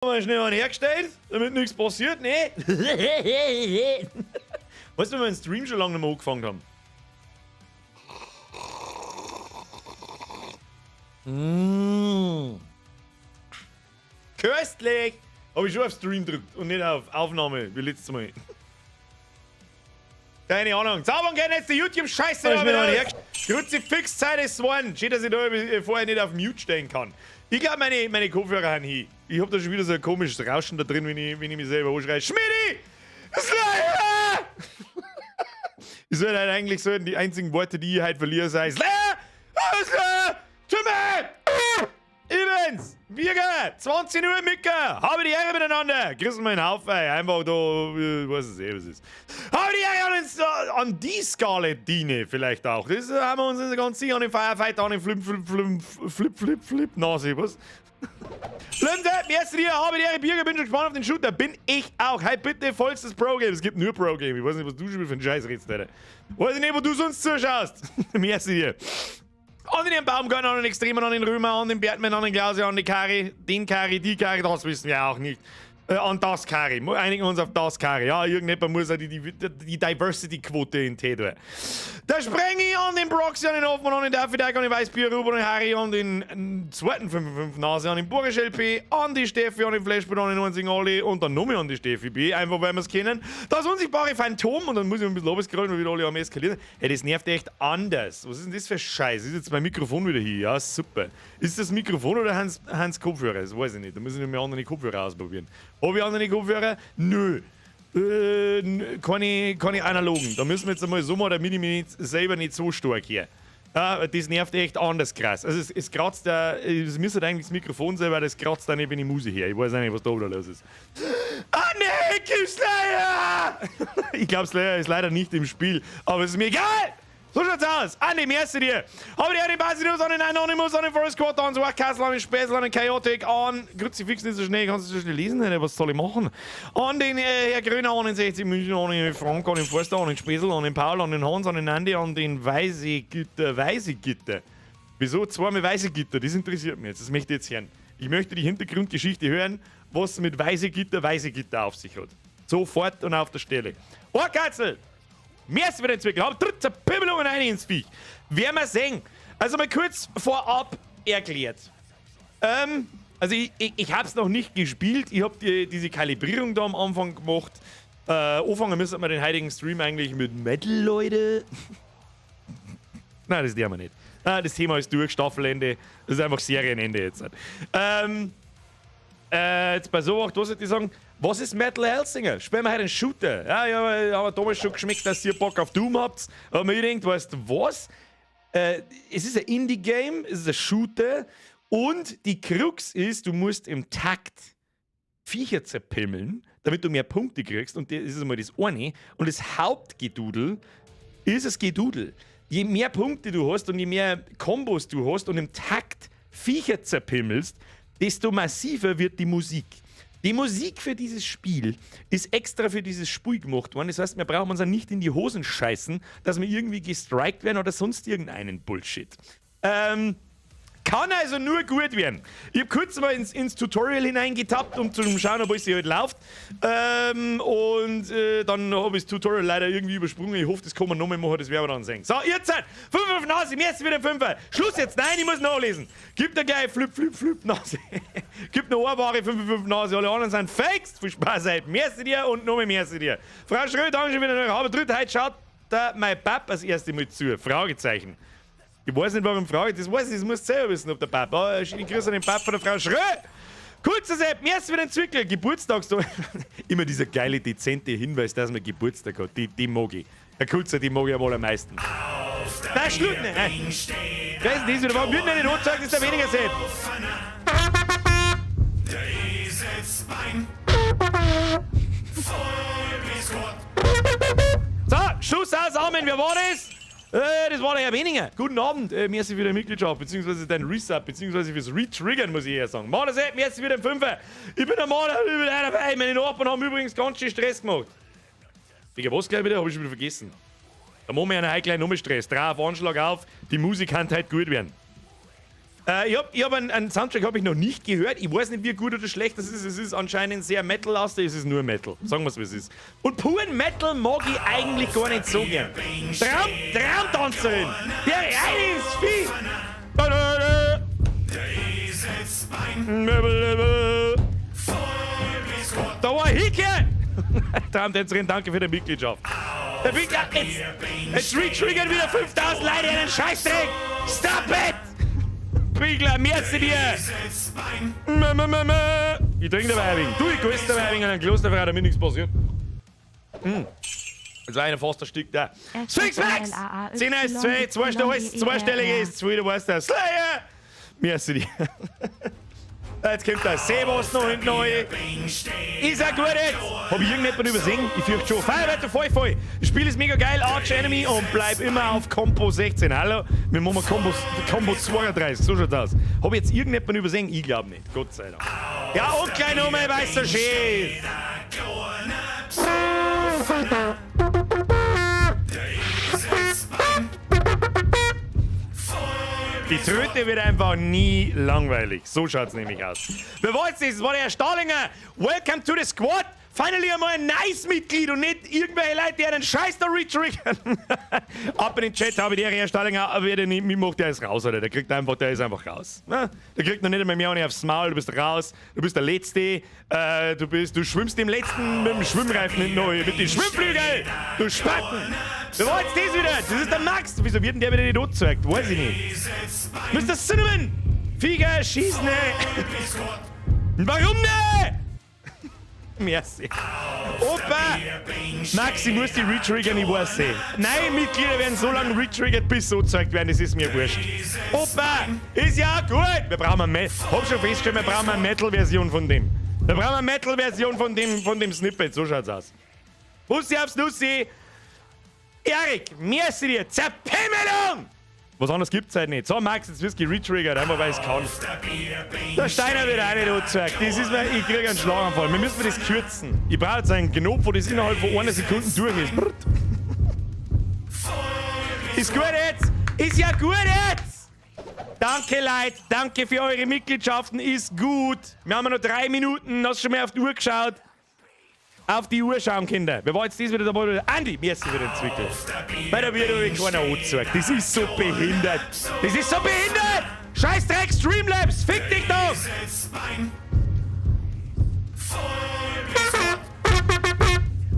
Mal schnell einen hergestellt, damit nichts passiert, ne? Weißt du, wenn wir den Stream schon lange nicht mehr angefangen haben? Mmh. Köstlich! Habe ich schon auf Stream gedrückt und nicht auf Aufnahme, wie letztes Mal. Keine Ahnung. Zaubern gerne jetzt die YouTube-Scheiße da wieder her. Kruzifix-Zeit ist one. Schön, dass ich da vorher nicht auf Mute stellen kann. Ich glaube, meine Kopfhörer haben hier. Ich hab da schon wieder so ein komisches Rauschen da drin, wenn ich mich selber anschreie. Schmidi! Slayer! Ich sollte halt eigentlich sollten die einzigen Worte, die ich halt verliere, sein: Slayer! Slayer! Tümme! Übrigens, Birger, 20 Uhr, Mika, habe die Ehre miteinander. Grüßen wir einen Haufen, einfach da, weiß es eh, was ist. Habe die Ehre an die Scarlet Dine vielleicht auch. Das haben wir uns ganz sicher an den Firefighter, an den Flip, Flip, Flip, Flip, Flip, Flip, Nase, was? Blinde, merci dir, habe die Ehre, Birger, bin schon gespannt auf den Shooter. Bin ich auch. Hey, bitte vollstes Pro-Game. Es gibt nur Pro-Game. Ich weiß nicht, was du schon wieder für einen Scheiß redest, Alter. Weiß ich nicht, wo du sonst zuschaust. Merci dir. An den Baumgarten, an den Extremen, an den Römer, an den Bertmann, an den Klausi, an die Kari, den Kari, die Kari, das wissen wir auch nicht. An das Kari. Einigen wir uns auf das Kari. Ja, irgendjemand muss ja die Diversity-Quote in Tee tun. Da spreng ich an den Proxy, an den Hoffmann, an den David, an den Weißbier, Ruben, an den Harry, an den zweiten 55 Nase, an den Boris LP, an die Steffi, an den Flashbot, an den einzigen Olli und dann nochmal an die Steffi B, einfach weil wir es kennen. Das unsichtbare Phantom und dann muss ich ein bisschen runterscrollen, weil wieder alle am Eskalieren. Hey, das nervt echt anders. Was ist denn das für Scheiß? Ist jetzt mein Mikrofon wieder hier? Ja, super. Ist das Mikrofon oder Hans Kopfhörer? Das weiß ich nicht. Da muss ich noch mal andere Kopfhörer ausprobieren. Habe ich andere Kopfhörer? Nö. Keine analogen. Da müssen wir jetzt einmal so machen, damit ich mich nicht, selber nicht so stark hier. Ja, das nervt echt anders krass. Also es kratzt da, es müsste eigentlich das Mikrofon sein, weil das kratzt da nicht, wenn ich Musik höre. Ich weiß auch nicht, was da wieder los ist. Ah ne, Slayer! Ich glaube, Slayer ist leider nicht im Spiel, aber es ist mir egal! So schaut's aus. Andi, merci dir. Habe die Basilos an den Anonymous, an den Forest Quarter, an den Castle, an den Späßel, an den Chaotic, an Kruzifix nicht so schnell, kannst du so schnell lesen, oder? Was soll ich machen? An den Herr Grüner, an den 60 München, an den Frank, an den Forster, an den Späßel, an den Paul, an den Hans, an den Andi, an den Weiße Gitter, Weiße Gitter. Wieso zweimal Weiße Gitter? Das interessiert mich jetzt. Das möchte ich jetzt hören. Ich möchte die Hintergrundgeschichte hören, was mit Weiße Gitter auf sich hat. Sofort und auf der Stelle. Oh, Katzel! Merci für den Zwickel. Hab dritte Pimmelungen rein ins Viech. Werden wir sehen. Also mal kurz vorab erklärt. Also ich hab's noch nicht gespielt. Ich hab diese Kalibrierung da am Anfang gemacht. Anfangen müssen wir den heutigen Stream eigentlich mit Metal, Leute. Nein, das tun wir nicht. Ah, das Thema ist durch, Staffelende. Das ist einfach Serienende jetzt. Jetzt bei so was soll ich sagen, was ist Metal Hellsinger? Spielen wir heute einen Shooter. Ja, ich hab damals schon geschmeckt, dass ihr Bock auf Doom habt. Aber mir gedacht, weißt du was? Es ist ein Indie-Game, es ist ein Shooter und die Krux ist, du musst im Takt Viecher zerpimmeln, damit du mehr Punkte kriegst. Und das ist einmal das eine. Und das Hauptgedudel ist das Gedudel. Je mehr Punkte du hast und je mehr Kombos du hast und im Takt Viecher zerpimmelst, desto massiver wird die Musik. Die Musik für dieses Spiel ist extra für dieses Spiel gemacht worden. Das heißt, wir brauchen uns auch nicht in die Hosen scheißen, dass wir irgendwie gestrikt werden oder sonst irgendeinen Bullshit. Kann also nur gut werden. Ich habe kurz mal ins Tutorial hineingetappt, um zu schauen, ob es hier halt läuft. Und dann habe ich das Tutorial leider irgendwie übersprungen. Ich hoffe, das kann man nochmal machen, das werden wir dann sehen. So, ihr Zeit. 5 5 Nase, mir ist wieder 5. Schluss jetzt. Nein, ich muss nachlesen. Gib da gleich Flip, Flip, Flip Nase. Gib noch eine wahre 5 5 Nase. Alle anderen sind Fakes. Viel Spaß heute. Merci dir und nochmal merci dir. Frau Schröder, danke schon wieder. Aber dritte heute schaut da mein Pap als erste Mal zu. Fragezeichen. Ich weiß nicht, warum frage ich. Das weiß ich, das musst du selber wissen, ob der Papa. Oh, schönen Grüße an den Papa von der Frau Schrö. Kurzer Sepp, merci für den Zwickel. Geburtstagstag. Immer dieser geile, dezente Hinweis, dass man Geburtstag hat. Die mag ich. Der Kurzer, die mag ich am allermeisten. Nein, Schluss nicht. Nein. Wer ist denn das wieder? Warum wird denn nicht angezeigt, ist der weniger Sepp? Der Eselsbein. Voll bis Gott. So, Schluss aus, Amen. Wer war das? Das war der Herr Weninger. Guten Abend. Merci für deine Mitgliedschaft, beziehungsweise dein Resub, beziehungsweise fürs Retriggern, muss ich eher sagen. Mann, Sepp, merci für den Fünfer. Ich bin der Mann, ich bin dabei. Meine Nachbarn haben übrigens ganz schön Stress gemacht. Digga, was gleich wieder? Hab ich schon wieder vergessen. Da machen wir einen heute gleich nochmal Stress. Drei auf Anschlag auf, die Musik kann heute gut werden. Ich hab einen Soundtrack hab ich noch nicht gehört. Ich weiß nicht, wie gut oder schlecht das ist. Es ist anscheinend sehr Metal-lastig. Es ist nur Metal. Sagen wir es, wie es ist. Und puren Metal mag ich eigentlich gar nicht so gern. Traumtanzerin! Der eine ist Vieh! Der Eselsbein, voll bis Gott. Da war Hicke! Traumtänzerin, danke für die Mitgliedschaft. Der Big, ja, jetzt retriggern wieder 5000 Leute einen Scheißdreck! Stop it! Biegler, merci dir! Eselsbein, Mö, mö, mö, mö. Ich trinke dabei ein wenig. Du, ich gehe dabei ein wenig an den Klosterfrau, damit nichts passiert. Jetzt war einer fast erstickt da. Sphinx Max! 10 1 2, 2 Stelle, alles zweistellige ist, 2, du weißt das. Slayer! Merci dir. Jetzt kommt der Sebas noch hinten rein. Ist er gut jetzt? Hab ich irgendjemanden übersehen? Ich fürchte schon. Feuerwehr, voll, voll. Das Spiel ist mega geil, Arch Enemy, und bleib immer auf Compo 16. Hallo? Wir machen Combo 32, so schaut's aus. Hab ich jetzt irgendjemanden übersehen? Ich glaub nicht. Gott sei Dank. Ja, und gleich nochmal, weißt du, schön. Der Eselsbein, Die Tröte wird einfach nie langweilig. So schaut's nämlich aus. Wer war jetzt das? Das war der Herr Stahlinger. Welcome to the squad. Finally einmal ein nice Mitglied und nicht irgendwelche Leute, die einen Scheiß da retriggern. Ab in den Chat, habe ich der Herr Stahlinger, wer der nicht mitmacht, der ist raus, Alter. Der kriegt einfach, der ist einfach raus. Na? Der kriegt noch nicht einmal mehr aufs Maul, du bist raus, du bist der Letzte, du schwimmst im letzten mit dem Schwimmreifen hinten noch, mit den Schwimmflügeln, du Spacken. Wer war jetzt das wieder? Das ist der Max. Wieso wird denn der wieder nicht angezeigt? Weiß ich nicht. Eselsbein, Mr. Cinnamon! Flieger, schieß ne! bis Gott. Warum ne? Merci. Opa! Max, ich muss die retriggern, ich weiß eh. Nein, Mitglieder werden so lange retriggert, bis sie angezeigt werden, das ist mir wurscht. Opa! Ist ja gut! Wir brauchen eine Metal. Hab schon festgestellt, wir brauchen eine Metal-Version von dem. Wir brauchen eine Metal-Version von dem Snippet, so schaut's aus. Bussi aufs Nussi! Erik, merci dir! Zerpimmelung! Was anderes gibt's halt nicht. So, Max, jetzt wirst du geretriggert, einfach weil ich's kann. Der Steiner wird auch nicht angezeigt. Das ist mir, ich krieg einen Schlaganfall. Wir müssen das kürzen. Ich brauche jetzt einen Knopf, wo das innerhalb von einer Sekunde durch ist. Brrt. Ist gut jetzt! Ist ja gut jetzt! Danke, Leute. Danke für eure Mitgliedschaften. Ist gut. Wir haben noch 3 Minuten. Hast du schon mal auf die Uhr geschaut? Auf die Uhr schauen, Kinder. Wer war jetzt das wieder dabei? Andi, mir ist wieder entwickelt. Weil da wird aber keiner angezeigt. Das ist so behindert. Das ist so behindert! Scheißdreck, Streamlabs! Fick dich doch! Eselsbein, voll bis Gott.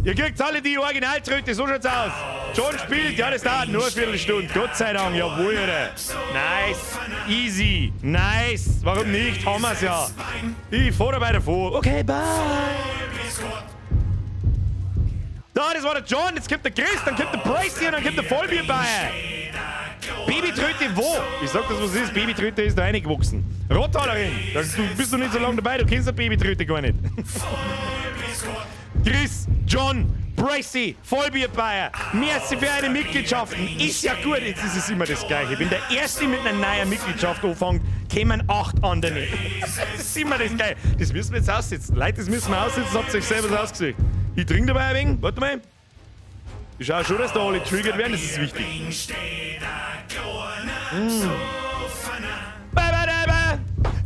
Ihr kriegt alle die Originaltröte, so schaut's aus. John spielt, ja, das dauert nur eine Viertelstunde. Gott sei Dank, jawohl, Alter. Nice. Easy. Nice. Warum nicht? Haben wir's ja. Ich fahr dabei davor. Okay, bye. Bis Gott. Da, das war der John, jetzt kommt der Chris, dann kommt der Bracy und dann kommt der Vollbierbeier. Babytröte wo? Ich sag das, was es ist. Babytröte ist da reingewachsen. Rottalerin, du bist noch nicht so lange dabei, du kennst die Babytröte gar nicht. Chris, John, Bracy, Vollbierbeier, merci für eure Mitgliedschaften. Ist ja gut, jetzt ist es immer das Gleiche. Wenn der Erste mit einer neuen Mitgliedschaft anfängt, kämen acht andere. Das ist immer das Gleiche. Das müssen wir jetzt aussitzen. Leute, das müssen wir aussitzen, das habt ihr euch selber so ausgesucht. Ich trinke dabei ein wenig. Warte mal. Ich schaue schon, dass da alle triggert werden, das ist wichtig. Ba, ba, da, ba.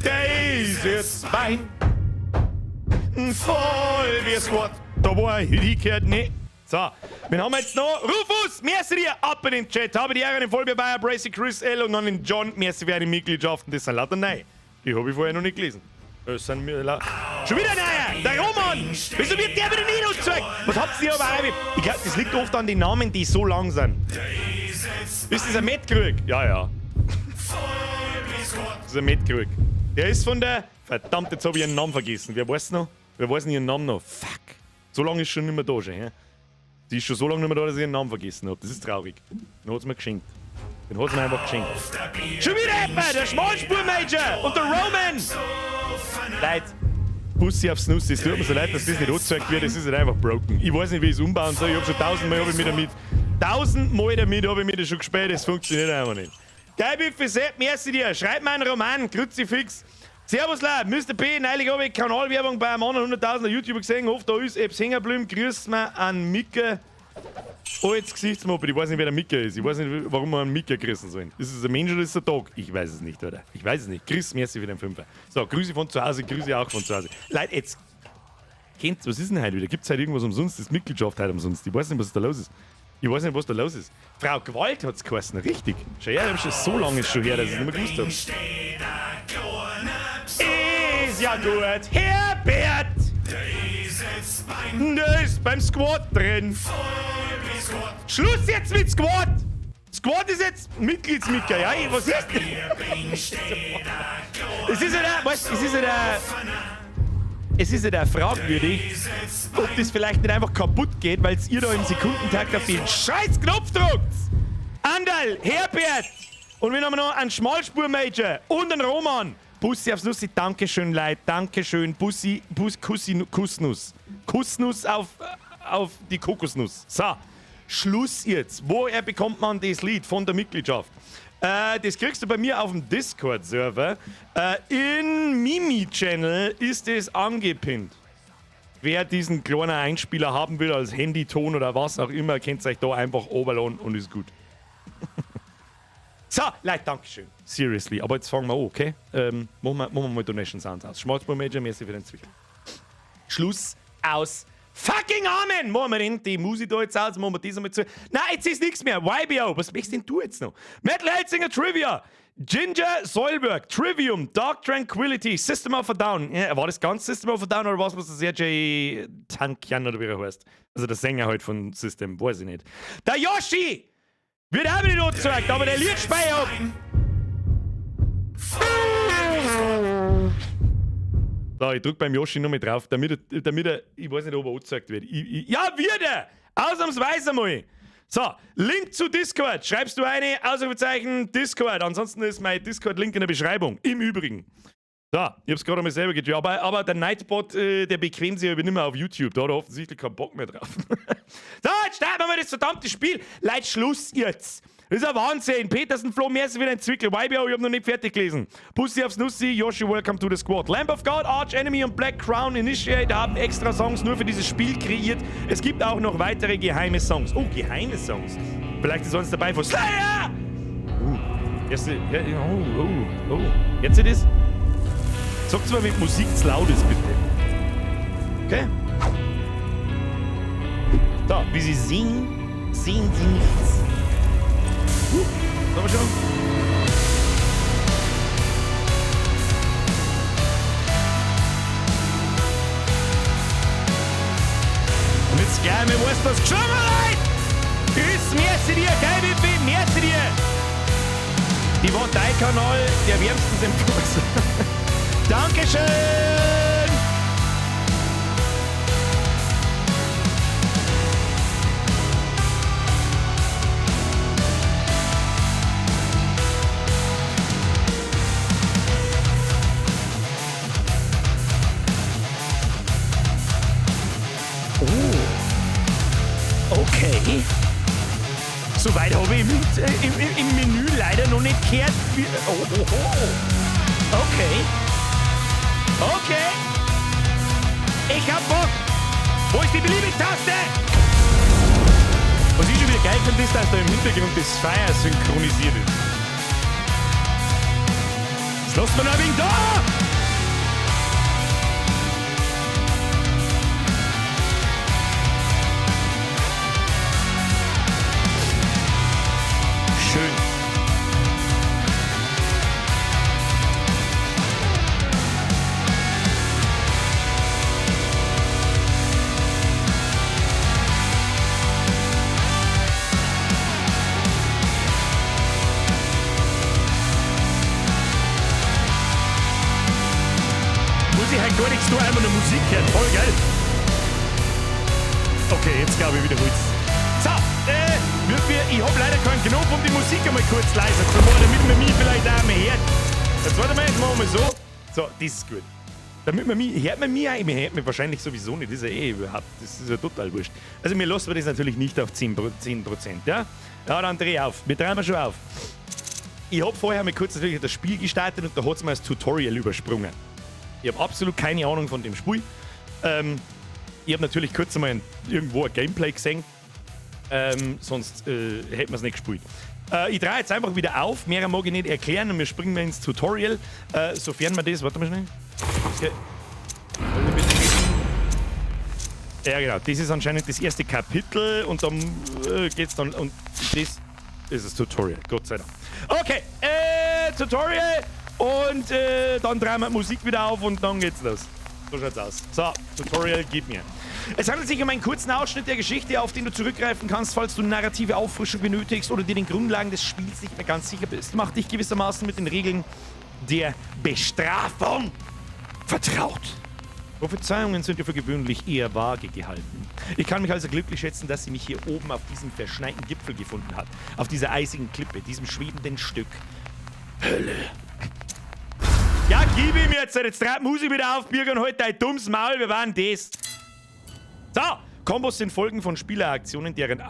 Der ist jetzt Bein. Voll wie Squad. Da war er hingekehrt, ne. So, wen haben wir jetzt noch? Rufus, merci dir, ab in den Chat. Habe die Ehre, den Vollbierbayer, Bracy, Chris L. und dann den John. Merci für eure Mitgliedschaften. Das sind lauter neu. Die habe ich vorher noch nicht gelesen. Das sind mir schon wieder neuer! Der Roman! Wieso wird der wieder nicht angezeigt? Was habt ihr aber auch? Ich glaube, das liegt oft an den Namen, die so lang sind. Ist das ein Metkrug? Ja. Das ist ein Metkrug. Der ist von der. Verdammt, jetzt habe ich ihren Namen vergessen. Wer weiß noch? Wer weiß denn ihren Namen noch? Fuck. So lange ist schon nicht mehr da schon, hä? Die ist schon so lange nicht mehr da, dass ich ihren Namen vergessen habe. Das ist traurig. Den hat sie mir geschenkt. Den hat sie mir einfach geschenkt. Schon wieder jemand! Der Schmalspur-Major und der Roman! Leute, Bussi aufs Nuss, es tut mir so leid, dass das nicht angezeigt wird, es ist halt einfach broken. Ich weiß nicht, wie ich es umbauen soll. Ich habe schon tausendmal hab ich mich damit, tausendmal damit habe ich mir das schon gespielt, es funktioniert einfach nicht. Geil, Büffe, Sepp, merci dir. Schreib mir einen Roman, Kruzifix. Servus, Leute, Mr. P, neulich habe ich Kanalwerbung bei einem anderen 100.000er YouTuber gesehen. Hofft, da ist Ebs hängen geblieben. Grüß mir an Micke. Altes Gesichtsmoped, ich weiß nicht, wer der Mika ist. Ich weiß nicht, warum wir einen Mika grüßen sollen. Ist es ein Mensch oder ist es ein Dog? Ich weiß es nicht, oder? Ich weiß es nicht. Chris, merci für den Fünfer. So, Grüße von zu Hause, Grüße auch von zu Hause. Leute, jetzt. Kennt's, was ist denn heute wieder? Gibt es heute irgendwas umsonst? Ist Mitgliedschaft heute umsonst? Ich weiß nicht, was da los ist. Ich weiß nicht, was da los ist. Frau Gewalt hat's geheißen, richtig. Schau her, ich hab schon so lange ist schon her, dass ich es nicht mehr gewusst hab. Ist ja gut, Herbert! Der ist beim Squad drin. Schluss jetzt mit Squad! Squad ist jetzt Mitgliedsmicker, ja? Was ist denn? Es ist ja der, weißt, es ist ja der fragwürdig, ob das vielleicht nicht einfach kaputt geht, weil ihr da im Sekundentakt auf den scheiß Knopf drückt. Andal, Herbert! Und wir haben noch einen Schmalspur-Major und einen Roman. Bussi aufs Nussi, Dankeschön, Leute, Dankeschön. Bussi, Bus, Kussi, Kussnuss. Kussnuss auf die Kokosnuss. So, Schluss jetzt. Woher bekommt man das Lied von der Mitgliedschaft? Das kriegst du bei mir auf dem Discord-Server. In Mimi-Channel ist es angepinnt. Wer diesen kleinen Einspieler haben will als Handyton oder was auch immer, könnt euch da einfach oberlohnen und ist gut. So, Leute, Dankeschön. Seriously. Aber jetzt fangen wir an, okay? Machen wir mal Donation Sounds aus. Schmalzspur Major, merci für den Zwickel. Schluss, aus. Fucking Amen! Machen wir denn die Musik da jetzt aus, machen wir das einmal zu. Nein, jetzt ist nichts mehr. YBO, was möchtest denn du jetzt noch? Metal Hellsinger Trivia! Ginger Soilwork, Trivium, Dark Tranquillity, System of a Down. Ja, war das ganz System of a Down oder was, was das Serj Tankian oder wie er heißt? Also der Sänger halt von System, weiß ich nicht. Der Yoshi! Wird auch nicht angezeigt, aber der Liedspeicher. So, ich drück beim Yoshi noch mit drauf, damit er, ich weiß nicht, ob er angezeigt wird. Ja, wird er! Ausnahmsweise mal! So, Link zu Discord. Schreibst du eine, Ausrufezeichen, Discord. Ansonsten ist mein Discord-Link in der Beschreibung. Im Übrigen. So, ich hab's gerade mal selber getweetet. Aber der Nightbot, der bequemt sich aber nicht mehr auf YouTube. Da hat er offensichtlich keinen Bock mehr drauf. So, jetzt starten wir mal das verdammte Spiel. Leute, Schluss jetzt. Das ist ein Wahnsinn. Petersen, Flo, merci wieder ein Zwickel. YBO, ich hab noch nicht fertig gelesen. Pussy aufs Nussi, Yoshi, welcome to the squad. Lamb of God, Arch Enemy und Black Crown Initiate haben extra Songs nur für dieses Spiel kreiert. Es gibt auch noch weitere geheime Songs. Oh, geheime Songs. Vielleicht ist eins dabei von Slayer! Erste, ja, oh. Jetzt ist das. Sagt's mal, wenn Musik zu laut ist, bitte. Okay? So, wie Sie sehen, sehen Sie nichts. Haben wir schon. Und jetzt gleich mal weiß das schon mal, Leute! Grüß, merci dir, geil, Wippi, merci dir! Die war dein Kanal, der wärmstens empfohlen. Dankeschön! Oh. Okay. Soweit habe ich im Menü leider noch nicht gehört. Oh. Okay. Okay. Ich hab Bock. Wo ist die Beliebig-Taste? Was ich schon wieder geil finde, ist, dass da im Hintergrund das Feuer synchronisiert ist. Das lasst man ein wenig da! Schön. Muss ich halt gar nichts tun, einfach nur Musik hören. Voll geil. Okay, jetzt glaube ich wiederhol's. So, ich hab leider keinen Knopf, um die Musik einmal kurz leiser zu machen, damit man mich vielleicht auch mehr hört. Jetzt warte mal, jetzt machen wir so. So, das ist gut. Damit man mich, hört man mich auch? Man hört mich wahrscheinlich sowieso nicht, das ist ja eh überhaupt, das ist ja total wurscht. Also mir lassen wir das natürlich nicht auf 10%, ja? Ja, dann dreh auf. Wir drehen wir schon auf. Ich hab vorher mal kurz natürlich das Spiel gestartet und da hat's mir das Tutorial übersprungen. Ich hab absolut keine Ahnung von dem Spiel. Ich hab natürlich kurz einmal irgendwo ein Gameplay gesehen. Sonst hätten wir es nicht gespielt. Ich drehe jetzt einfach wieder auf, mehr mag ich nicht erklären und wir springen mal ins Tutorial. Sofern wir das, warte mal schnell. Okay. Ja genau, das ist anscheinend das erste Kapitel und dann geht's dann und das ist das Tutorial, Gott sei Dank. Okay, Tutorial und dann drehen wir die Musik wieder auf und dann geht's los. So schaut's aus. So, Tutorial, gib mir. Es handelt sich um einen kurzen Ausschnitt der Geschichte, auf den du zurückgreifen kannst, falls du narrative Auffrischung benötigst oder dir den Grundlagen des Spiels nicht mehr ganz sicher bist. Mach dich gewissermaßen mit den Regeln der Bestrafung vertraut. Prophezeiungen sind ja für gewöhnlich eher vage gehalten. Ich kann mich also glücklich schätzen, dass sie mich hier oben auf diesem verschneiten Gipfel gefunden hat. Auf dieser eisigen Klippe, diesem schwebenden Stück Hölle. Ja, gib ihm jetzt! Jetzt treibt Musik wieder auf, Birger, und halt dein dummes Maul, wir waren das. So, Kombos sind Folgen von Spieleraktionen, deren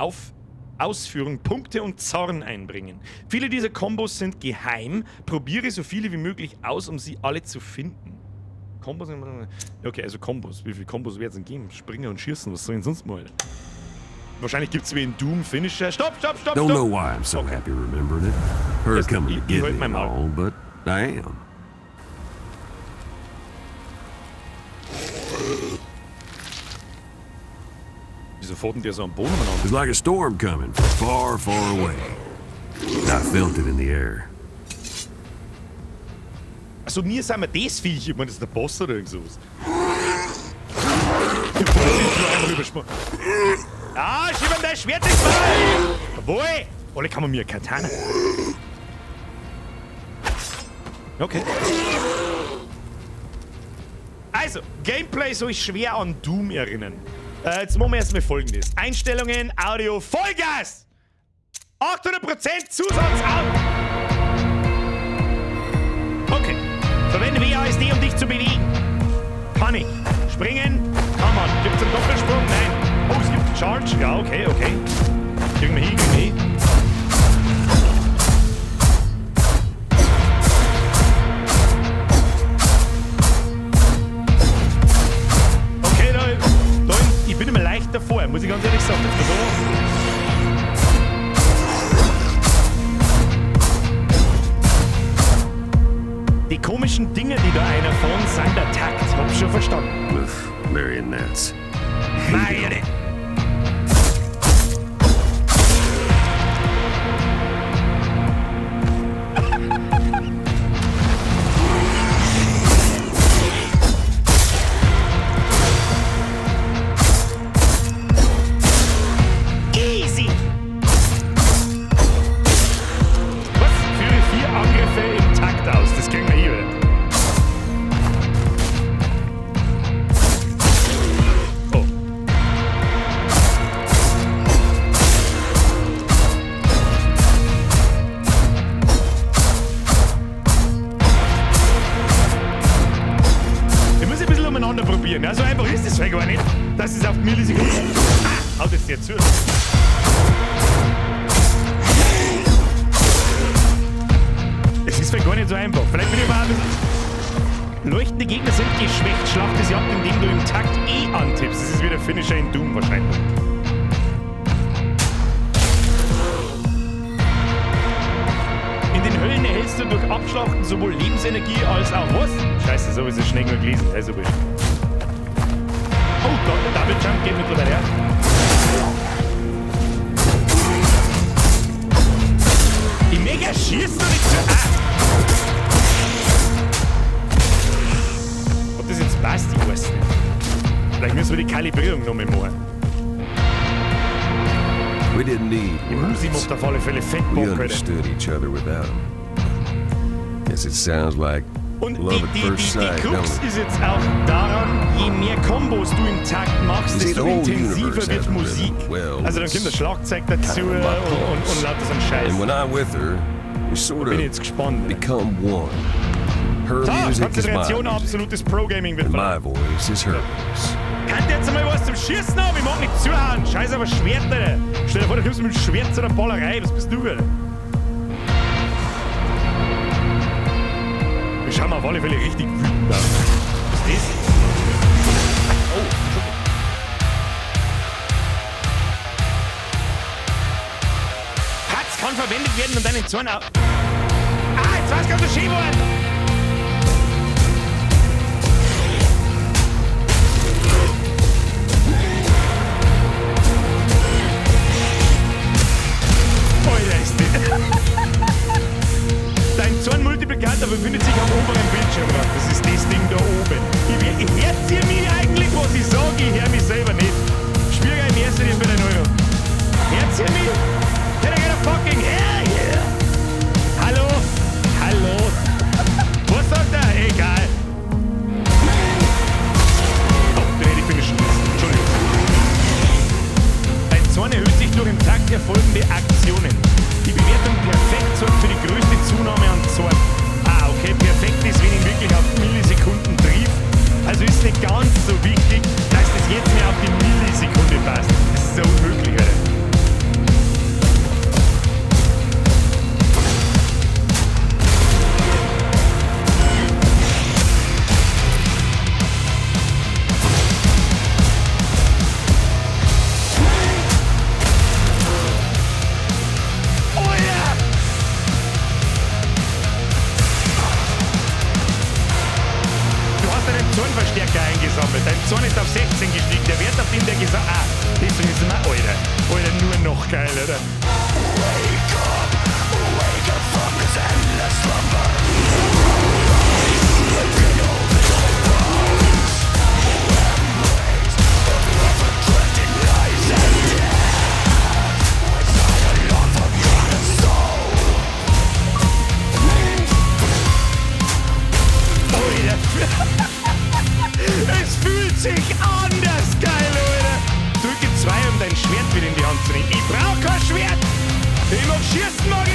Ausführung Punkte und Zorn einbringen. Viele dieser Kombos sind geheim. Probiere so viele wie möglich aus, um sie alle zu finden. Kombos sind... Okay, also Kombos. Wie viele Kombos wird es denn geben? Springen und schießen, was soll ich denn sonst mal? Wahrscheinlich gibt's wie in Doom Finisher. Stopp, stopp, stopp, Don't stopp! know why I'm so Okay. happy remembering it. Her Just- coming to you get hurt me my and mouth. all, but I am. Wieso fährt denn der so am Boden umeinander? It was like a storm coming from far, far away. I felt it in the air. Also mir sind wir das Viech. Ich meine, das ist der Boss oder irgend sowas. Ich wollte ihn nur einfach überschmeißen. Ah, schieb ihm dein Schwert ins Maul! Jawohl! Alle kann man mir Katana. Okay. Also, Gameplay soll ich schwer an Doom erinnern. Jetzt machen wir erstmal Folgendes. Einstellungen, Audio, Vollgas! 800% Zusatz auf! Okay. Verwende WASD, um dich zu bewegen. Kann ich. Springen? Kann man. Gibt's einen Doppelsprung? Nein. Oh, es gibt einen Charge. Ja, okay, okay. Kriegen wir hin, kriegen wir hin. Okay, da, ich bin immer leicht davor, muss ich ganz ehrlich sagen. Jetzt mal so. Die komischen Dinge, die da einer von, sind der Takt. Hab schon verstanden. With marionettes. Marionette. Easy! Was? Führe 4 Angriffe im Takt aus. Das kriegen wir hier. Oh. Ich muss ein bisschen umeinander probieren. Ja, so einfach ist es gar nicht, dass es auf Millisekunden. Ah, haut jetzt der zu. Es ist vielleicht gar nicht so einfach. Vielleicht bin ich aber auch ein bisschen. Leuchtende Gegner sind geschwächt. Schlachte sie ab, indem du im Takt E antippst. Das ist wieder Finisher in Doom wahrscheinlich. In den Höhlen erhältst du durch Abschlachten sowohl Lebensenergie als auch was? Scheiße, so ist es schnell nur gelesen. Also wurscht. Oh, da, Double Jump geht mittlerweile her. Die Mega schießt doch nicht zu. Ah! Ob das jetzt passt, ich weiß nicht. Vielleicht müssen wir die Kalibrierung nochmal machen. We didn't need Die Musik words. macht auf alle Fälle fett We Bock, Alter. understood each other without 'em. Guess it sounds like Und love die, at die, first die, die sight, Krux don't it? ist jetzt auch daran, je mehr Kombos du im Takt machst, You see, desto the whole intensiver universe wird has a Musik. rhythm. Well, Also dann kommt das Schlagzeug dazu kind of my und pulse. lauter so ein Scheiß. And when I'm with her, we sort Bin ich of jetzt gespannt. become one. Her So, music is my Konzentration, music, absolutes Pro-Gaming wird and my verlangt. voice is her voice. Kann der jetzt einmal was zum Schießen haben? Ich mag nicht zuhauen. Scheiß aber Schwert, Alter. Stell dir vor, du kommst mit dem Schwert zu der Ballerei. Was bist du, Alter? Wir schauen mal auf alle Fälle richtig wütend aus. Was ist das? Oh, Entschuldigung. und deinen Zorn auf. Ah, jetzt war's ganz so schön geworden! Alter, ist das. Dein Zornmultiplikator befindet sich am oberen Bildschirmrand. Das ist das Ding da oben. Hört ihr mich eigentlich, was ich sage? Ich höre mich selber nicht. Spür im ersten für den Euro. Hört ihr mich? Can I get a fucking hell yeah? Hallo? Hallo? Was sagt er? Egal. Oh, den hätte ich finishen müssen. Entschuldigung. Dein Zorn erhöht sich durch im Takt erfolgende Aktionen. Die Bewertung perfekt sorgt für die größte Zunahme an Zorn. Ah, okay, perfekt ist, wenn ich ihn wirklich auf Millisekunden triff. Also ist nicht ganz so wichtig, dass das jetzt mehr auf die Millisekunde passt. Das ist ja unmöglich, Alter. Alter! Du hast einen Zornverstärker eingesammelt. Dein Zorn ist auf 16 gestiegen. Der Wert, auf den der gesagt. Ah, deswegen ist immer. Alter. Alter, nur noch geil, oder? Alter. Es fühlt sich anders geil, Alter. Drücke 2, um dein Schwert wieder in die Hand zu nehmen. Ich brauch kein Schwert. Ich mag schießen, mag ich.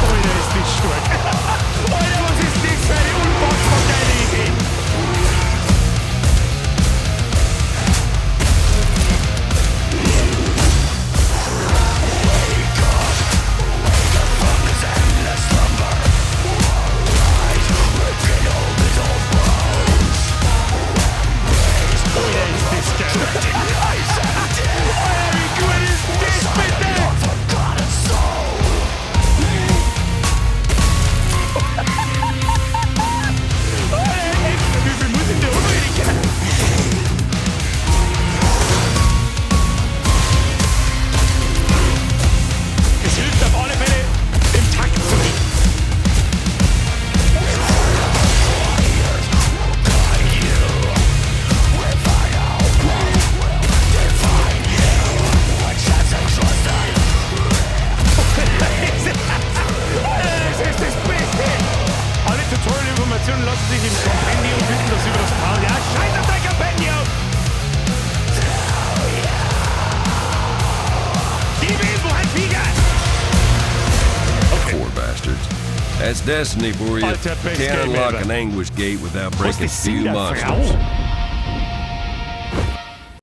Alter, ist das stark. Alter, was ist das für eine unfassbar geile Idee? Alter, ist das geil. Alter, wie gut ist das bitte? Alter, echt, wie viel muss ich denn da umreden? Es hilft auf alle Fälle, im Takt zu gehen. Das ist das Beste! Alle Tutorial-Informationen lassen sich im Kompendium finden, das über das Paul. Ja, scheiß auf dein Kompendium! Gib ihm, wo ein Flieger! Poor bastards. That's destiny for you. Alter, best Can't game unlock ever. an anguish gate without Was, breaking das singt few eine monsters. Frau?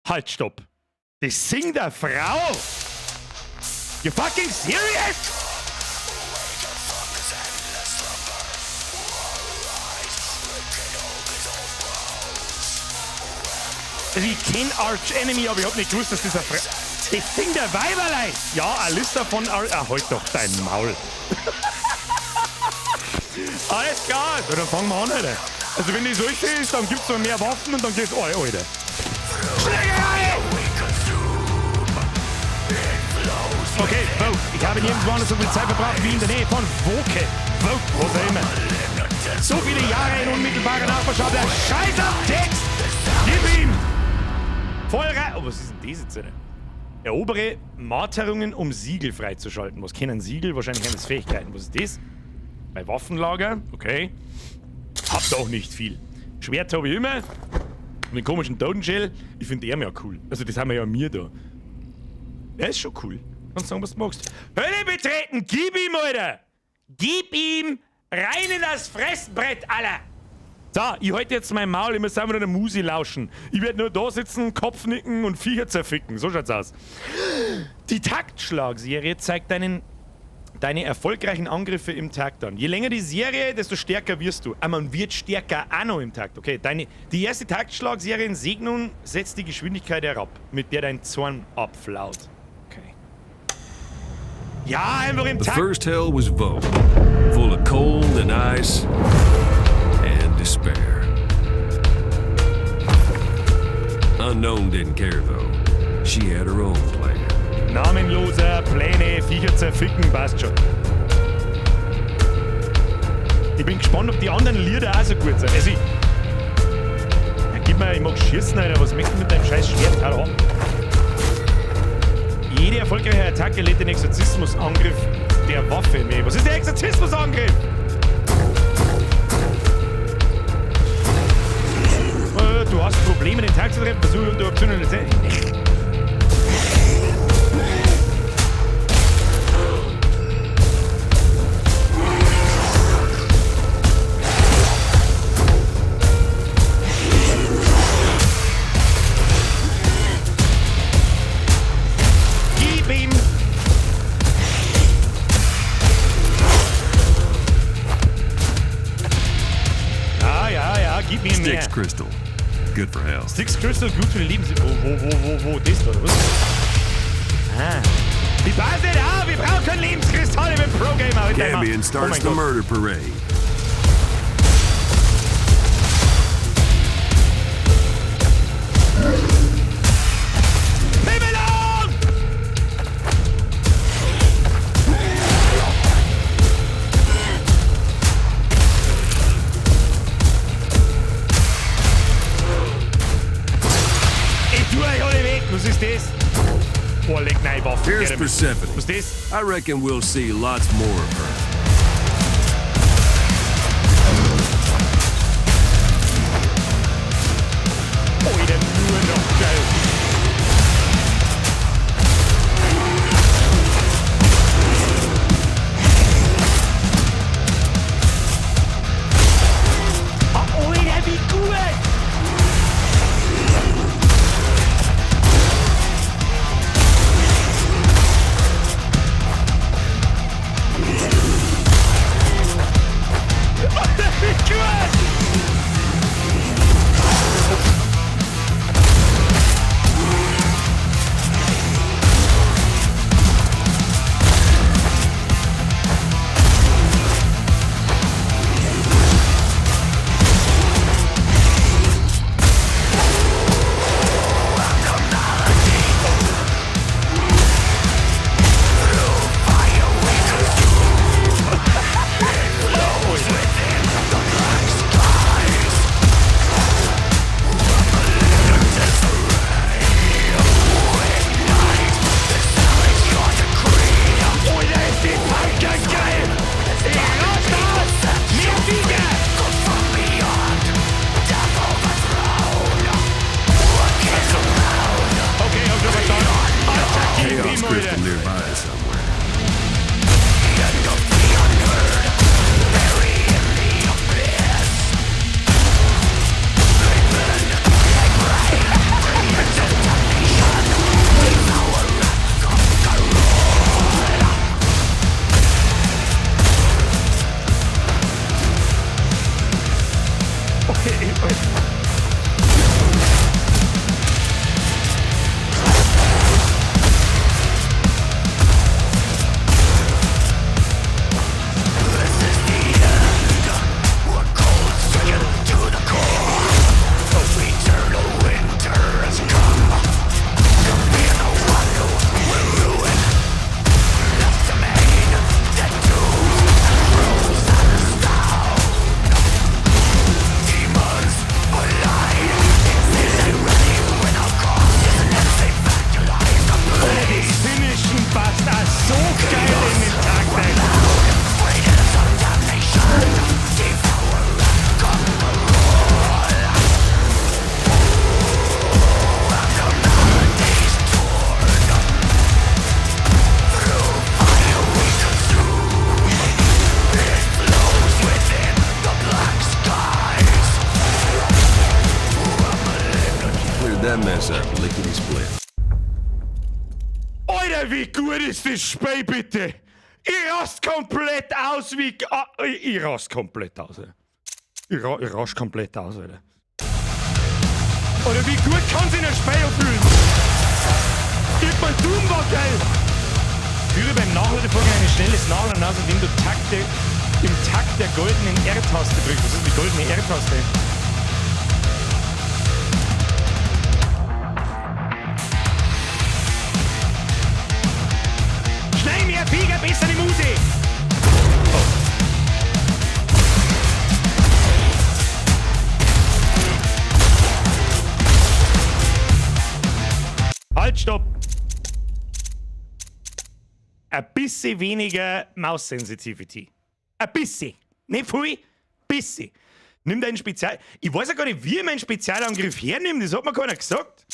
Halt, stopp. Das singt eine Frau? You fucking serious? Also ich kenn Arch Enemy, aber ich hab nicht gewusst, dass das eine Frau. Das singt ein Weiberlei! Ja, Alissa von Ar... Ah, halt doch dein Maul. Alles klar, ja, dann fangen wir an, Alter. Also wenn das alles ist, dann gibt's noch mehr Waffen und dann geht's... Oh, Alter. Schlägerei! Okay, Vogue. Ich habe nirgendwo anders so viel Zeit verbracht wie in der Nähe von Woke. Vogue, was auch immer. So viele Jahre in unmittelbarer Nachbarschaft. Der Scheiß auf Text! Gib ihm! Voll rein! Oh, was ist denn das jetzt, Alter? Erobere Marterungen, um Siegel freizuschalten. Was kennen Siegel? Wahrscheinlich eines Fähigkeiten. Was ist das? Bei Waffenlager? Okay. Hab doch nicht viel. Schwert habe ich immer. Und den komischen Totenschädel. Ich finde den ja cool. Also das haben wir ja mir da. Der ist schon cool. Kannst sagen, was du magst. Hölle betreten! Gib ihm, Alter! Gib ihm rein in das Fressbrett, Alter! So, ich halte jetzt mein Maul, ich muss einfach nur der Musi lauschen. Ich werde nur da sitzen, Kopf nicken und Viecher zerficken. So schaut's aus. Die Taktschlagserie zeigt deine erfolgreichen Angriffe im Takt an. Je länger die Serie, desto stärker wirst du. Ah, man wird stärker auch noch im Takt. Okay, die erste Taktschlagserie in Segnung setzt die Geschwindigkeit herab, mit der dein Zorn abflaut. Okay. Ja, einfach im The Takt. first hell was Vogue, full of cold and ice and despair. Unknown didn't care though. She had her own plan. Namenloser, Pläne, Viecher zerficken, passt schon. Ich bin gespannt, ob die anderen Lieder auch so gut sind. Also ich. Ja, gib mir, ich mag schießen, Alter. Was möchtest du mit deinem scheiß Schwert? Hau ab. Jede erfolgreiche Attacke lädt den Exorzismusangriff der Waffe. Nee, was ist der Exorzismusangriff? Du hast Probleme, den Tag zu treffen. Versuche unter Optionen. Gib ihm! Ah, ja, gib mir mehr. Styx Crystal. Good for hell. Styx Crystal, gut für die Lebens... Wo, das da, oder was? Ah. Ich weiß nicht, ah, wir brauchen keinen Lebenskristall, ich bin Pro-Gamer. Alter, Mann. Cambion Oh starts mein the Gott. murder parade. Pimmelon! Ich tue euch alle weg. Was ist das? Oh, leck, nein, Waffe. Here's Geh damit. Persephone. Was ist das? I reckon we'll see lots more of her. Alter, nur noch geil. Oh, Alter, wie gut! gut ist das Spiel, bitte? Ich rast komplett aus wie. Ah, ich rast komplett aus, Alter. Ich rast komplett aus, Alter. Oder wie gut kann sich ein Spiel fühlen? Gib mal Doom war geil! Führe beim Nachladevorgang ein schnelles Nachladen aus, indem du im Takt der goldenen R-Taste drückst. Was ist die goldene R-Taste? Schnell mehr Viecher, besser die Musik! Oh. Halt, stopp! Ein bisschen weniger Maus-Sensitivity. Ein bisschen. Nicht viel, bisschen. Nimm deinen Spezial... Ich weiß ja gar nicht, wie ich meinen Spezialangriff hernehme, das hat mir keiner gesagt.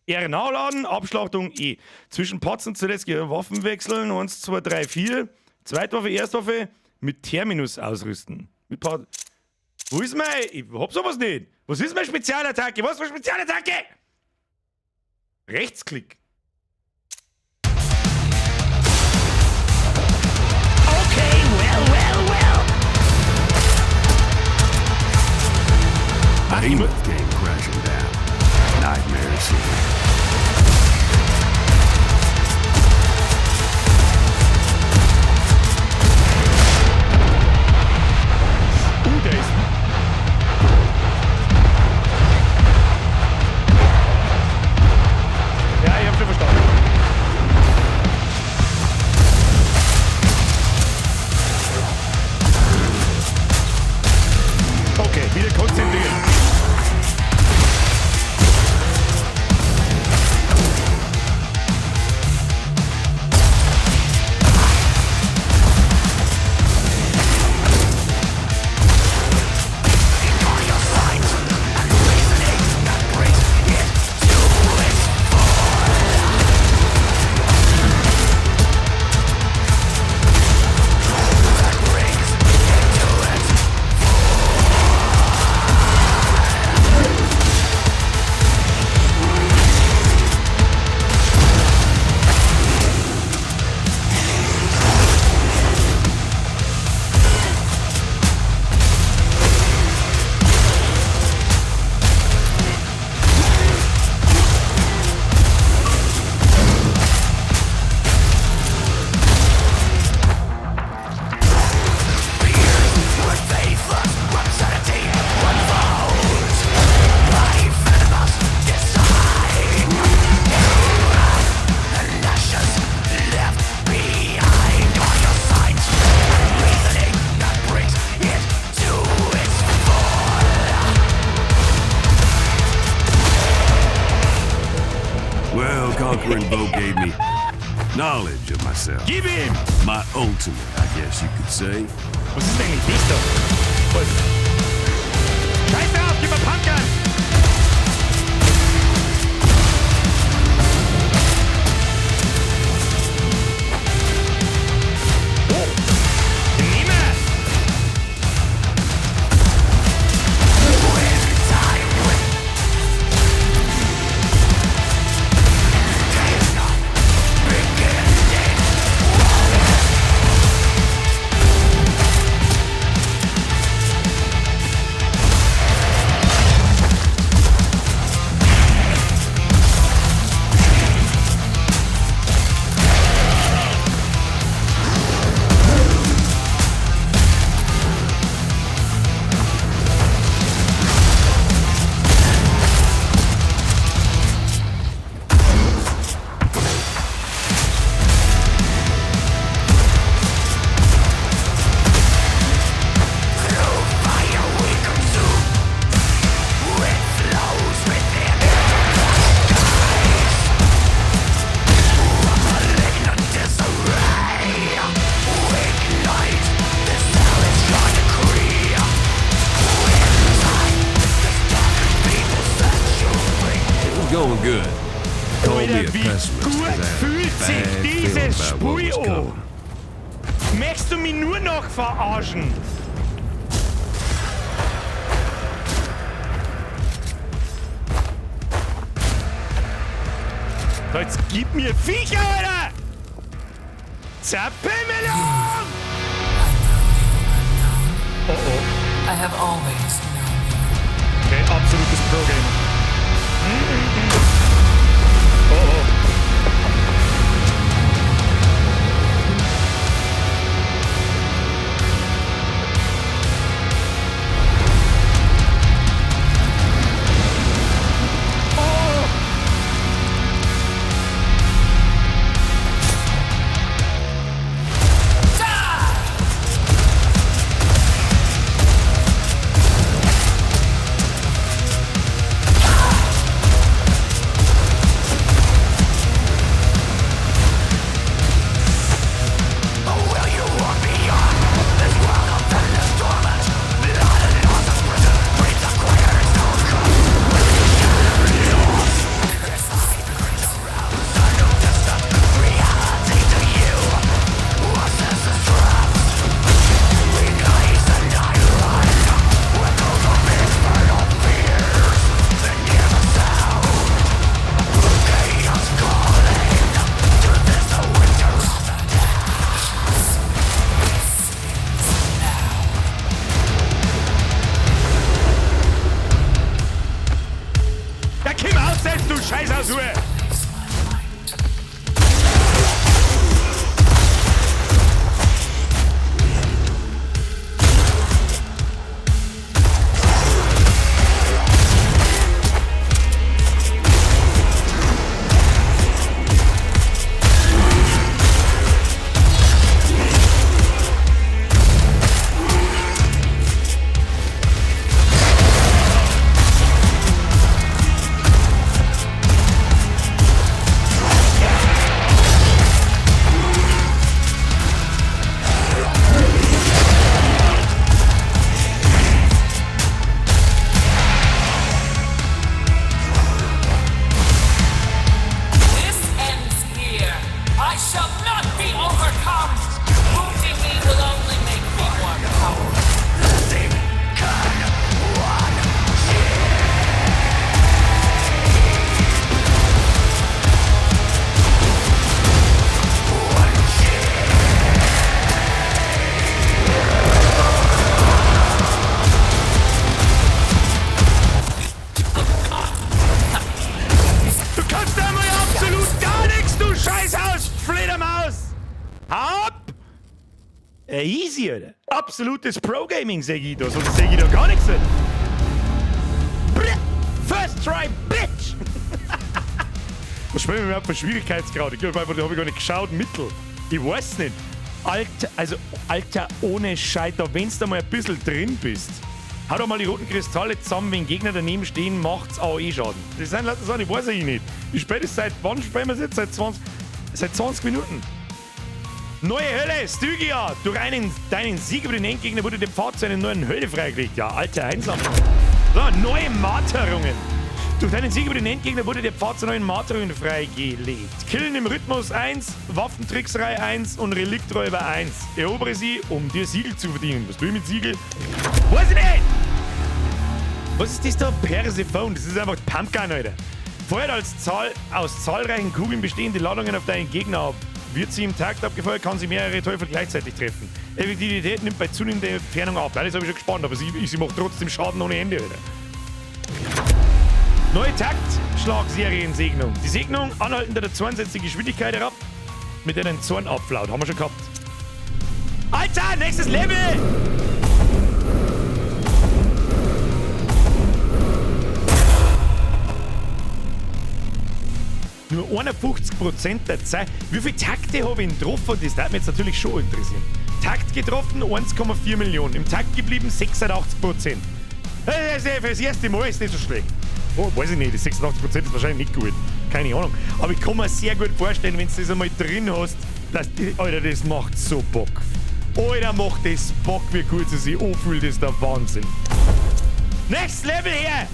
R nachladen, Abschlachtung E. Zwischen Patzen zuletzt Waffen wechseln. 1, 2, 3, 4. Zweitwaffe, Erstwaffe mit Terminus ausrüsten. Mit Wo ist mein... Ich hab sowas nicht. Was ist meine Spezialattacke? Was für Spezialattacke? Rechtsklick. Okay, well, well, well. Behemoth came crashing down. Nightmare City. Der ist. Ja, ich hab schon verstanden. Okay, wieder konzentrieren. Well, conquering Volk gave me knowledge of myself. Gib ihm! My ultimate, I guess you could say. Was ist denn eigentlich das da? Was? Scheiß drauf, gib mir Pumpgun! Oh! Den nehmen wir! It was going good. Called me Alter, a wie pessimist gut 'cause I had a fühlt sich bad feeling dieses about what Spiel was an? coming. Möchtest du mich nur noch verarschen? So, jetzt gib mir Viecher, Alter! Zerpimmelung! Oh oh. I have always known you. Okay, absolutes Pro-Game. Oh oh. Ja, komm aus, selbst, du Scheißhaushure! Place my light. This ends here. I shall not be overcome. Wounding me will only make me more powerful. Du kannst einmal absolut gar nichts, du Scheißhaus, Fledermaus! Hau ab! Easy, Alter. Absolutes Pro-Gaming, sag ich da, sonst sag ich da gar nichts. Alter. Brr. First try, bitch! Was spielen wir überhaupt für Schwierigkeitsgrad? Ich glaube einfach, da habe ich gar nicht geschaut. Mittel. Ich weiß nicht. Alter, also, Alter, ohne Scheiß, da, wenn du da mal ein bisschen drin bist, hau doch mal die roten Kristalle zusammen, wenn Gegner daneben stehen, macht's AOE-Schaden. Das sind lauter Sachen, die weiß ich nicht. Ich spiele das seit, wann spielen wir es jetzt? Seit 20 Minuten. Neue Hölle, Stygia! Durch deinen Sieg über den Endgegner wurde der Pfad zu einer neuen Hölle freigelegt. Ja, alter Einsam. So, neue Marterungen. Durch deinen Sieg über den Endgegner wurde der Pfad zu neuen Marterungen freigelegt. Killen im Rhythmus 1, Waffentrickserei 1 und Relikträuber 1. Erobere sie, um dir Siegel zu verdienen. Was will ich mit Siegel? Weiß ich nicht! Was ist das da? Persephone? Das ist einfach Pumpgun, Alter. Feuert aus zahlreichen Kugeln bestehende Ladungen auf deinen Gegner ab. Wird sie im Takt abgefeuert, kann sie mehrere Teufel gleichzeitig treffen. Effektivität nimmt bei zunehmender Entfernung ab. Nein, das habe ich schon gespannt, aber sie macht trotzdem Schaden ohne Ende, Alter. Neue Taktschlagserien-Segnung. Die Segnung anhaltender der Zorn setzt die Geschwindigkeit herab, mit der dein Zorn abflaut. Haben wir schon gehabt. Alter, nächstes Level! Nur 51% der Zeit. Wie viele Takte habe ich denn getroffen? Das würde mich jetzt natürlich schon interessieren. Takt getroffen, 1,4 Millionen. Im Takt geblieben, 86%. Das ist ja für das erste Mal ist nicht so schlecht. Oh, weiß ich nicht, die 86% ist wahrscheinlich nicht gut. Keine Ahnung. Aber ich kann mir sehr gut vorstellen, wenn du das einmal drin hast, dass die, Alter, das macht so Bock. Alter, macht das Bock, wie gut sie sich anfühlt, das ist der Wahnsinn. Next Level her!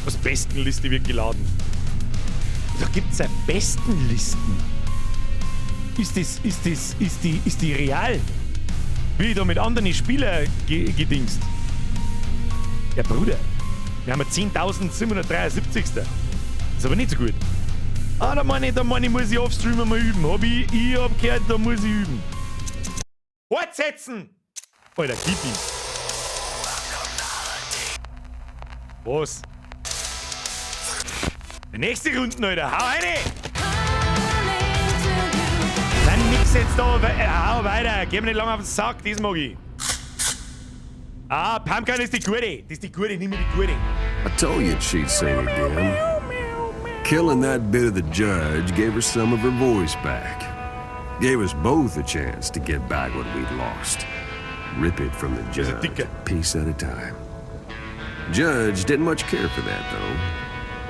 Was Bestenliste wird geladen. Da gibt's ja Bestenlisten. Ist die real? Wie ich da mit anderen Spielern gedingst? Ja, Bruder, wir haben ja 10.773. Das ist aber nicht so gut. Ah, da meine ich, muss ich offstream mal üben. Ich hab gehört, da muss ich üben. Fortsetzen! Alter, gib ihm. Was? Die nächste Runde, Alter. Hau rein! Dann nix jetzt da. Hau weiter. Geh mir nicht lange auf den Sack, das mag ich. Ah, Pumpkin ist die gute. Das ist die gute, nimm mir die gute. I told you she'd sing again. Killing that bit of the judge gave her some of her voice back. Gave us both a chance to get back what we'd lost. Rip it from the Ist ein judge, Dicker. Piece at a time. Judge didn't much care for that, though.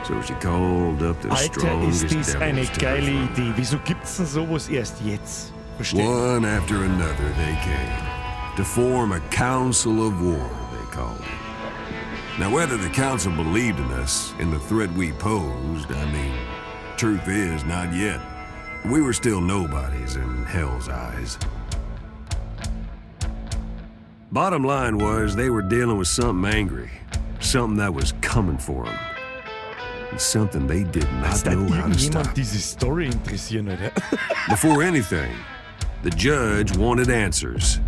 So she called up the Alter, ist strongest das eine devils to her geile throne. Idee. Wieso gibt's denn sowas erst jetzt? Verstehe. One after another they came to form a council of war, they called it. Now, whether the council believed in us, in the threat we posed, I mean, truth is, not yet. We were still nobodies in hell's eyes. Bottom line was, they were dealing with something angry, something that was coming for them, and something they did not Dass da know how to irgendjemand stop. diese Story interessieren, Alter. Before anything, the judge wanted answers.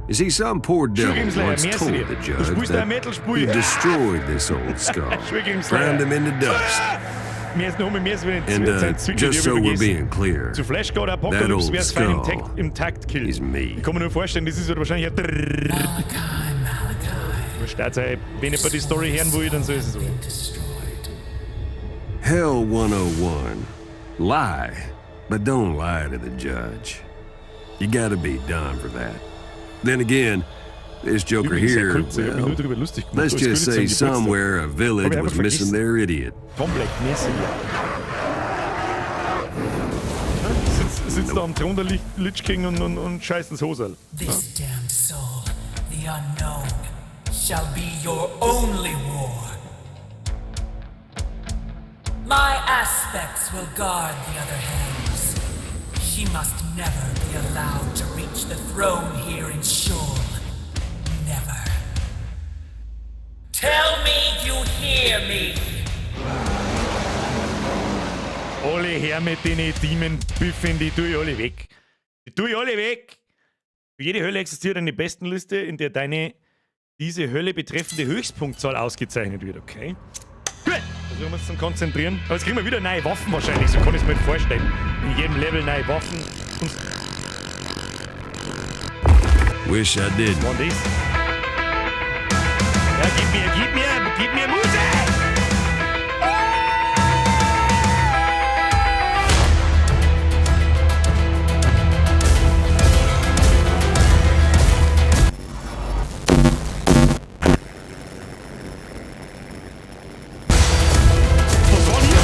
You see, some poor devil Schulgrimslayer, once merci told dir. the Du judge spielst that ein Metal-Spiel. he destroyed this old skull, Schulgrimslayer. ground him into dust. Mir ist noch mehr als wenn And just so we're being clear, Zu Flash God that Apocalypse old wär's fein im skull Takt, im Takt killt. is me. Ich kann mir nur vorstellen, das ist halt wahrscheinlich ein Malachi, Malachi. Versteht sich, wenn ich bei die Story hören will, dann so ist es so. Destroyed. Hell 101. Lie, but don't lie to the judge. You gotta be done for that. Then again, this joker Übrigens, sehr here, kurz, ich hab mich well, nur darüber lustig gemacht. let's Alles just Gute say zum Geburtstag. somewhere a village Hab ich was einfach missing vergessen. their idiot. Tom Black, merci dir. Sitzt da am Thron der Lich King und scheißt ins Hosel. This damned soul, the unknown, shall be your only war. My aspects will guard the other hells. She must never be allowed to reach the throne here in Sheol. Never. Tell me you hear me. Alle her mit den Demon-Büffeln, die tue ich alle weg. Die tue ich alle weg. Für jede Hölle existiert eine Bestenliste, in der deine diese Hölle betreffende Höchstpunktzahl ausgezeichnet wird, okay? Gut, versuchen wir uns zum Konzentrieren. Aber jetzt kriegen wir wieder neue Waffen wahrscheinlich, so kann ich es mir nicht vorstellen. In jedem Level neue Waffen. Und Wish I didn't. was war das? Ja, gib mir, gib mir, gib mir Musik! Was war denn hier?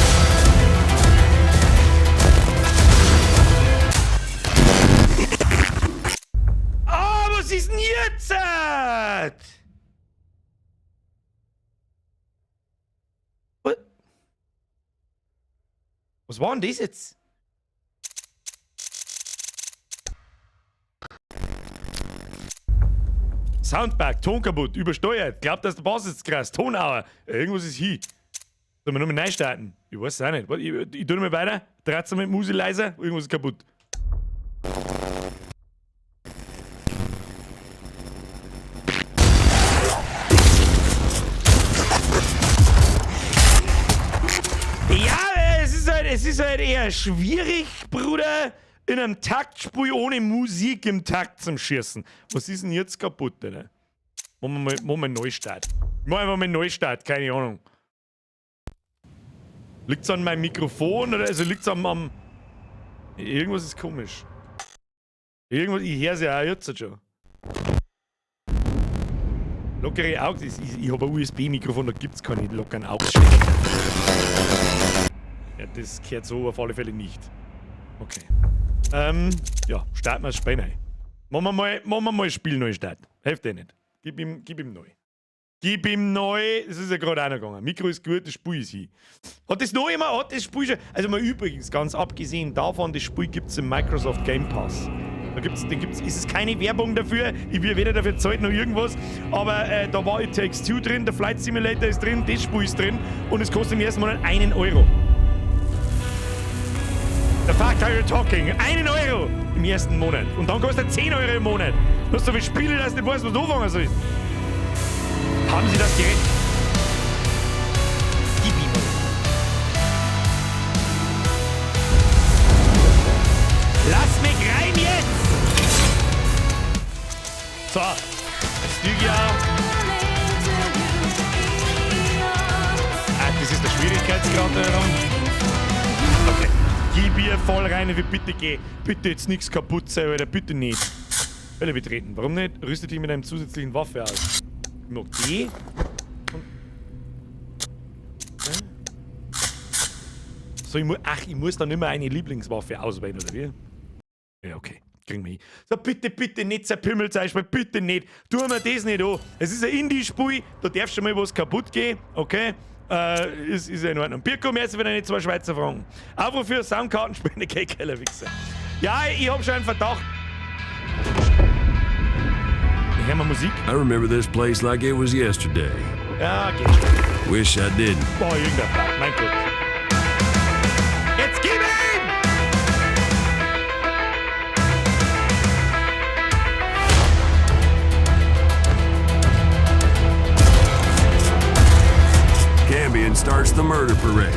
Ah, was ist denn jetzt? Was? Was war denn das jetzt? Soundbug, Ton kaputt, übersteuert, glaubt, dass der Bass ist krass, Tonauer, irgendwas ist hier. Sollen wir nochmal neu starten? Ich weiß es auch nicht. Warte, ich tu nochmal weiter. Dreht's mit Musik leiser, irgendwas ist kaputt. Ja, es ist halt eher schwierig, Bruder, in einem Taktspiel ohne Musik im Takt zum Schießen. Was ist denn jetzt kaputt, Alter? Machen wir mal Neustart. Machen wir einfach mal Neustart, keine Ahnung. Liegt's an meinem Mikrofon oder also liegt's am. Irgendwas ist komisch. Irgendwas, ich hör's ja auch jetzt schon. Lockere Aux, ich hab ein USB-Mikrofon, da gibt's keine lockeren Aux. Ja, das gehört so auf alle Fälle nicht. Okay. Ja, starten wir das Spiel neu. Machen wir mal Spiel neu starten. Hilft eh nicht. Gib ihm neu. Gib ihm neu. Das ist ja gerade auch noch gegangen. Mikro ist gut, das Spiel ist hin. Hat das noch immer, hat das Spiel schon. Also mal übrigens, ganz abgesehen davon, das Spiel gibt es im Microsoft Game Pass. Da gibt's, den gibt's, ist es keine Werbung dafür, ich will weder dafür zahlt noch irgendwas, aber da war It Takes Two drin, der Flight Simulator ist drin, das Spiel ist drin und es kostet im ersten Monat 1 Euro. The fuck are you talking? 1 Euro im ersten Monat. Und dann kostet er 10 Euro im Monat. Du hast so viele Spiele, dass du nicht weißt, was du anfangen sollst. Haben Sie das Gerät? Gib ihm. Lass mich rein jetzt! So, Stygia. Ah, das ist der Schwierigkeitsgrad da herum. Okay. Gib ihr voll rein, wie bitte geh. Bitte jetzt nichts kaputt sein, Alter. Bitte nicht. Hölle betreten. Warum nicht? Rüstet dich mit einem zusätzlichen Waffe aus. Ich mag die. Und so, ach, ich muss dann nicht mehr eine Lieblingswaffe auswählen, oder wie? Ja, okay. Kriegen wir hin. So, bitte, bitte nicht zerpümmelt sein, bitte nicht. Tu mir das nicht an. Es ist ein Indie-Spiel, da darf schon mal was kaputt gehen, okay? Ist ja in Ordnung. Birko, merci für deine 2 Schweizer Franken. Auch für Soundkartenspende, geiler Wichser. Ja, ich hab schon einen Verdacht. Hören wir Musik? I remember this place like it was yesterday. Ja, geht schon. Wish I didn't. Boah, irgendein Plan. Mein Gott. Jetzt gib ihm! Cambion starts the murder parade.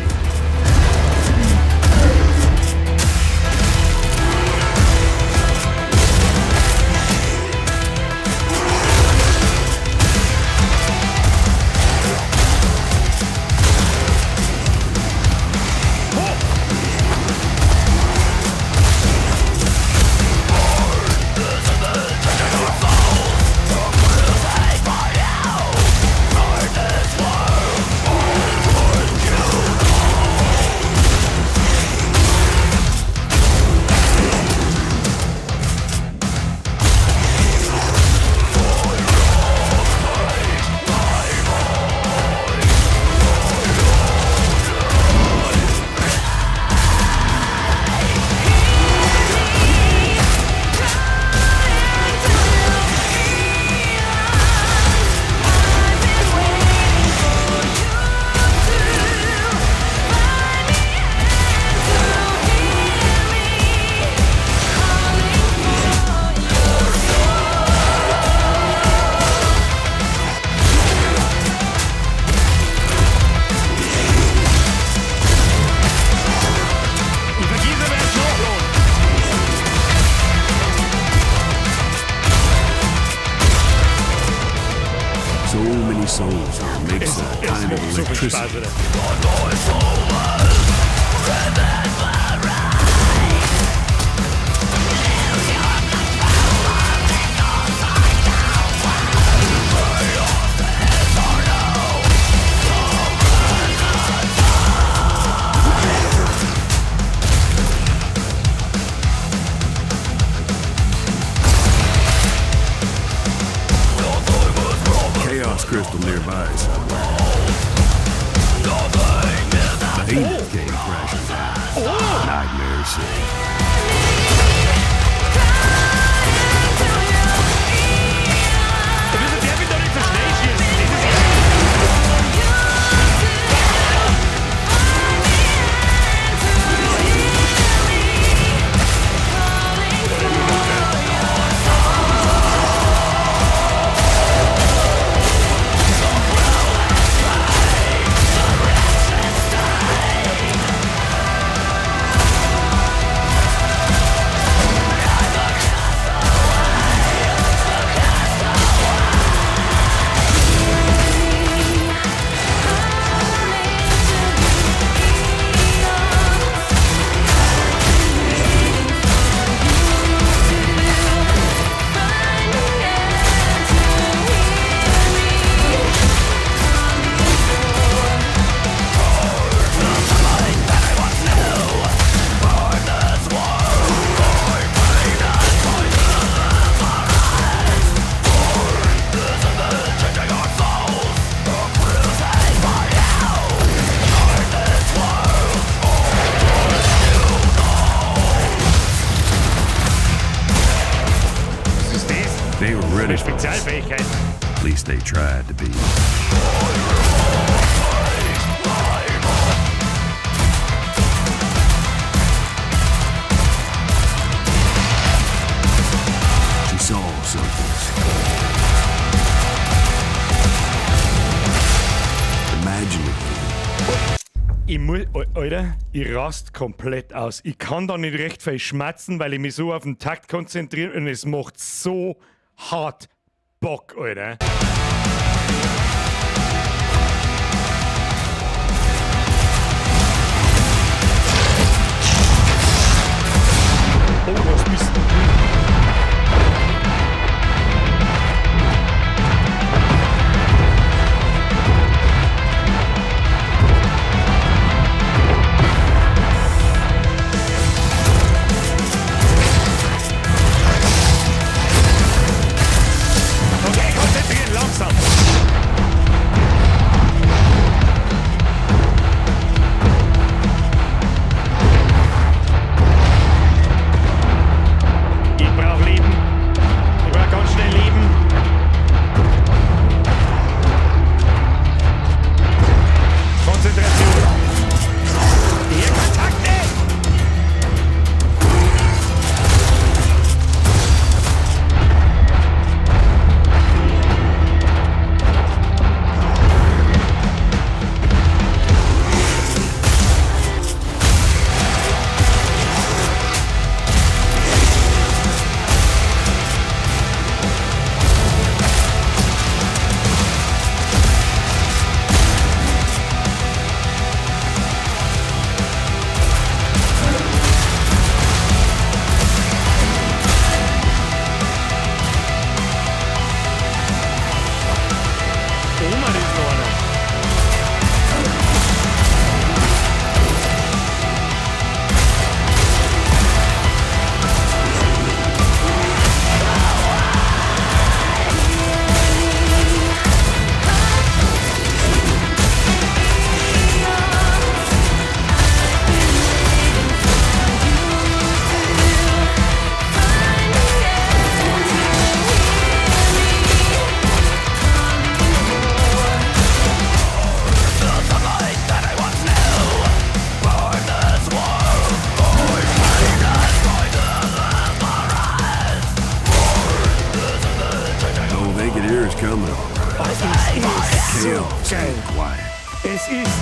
Ich vergiss aber erst nachladen. So many souls here makes Es, a es kind of macht so viel Spaß, electricity. Alter. Chaos crystal nearby somewhere. Behemoth came crashing down. Nightmare City. Wieso darf ich da nicht so schnell schießen? Das ist ärgerlich. Was ist das? They were ready for us. Spezialfähigkeit. At least they tried to be. muss, Alter, ich rast komplett aus. Ich kann da nicht recht viel schmatzen, weil ich mich so auf den Takt konzentriere und es macht so hart Bock, Alter. Oh, was bist denn du? Okay, konzentrieren, langsam. Ich brauch Leben. Ich brauch ganz schnell Leben. Konzentration. Hier Kontakte! Oma, das ist noch einer. Oh, they could hear us coming, all right. Es ist so Chaos geil. ain't quiet. Es ist.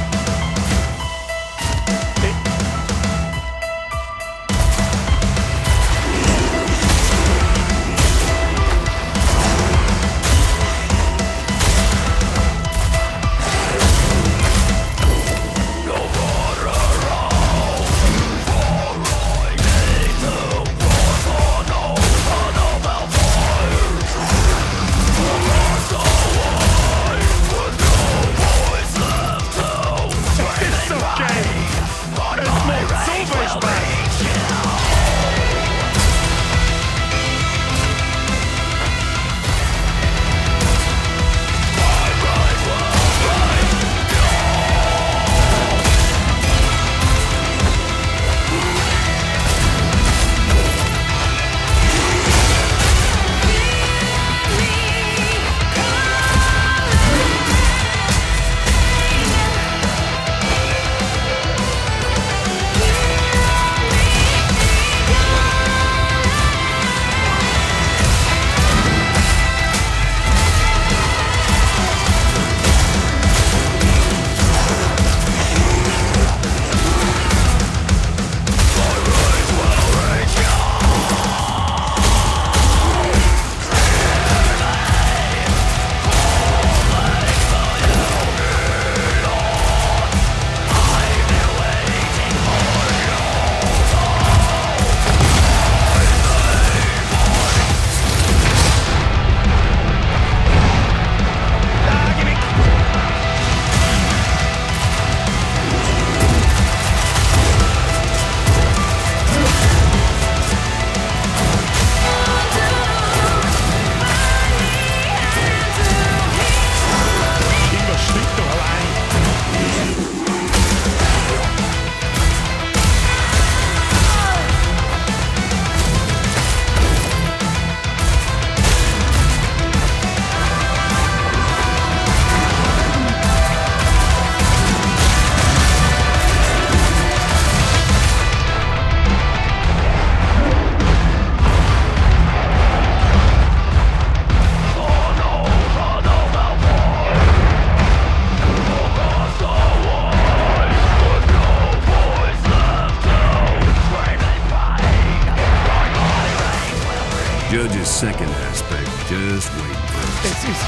Judge's second aspect just waiting for us. Es ist.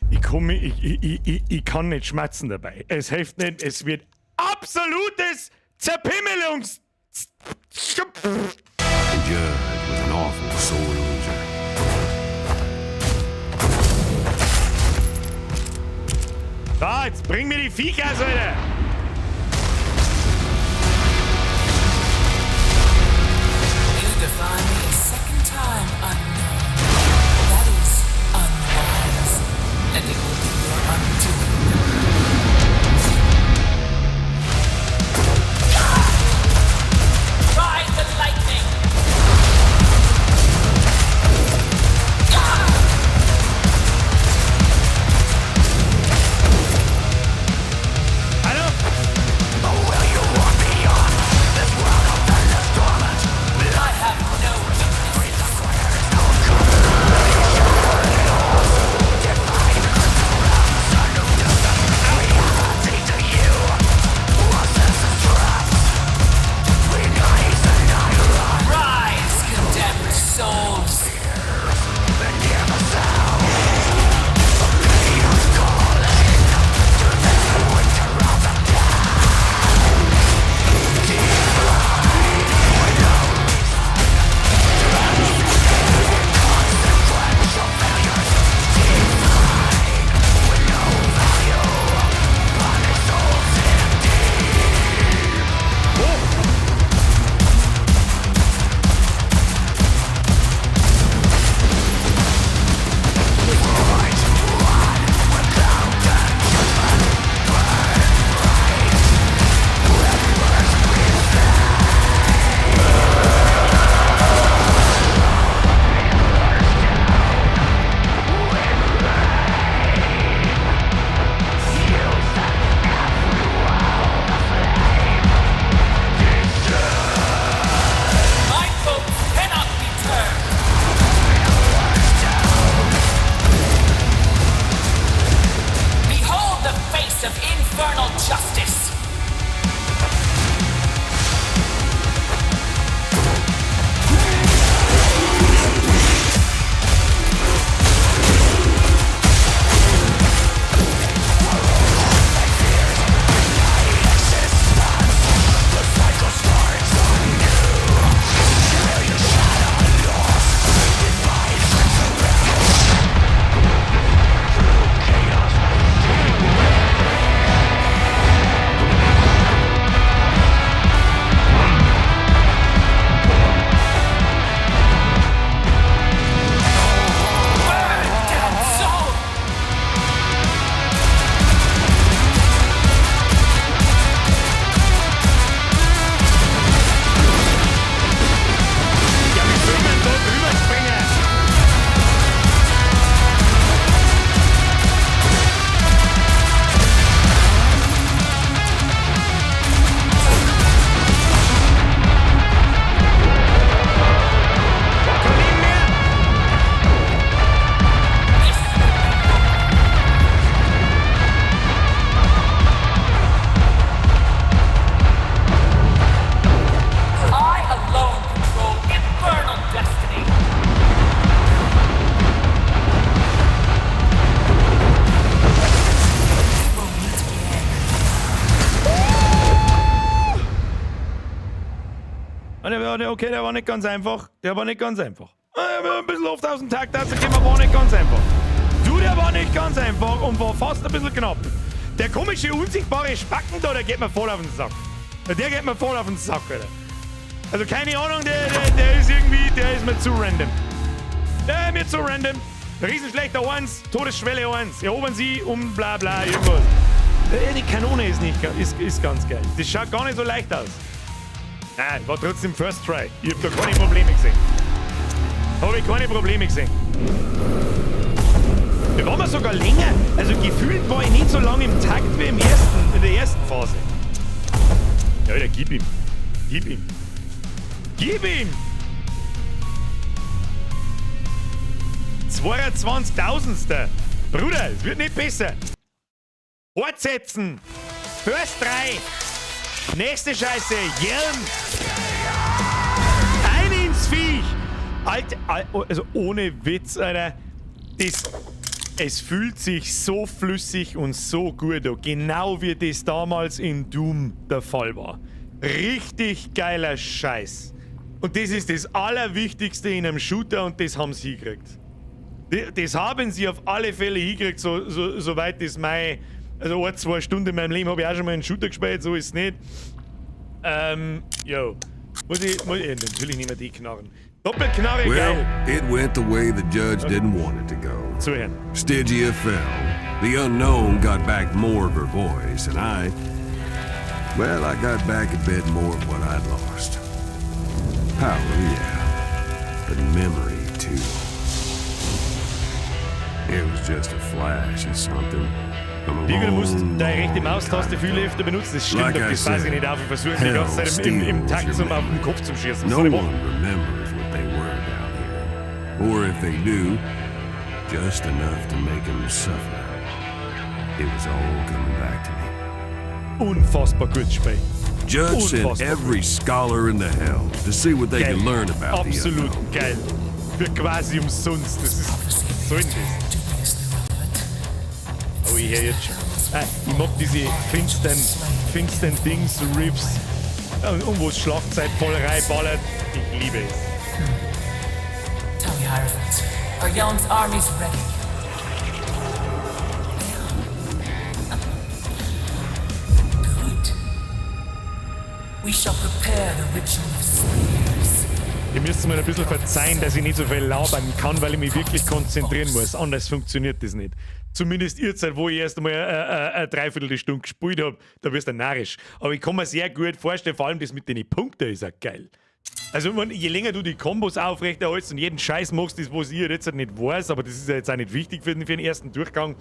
Ich komme, ich kann nicht schmatzen dabei. Es hilft nicht, es wird absolutes Zerpimmelungs. The Judge was an awful sore loser. Da, jetzt bring mir die Viecher, Alter! You defy me a second time, unknown. That is unwise, and it will be your undoing. Ride the lightning! Hallo? I have no weaknesses. Rise, condemned souls! My boats cannot be turned! Behold the face of infernal justice! Burn, damned soul! Ja, wie soll man da drüber springen? Kann nicht mehr! This I alone control infernal destiny! We will meet again. Ah, okay, der war nicht ganz einfach. Der war nicht ganz einfach. Ah, ein bisschen Luft aus dem Takt rausgekommen, war nicht ganz einfach. Du, der war nicht ganz einfach und war fast ein bisschen knapp. Der komische, unsichtbare Spacken da, der geht mir voll auf den Sack. Der geht mir voll auf den Sack, Alter. Also keine Ahnung, der ist irgendwie, der ist mir zu random. Der ist mir zu random. Riesenschlechter 1, Todesschwelle 1. Erobern sie um bla bla irgendwas. Die Kanone ist nicht, ist ganz geil. Das schaut gar nicht so leicht aus. Nein, war trotzdem First Try. Ich hab da keine Probleme gesehen. Habe ich keine Probleme gesehen. Wir waren sogar länger. Also gefühlt war ich nicht so lange im Takt wie in der ersten Phase. Ja, Alter, gib ihm. Gib ihm. Gib ihm! 22.000. Bruder, es wird nicht besser. Fortsetzen. First Try. Nächste Scheiße. Yelm. Ein ins Viech. Alter, also ohne Witz, Alter, es fühlt sich so flüssig und so gut an. Genau wie das damals in Doom der Fall war. Richtig geiler Scheiß. Und das ist das Allerwichtigste in einem Shooter und das haben sie hingekriegt. Das haben sie auf alle Fälle hingekriegt, soweit das mein... Also 1, 2 Stunden in meinem Leben habe ich auch schon mal einen Shooter gespielt, so ist es nicht. Yo. Muss ich natürlich nicht mehr die Knarren. Doppelknarre, Well, geil. it went the way the judge didn't want it to go. Zuhören. Stygia fell. The unknown got back more of her voice, and I... Well, I got back a bit more of what I'd lost. Power, yeah. But memory, too. It was just a flash of something. Digga, du musst deine rechte Maustaste viel öfter benutzen. Das stimmt, Like auf I das passe ich said, nicht auf. Ich versuche die ganze Zeit im hell Takt steals zum your auf den Kopf zu schießen. Was No soll ich one machen? remembers what they were down here. Or if they do, just enough to make them suffer. It was all coming back to me. Unfassbar gutes Spiel. Judge sent Unfassbar every scholar in the hell to see what they Geil. could learn about the Absolut unknown. geil. Für quasi umsonst. Das ist Prophecy so appears ist to das. be dubiously relevant. Oh, ich höre jetzt schon. Ah, ich mag diese finstern Dings, Riffs. Und wo es Schlagzeug voll reinballert. Ich liebe es. Tell me, Hierophant, are Yelm's armies ready? Good. We shall prepare the ritual of spears. Ihr müsst mir ein bisschen verzeihen, dass ich nicht so viel labern kann, weil ich mich wirklich konzentrieren muss. Anders funktioniert das nicht. Zumindest ihr Zeit, wo ich erst einmal eine Dreiviertelstunde gespielt hab, da wirst du narrisch. Aber ich kann mir sehr gut vorstellen, vor allem das mit den Punkten ist auch geil. Also, je länger du die Kombos aufrechterhältst und jeden Scheiß machst, das, was ich jetzt halt nicht weiß, aber das ist ja jetzt auch nicht wichtig für den ersten Durchgang,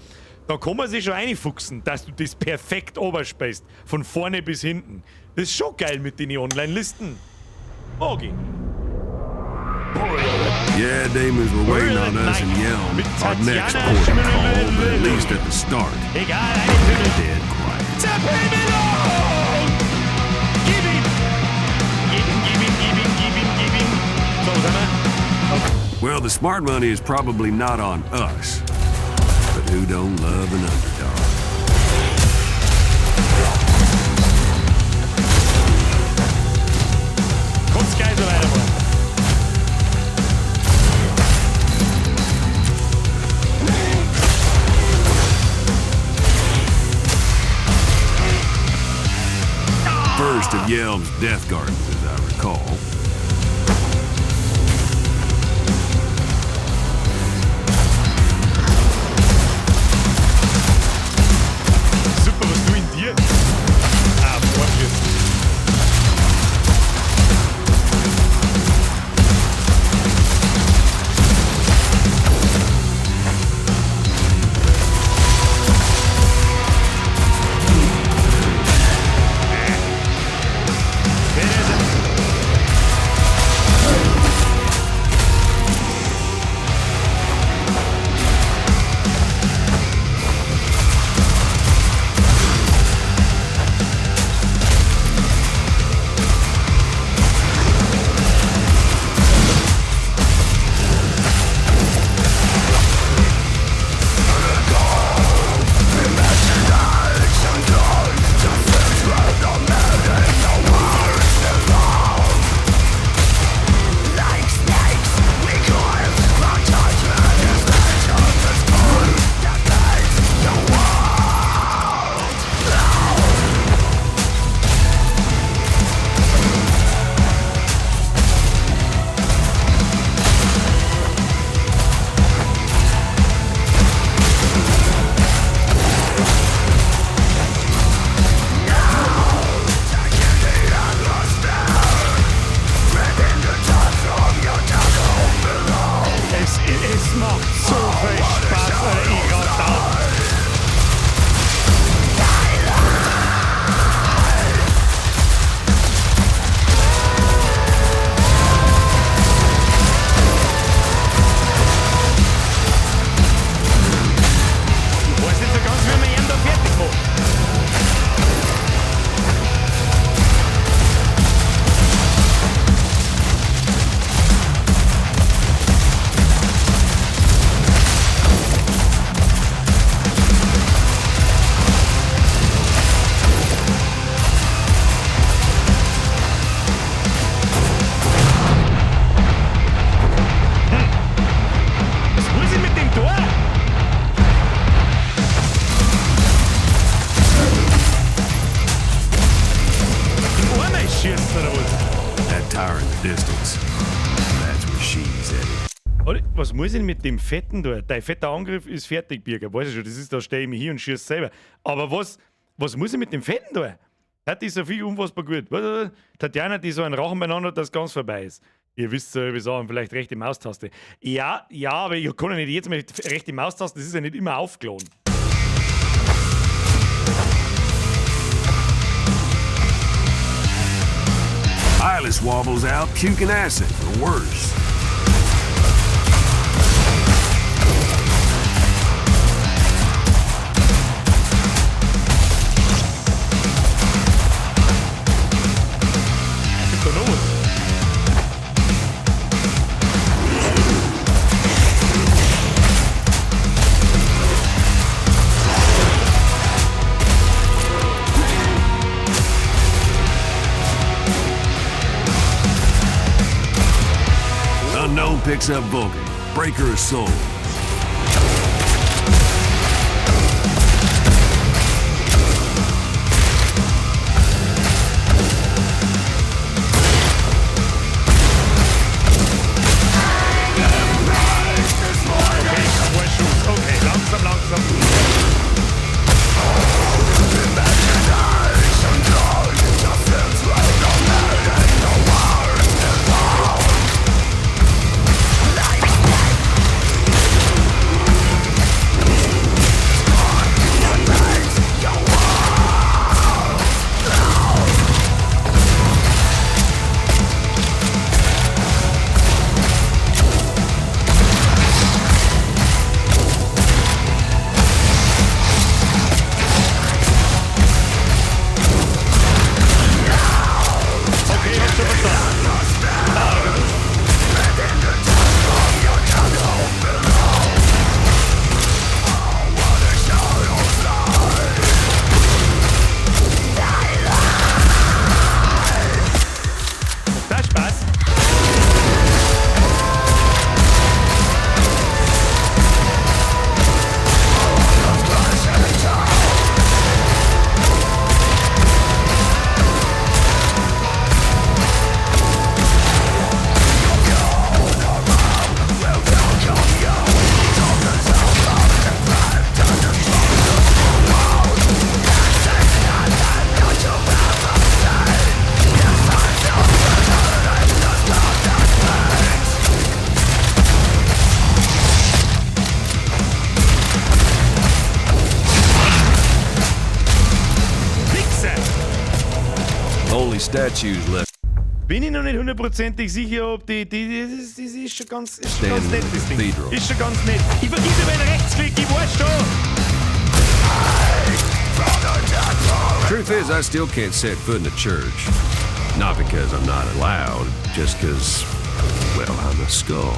da kann man sich schon reinfuchsen, dass du das perfekt oberspeist. Von vorne bis hinten. Das ist schon geil mit den Online-Listen. Okay. Yeah, demons were waiting on us in Yelm, Mit our next Tatjana port of call, but at least at the start, Egal, eine Pimmel. dead quiet. Zerpimmelung! Gib ihm! Gib ihm, gib ihm, gib ihm, gib ihm, gib ihm. So, wo sind wir? Well, the smart money is probably not on us, but who don't love an underdog? Kommt's gleich so weitermachen. First of Yelm's death gardens, as I recall. Super, was du in dir? Ah, Fortschritt. Es macht so viel Spaß, Alter. Ich raste auf. Ich weiß nicht so ganz, wie man ihn da fertig macht. Warte, was muss ich denn mit dem Fetten da? Dein fetter Angriff ist fertig, Birger. Weiß ich schon, das ist, da stehe ich mich hier und schieße selber. Aber was muss ich mit dem Fetten da? Das ist so viel unfassbar gut. Was? Tatjana, die so einen Rachen beieinander hat, dass ganz vorbei ist. Ihr wisst so, wir sagen vielleicht rechte Maustaste. Ja, ja, aber ich kann ja nicht jetzt mit rechte Maustaste, das ist ja nicht immer aufgeladen. Eyeless wobbles out, puking acid, or worse. Gibt da noch was? Unknown picks up Vulcan, Breaker of Souls. Okay, zwei Schuss. Okay, langsam, langsam. Okay, ich hab schon verstanden. Das Spaß. Wichser! Only statues left Bin ich noch nicht hundertprozentig sicher, ob die das ist schon ganz standing nett, in the das Ding. cathedral. Ist schon ganz nett. Ich vergiss immer den Rechtsklick, ich weiß schon. Truth is, I still can't set foot in a church. Not because I'm not allowed, just because, well, I'm a skull.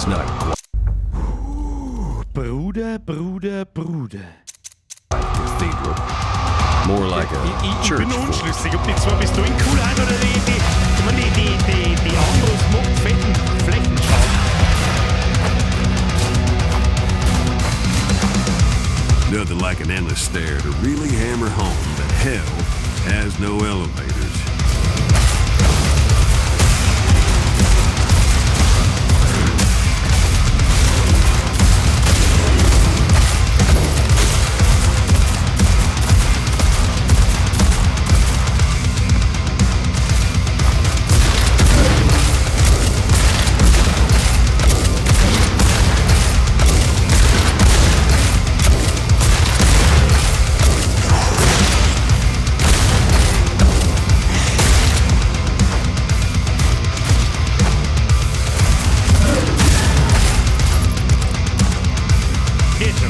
It's not quite Bruder, Bruder, Bruder. a cathedral. More like a Ich, ich church bin fort. unschlüssig, ob die zwei Pistolen cool sind oder die, die, ich meine, die, die, die, die Armbrust macht fetten Flächenschaden. Nothing like an endless stair to really hammer home that hell has no elevators. Geht schon.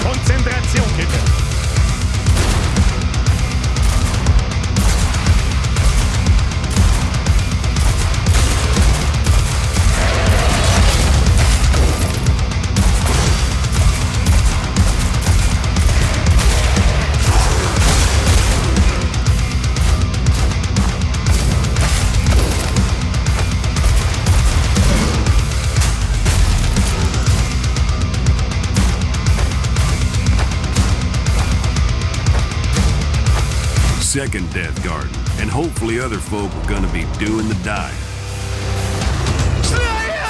Konzentration, bitte. Second Death Garden, and hopefully other folk were gonna be doing the dying. Schleier!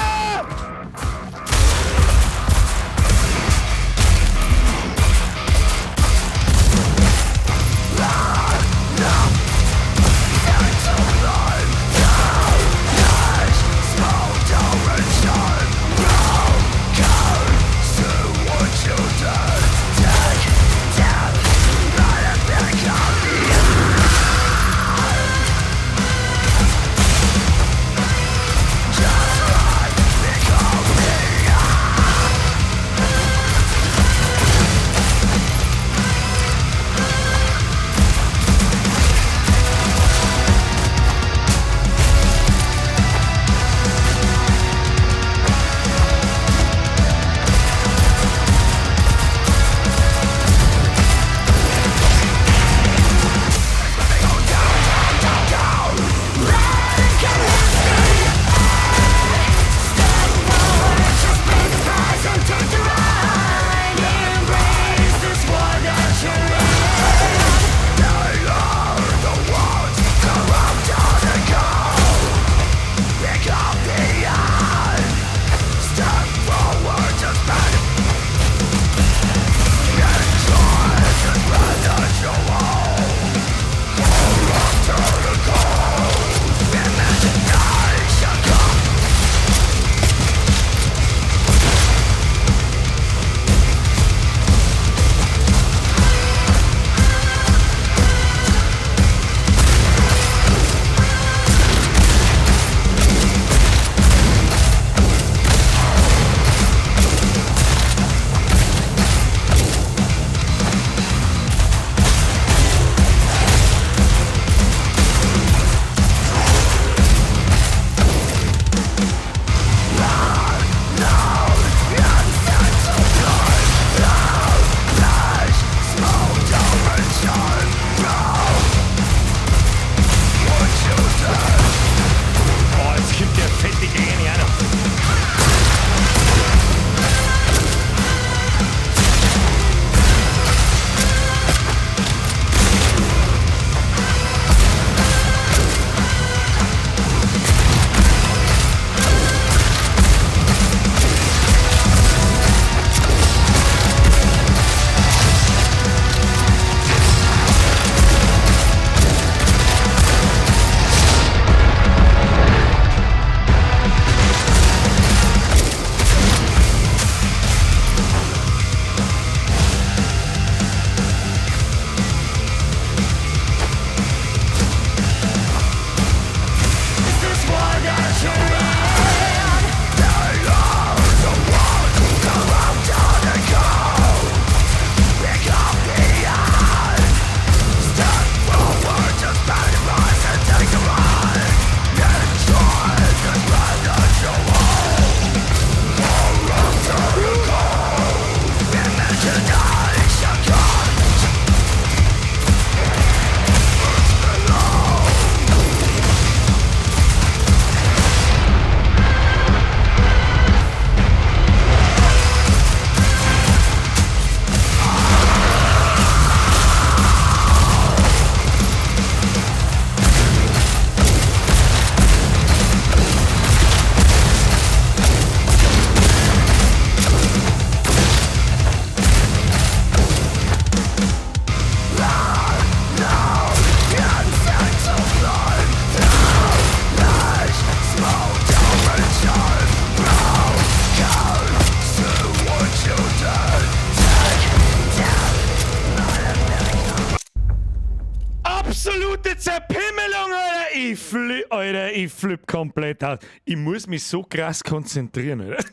Absolute Zerpimmelung, Alter! Ich flipp, Alter, ich flipp komplett aus. Ich muss mich so krass konzentrieren, Alter.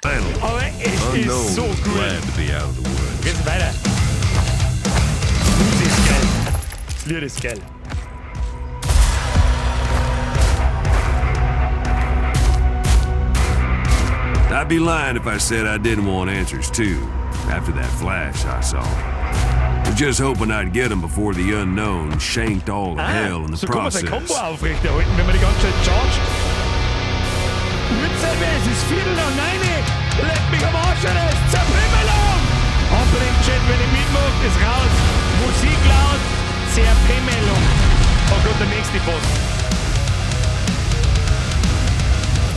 Finally, Aber es ist Unknown so was gut. glad to be out of the woods. Geht's weiter. Musik ist geil. Das Lied ist geil. I'd be lying if I said I didn't want answers too, after that flash I saw. Was just hoping I'd get 'em before the Unknown shanked all to hell in the So kann man sein process. Combo aufrechterhalten, wenn man die ganze Zeit chargt. Uhrzeit, es ist 9:15. Leck mich am Arsch, Alter, es ist Zerpimmelung! Ampel im Chat, wenn ich mitmache, ist raus. Musik laut, Zerpimmelung. Oh Gott, der nächste Boss.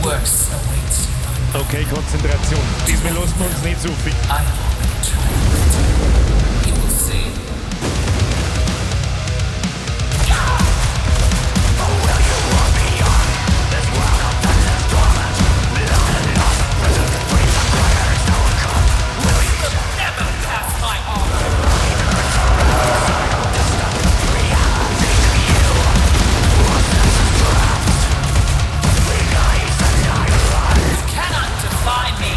Worse awaits you. Okay, Konzentration. Diesmal lassen wir uns nicht so viel. I have already triumphed. You will see. Never pass my honor. You cannot defy me.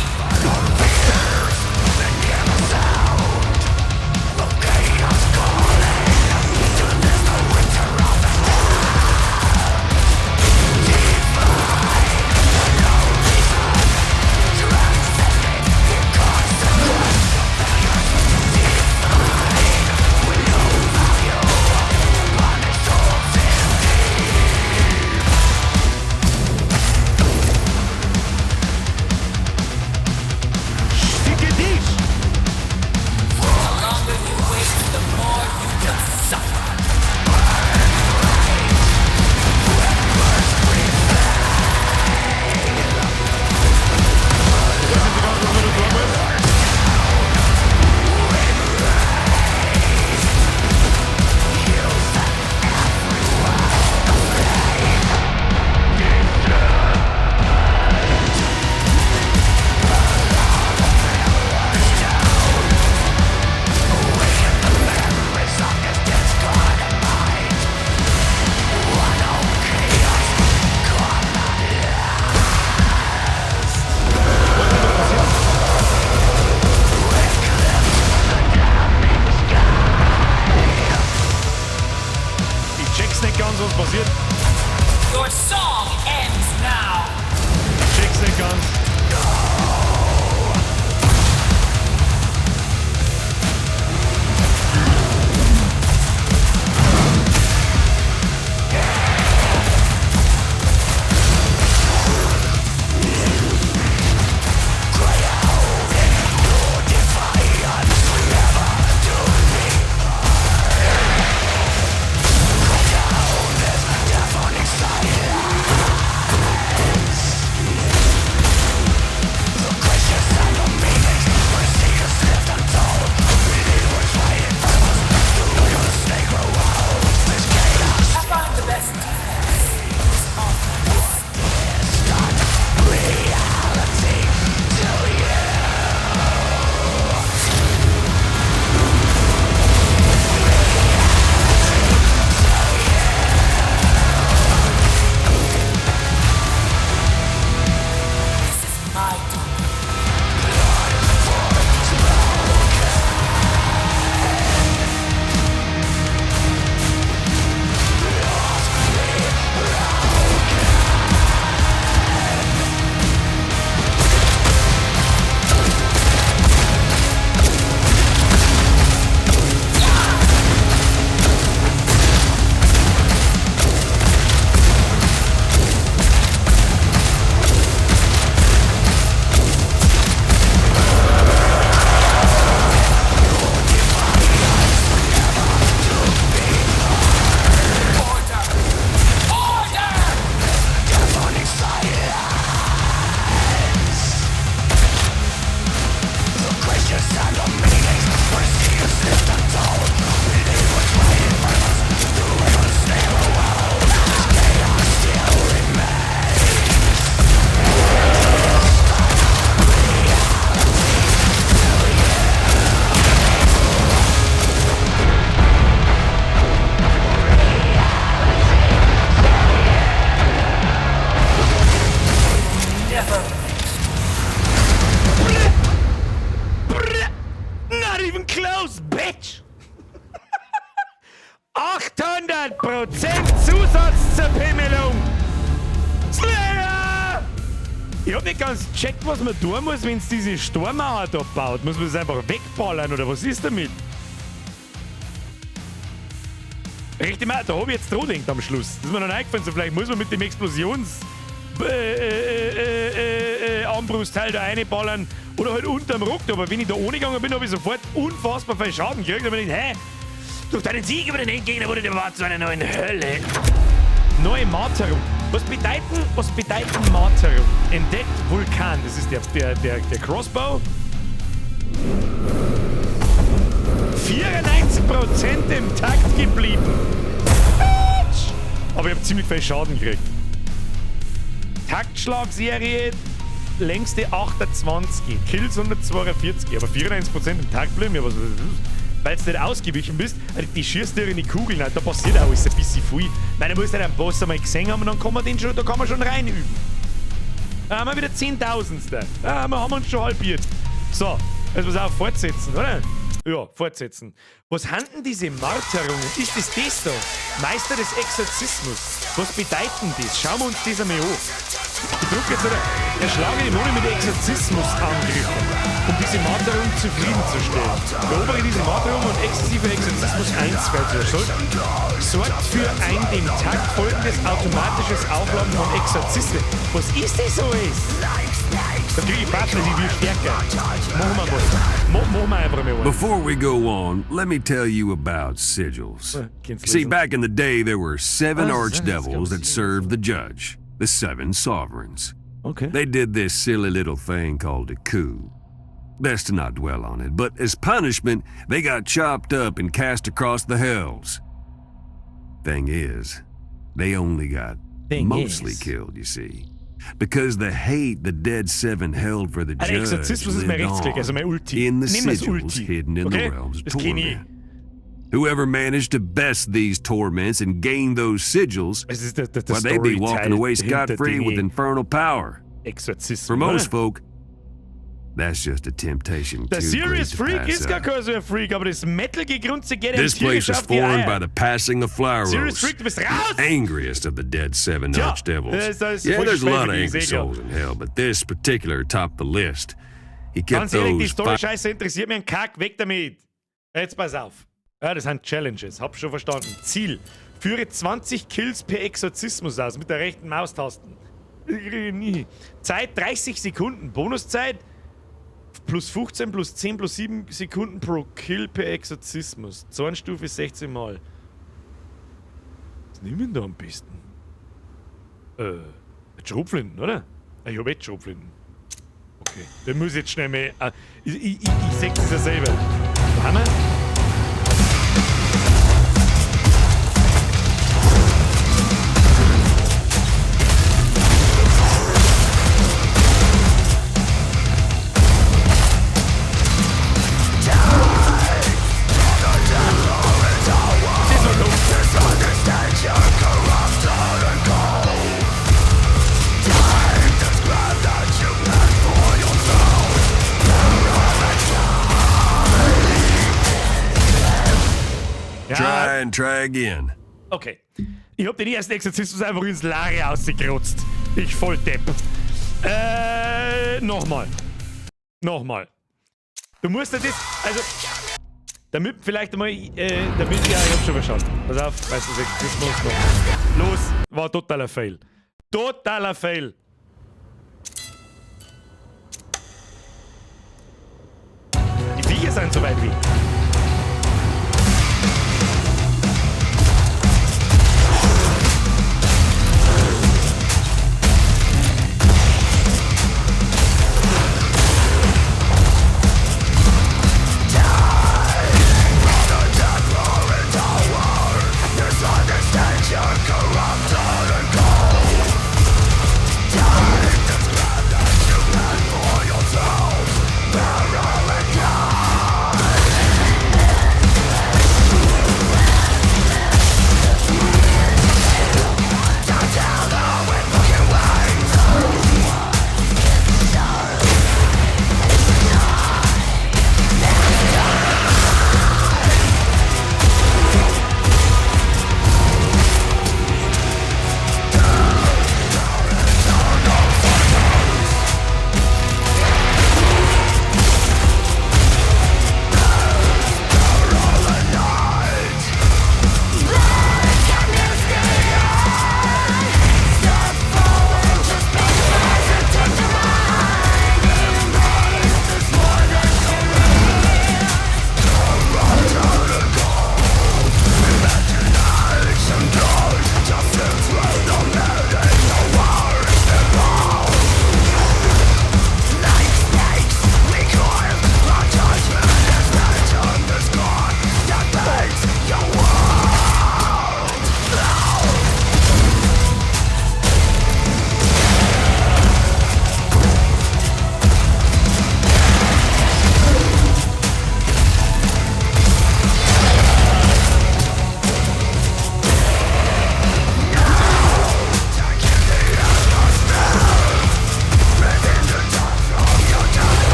Ficke dich! The longer you wait, the more you will suffer. Ich weiß nicht ganz, was man da tun muss. Ich check's nicht ganz, was passiert. Your song ends now. Ich check's nicht ganz. 100% Zusatz zur Pimmelung! Slayer! Ich hab nicht ganz gecheckt, was man tun muss, wenn es diese Stormauer da baut. Muss man das einfach wegballern oder was ist damit? Richtig mal, da hab ich jetzt dran gedacht am Schluss. Das ist mir noch eingefallen, so vielleicht muss man mit dem Explosions Armbrustteil da reinballern oder halt unterm Ruck. Aber wenn ich da ohne gegangen bin, hab ich sofort unfassbar viel Schaden gekriegt. Da bin ich, hä? Durch deinen Sieg über den Endgegner wurde der Wart zu einer neuen Hölle. Neue Marterung. Was bedeuten Marterung? Entdeckt Vulkan. Das ist der Crossbow. 94% im Takt geblieben. Bitch! Aber ich hab ziemlich viel Schaden gekriegt. Taktschlagserie, längste 28, Kills 142, aber 94% im Takt geblieben. Ja, was, weil du nicht ausgewichen bist, die schießt dir in die Kugeln, da passiert auch alles ein bisschen viel. Ich meine, du musst halt einen Boss einmal gesehen haben und dann kann man den schon, da kann man schon reinüben. Da haben wir wieder Zehntausendste. Da haben wir uns schon halbiert. So, jetzt muss auch fortsetzen, oder? Ja, fortsetzen. Was handeln diese Marterungen? Ist das das da? Meister des Exorzismus. Was bedeuten das? Schauen wir uns das einmal an. Ich drücke jetzt, oder? Erschlage Dämonen mit Exorzismusangriffen, um diese Marterung zufriedenzustellen. Erobere diese Marterung und exzessiver Exorzismus 1 freizuschalten. Sorgt für ein dem Takt folgendes automatisches Aufladen von Exorzismen. Was ist das so alles? Da krieg ich Waffen, die wird stärker. Machen wir mal. Machen wir einfach mal einen. Before we go on, let me tell you about sigils. Kennst See, lesen. back in the day, there were 7 Ah, archdevils that das served the judge, the 7 sovereigns. Okay. They did this silly little thing called a coup. Best to not dwell on it, but as punishment, they got chopped up and cast across the hells. Thing is, they only got Thing mostly is. killed, you see. Because the hate the dead 7 held for the Ein judge Exorzismus ist mein lived Rechtsklick, also on mein Ulti. in the Nehmen wir's sigils Ulti. hidden in Okay? the realms of Das kenn ich. torment. Whoever managed to best these torments and gain those sigils, Es ist der well, they'd be walking Storyteil away dahinter, scot-free den with ich- infernal power. Exorzismus. For most oder? folk, that's just a temptation Der too great Serious to Freak pass ist gar up. kein so ein Freak, aber das Metal Gegrunze geht einem This place tierisch was auf die formed Eier. by the passing of Serious Flauros, Freak, du bist raus! angriest of the dead 7 Tja, archdevils. das ist Yeah, voll there's a lot of schwer für die angry Segler. souls in hell, but this particular topped the list. He kept Ganz ehrlich, die those Story-Scheiße interessiert mich einen Kack, weg damit! Jetzt pass auf. Ja, das sind Challenges, hab schon verstanden. Ziel: Führe 20 Kills per Exorzismus aus mit der rechten Maustasten. Ich krieg nie. Zeit 30 Sekunden, Bonuszeit plus 15, plus 10, plus 7 Sekunden pro Kill per Exorzismus. Zornstufe 16 Mal. Was nehmen wir denn da am besten? Schrotflinten, oder? Ich hab jetzt Schrotflinten. Okay, dann muss ich jetzt schnell mehr. Ich seh das ja selber. Wo haben wir? Ja, Try and try again. Okay. Ich hab den ersten Exorzismus einfach ins Lare ausgerotzt. Ich Volldepp. Nochmal. Nochmal. Du musst ja das, also, damit vielleicht einmal, damit, ja, ich hab schon verstanden. Pass auf, weißt du, Exorzismus noch. Los, war totaler Fail. Totaler Fail. Die Viecher sind so weit weg.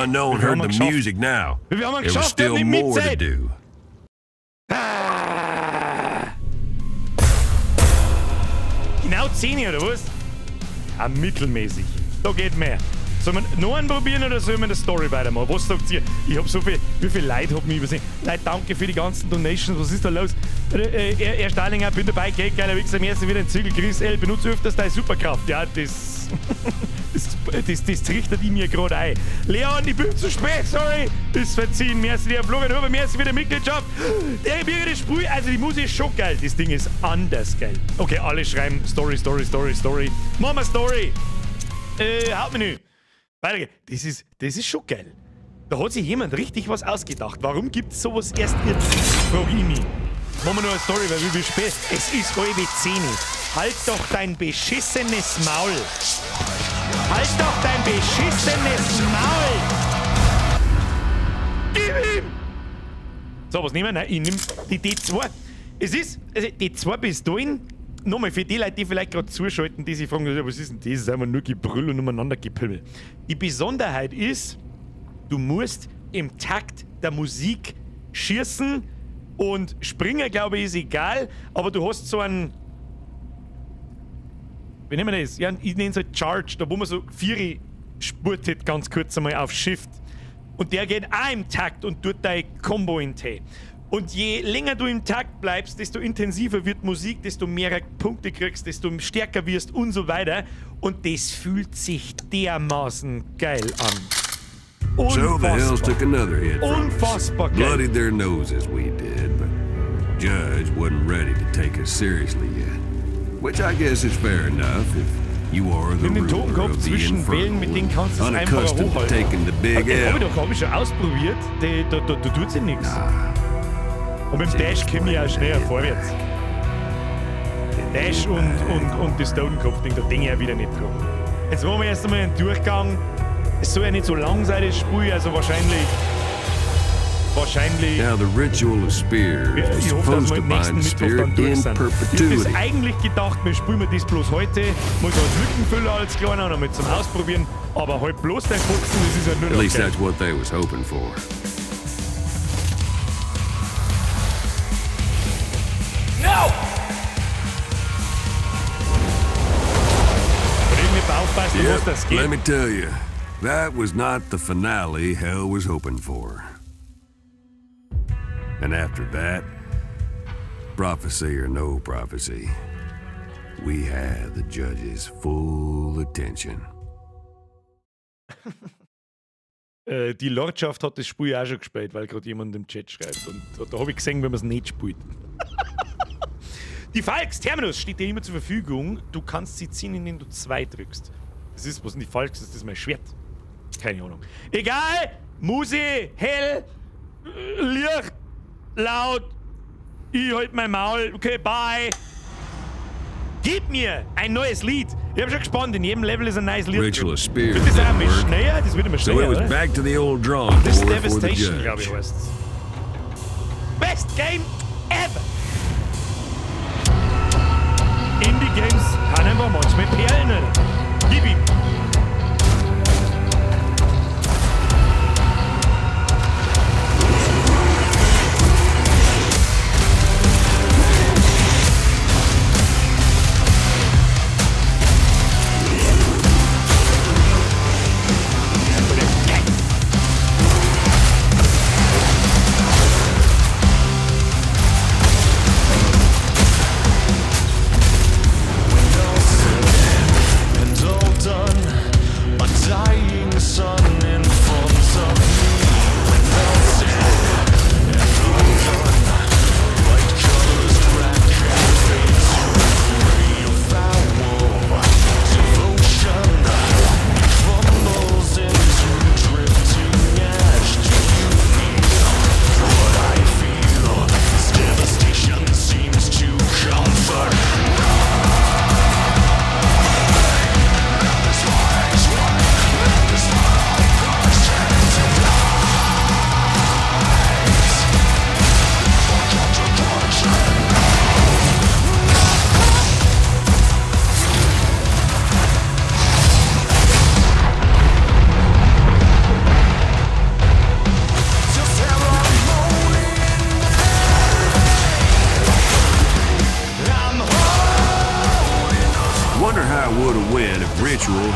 Unknown Wie viel heard haben wir the geschafft? music now. Wie viel haben wir There was geschafft? Wir still haben nicht more to mitzählt. do. Ah. Genau 10, oder was? Ah, mittelmäßig. Da geht mehr. Soll man noch einen probieren oder soll man die Story weitermachen? Was sagt ihr? Ich hab so viel, wie viel Leute hab mich übersehen? Leute, danke für die ganzen Donations. Was ist da los? Er Starlinger, bin dabei, geht geiler Wichser, mir ist wieder ein Zügel, Chris L, benutze öfters deine Superkraft. Ja, das. Das trichtert ich mir gerade ein. Leon, ich bin zu spät, sorry. Ist verziehen. Merci dir, Florian Huber, merci für die Mitgliedschaft. Der Birger, das Spiel, also die Musik ist schon geil. Das Ding ist anders geil. Okay, alle schreiben Story, Story, Story, Story. Machen wir Story. Hauptmenü. Weiter geht's. Das ist schon geil. Da hat sich jemand richtig was ausgedacht. Warum gibt's sowas erst jetzt? Frag ich mich. Machen wir nur eine Story, weil wie spät. Es ist 9:30. Halt doch dein beschissenes Maul. Halt doch dein beschissenes Maul! Gib ihm! So, was nehmen wir? Nein, ich nehm die D2. Es ist, also die 2 Pistolen, nochmal für die Leute, die vielleicht gerade zuschalten, die sich fragen, was ist denn das? Das ist einfach nur Gebrüll und umeinander Gepimmel. Die Besonderheit ist, du musst im Takt der Musik schießen und springen, glaube ich, ist egal, aber du hast so einen, wie nennen wir das? Ja, ich nenne es halt Charge, da wo man so Vieri spurtet ganz kurz einmal auf Shift. Und der geht auch im Takt und tut dein Combo in Tee. Und je länger du im Takt bleibst, desto intensiver wird Musik, desto mehr Punkte kriegst, desto stärker wirst und so weiter. Und das fühlt sich dermaßen geil an. So the Hells Unfassbar. took another hit from us. Unfassbar geil. Bloodied their noses, we did, but Judge wasn't ready to take us seriously yet. Which I guess is fair enough if you are the Nimm den ruler Totenkopf of the zwischen Wellen, infernal mit denen and kannst du es einfacher unaccustomed to hochhalten. taking the big Das habe L. ich doch hab ich schon ausprobiert. Da tut sich nichts. Und mit dem Dash komme ich auch schneller vorwärts. Dash und das Totenkopf-Ding, da denke ich auch wieder nicht dran. Jetzt machen wir erst einmal einen Durchgang. Es soll ja nicht so lang sein, das Spiel, also wahrscheinlich. Wahrscheinlich. Now the ritual of spears Ja, was ich hoffe, dass supposed wir to nächsten bind Mittwoch spirit dann durch in sind. Ich hab das perpetuity. eigentlich gedacht, wir spielen wir das bloß heute, mal so als Lückenfüller als kleiner und einmal zum Ausprobieren, aber halt bloß dein Putzen, das ist ja nur At noch least geil. that's what they was hoping for. No! Und irgendwie aufpassen, Yep, was das geht. let me tell you, that was not the finale Hell was hoping for. And after that, prophecy or no prophecy, we had the judge's full attention. Die Lordschaft hat das Spiel auch schon gespielt, weil gerade jemand im Chat schreibt. Und da habe ich gesehen, wenn man es nicht spielt. Die Falx Terminus steht dir immer zur Verfügung. Du kannst sie ziehen, indem du 2 drückst. Das ist, was sind die Falx? Das ist mein Schwert. Keine Ahnung. Egal! Musi, hell, Licht, laut. Ich halt mein Maul. Okay, bye. Gib mir ein neues Lied. Ich hab schon gespannt. In jedem Level ist ein neues Lied. Ritual of Spears Wird das auch didn't mit work. schneller? Das wird immer So schneller, it was oder? back to the old drawing This board for the Devastation, glaube ich, judge. heißt's. Best Game ever! Indie Games haben einfach manchmal Perlen, Alter. Gib ihm! And all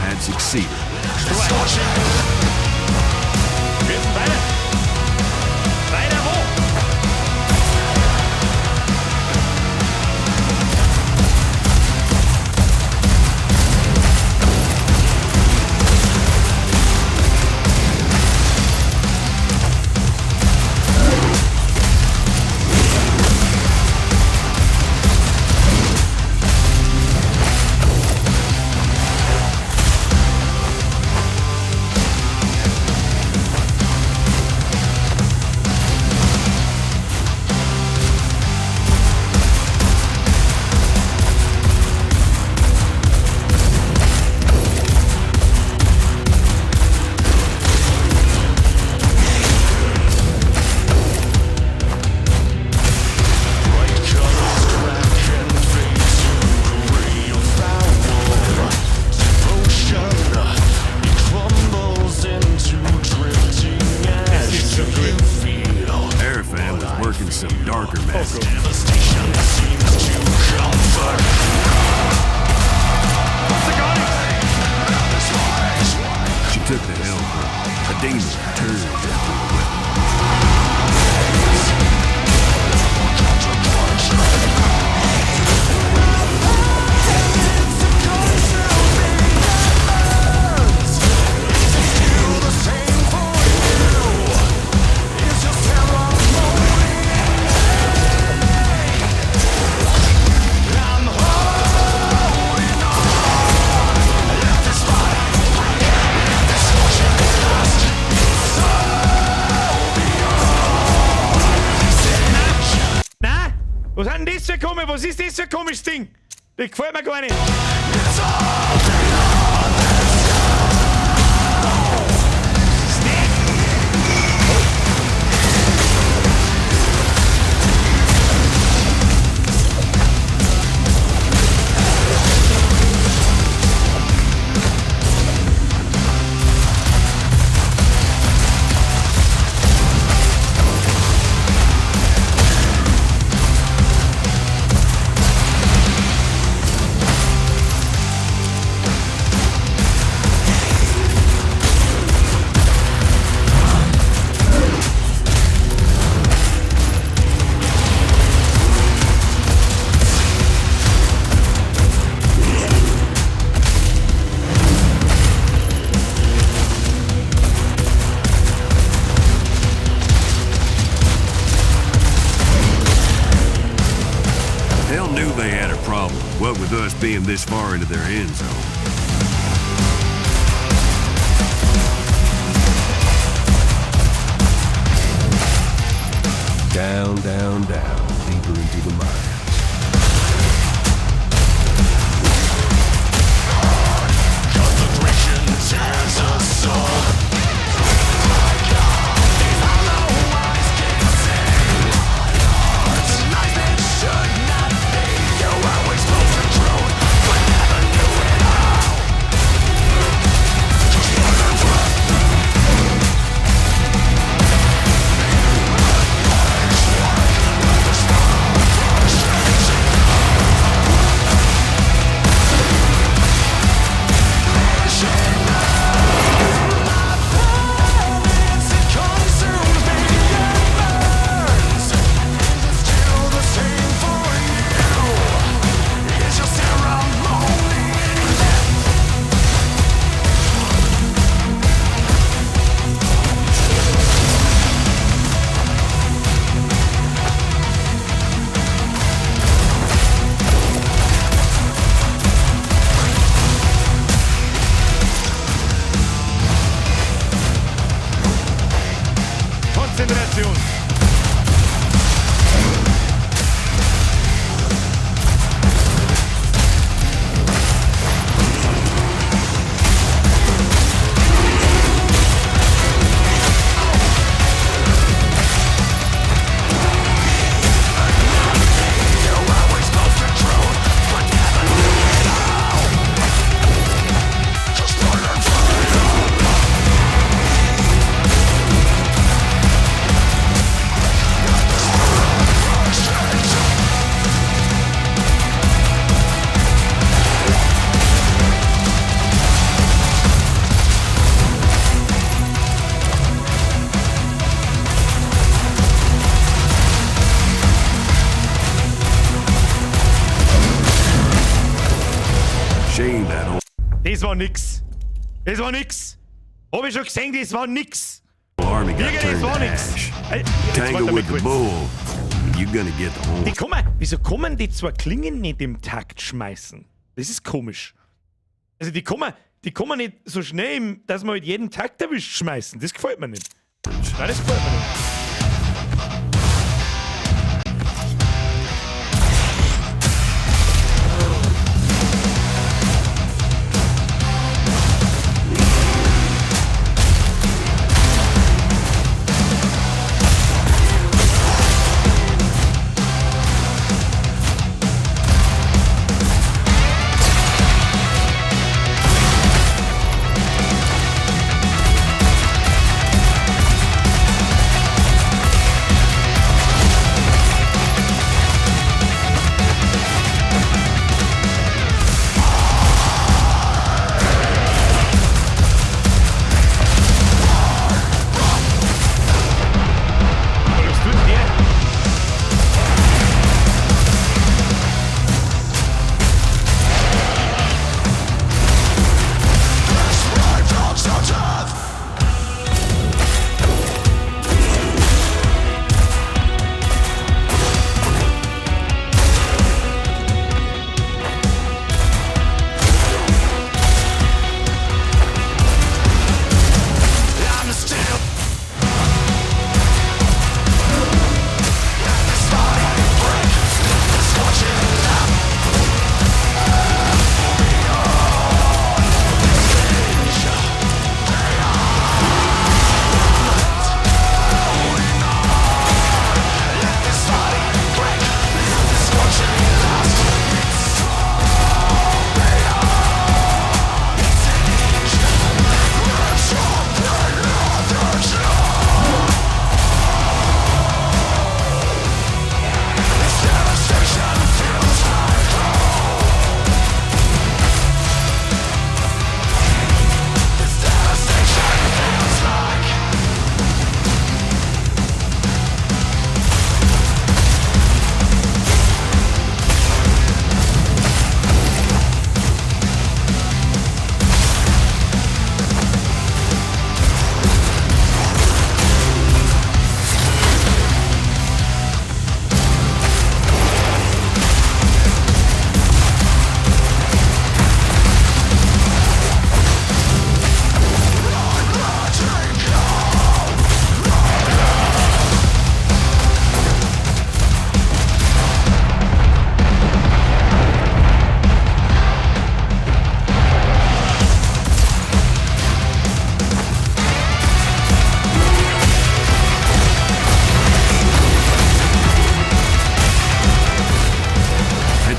had succeeded. Wir sind weiter. Weiter wo? Es ist schon gut. Aerofan was working some darker magic. Macht ja gar nichts. She took the Hellcrow, a demon turned into a weapon. Na? Was hat denn das für komisch? Was ist das für ein komisches Ding? Das gefällt mir gar nicht. Hell knew they had a problem, what with us being this far into their end zone. Down, down, down, deeper into the mines. Konzentration. Das war nix. Das war nix. Hab ich schon gesehen, das war nix. Army got Birger, das turned war to nix. ash. Jetzt warte Tangle mal with the kurz. bull, you're gonna get the horn. Die kommen, wieso kommen die zwei Klingen nicht im Takt schmeißen? Das ist komisch. Also die kommen nicht so schnell, dass man halt jeden Takt erwischt schmeißen. Das gefällt mir nicht. Nein, das gefällt mir nicht.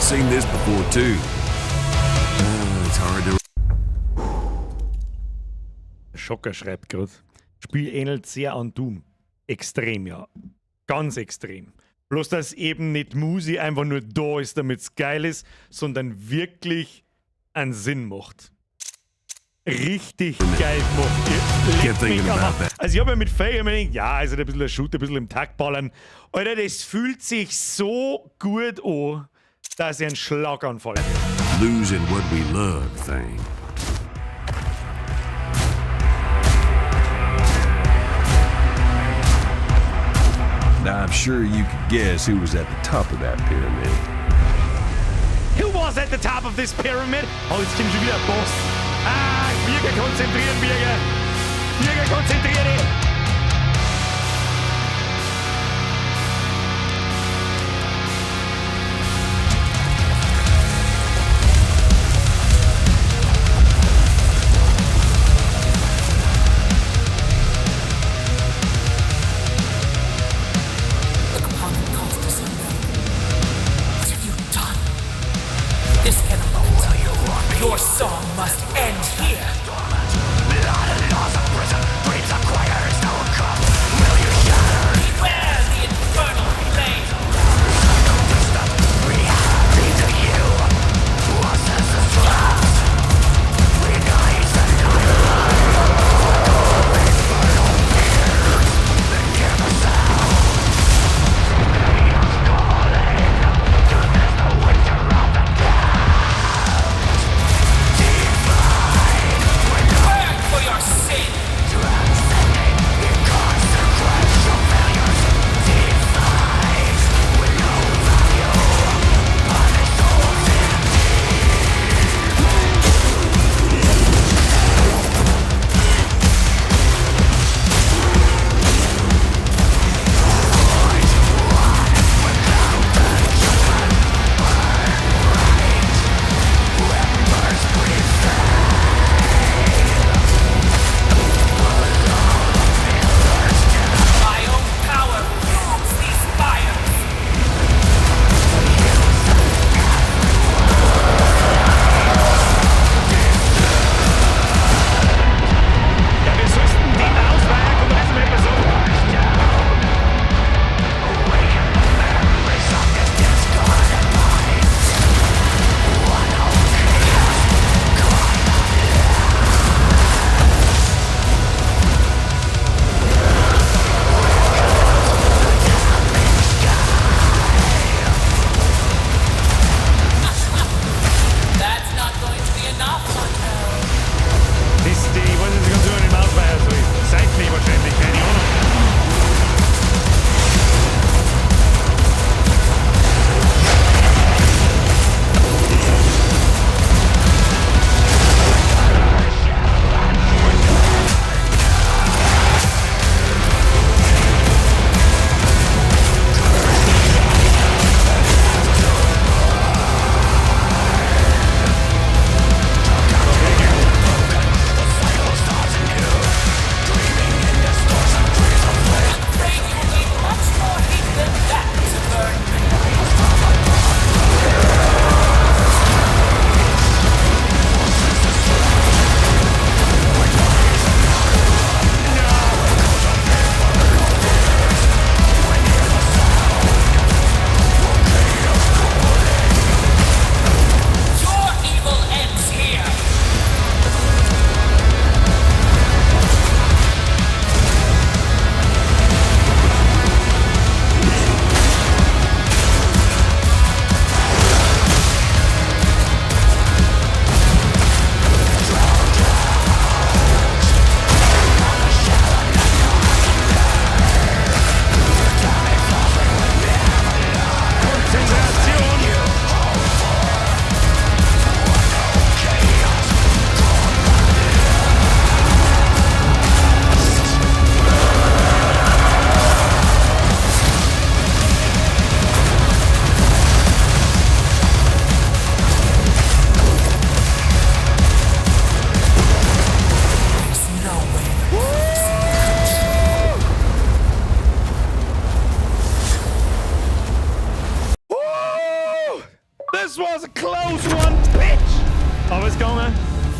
Seen this before too. It's hard to. Schocker schreibt grad. Spiel ähnelt sehr an Doom. Extrem, ja. Ganz extrem. Bloß, dass eben nicht Musi einfach nur da ist, damit's geil ist, sondern wirklich einen Sinn macht. Richtig geil gemacht. Kept Leck thinking mich am about Arsch. that. Also ich hab ja mit Faye immer gedacht, ja, also ein bisschen ein Shooter, ein bisschen im Takt ballern. Alter, das fühlt sich so gut an, dass ich einen Schlaganfall krieg. Losing what we love thing. Now, I'm sure you could guess who was at the top of that pyramid. Who was at the top of this pyramid? Oh, jetzt kommt schon wieder ein Boss. Ah, Birger, konzentrieren, Birger. Birger, konzentriere dich. Look upon the cultists unknown. What have you done? This cannot continue. Your song must end here.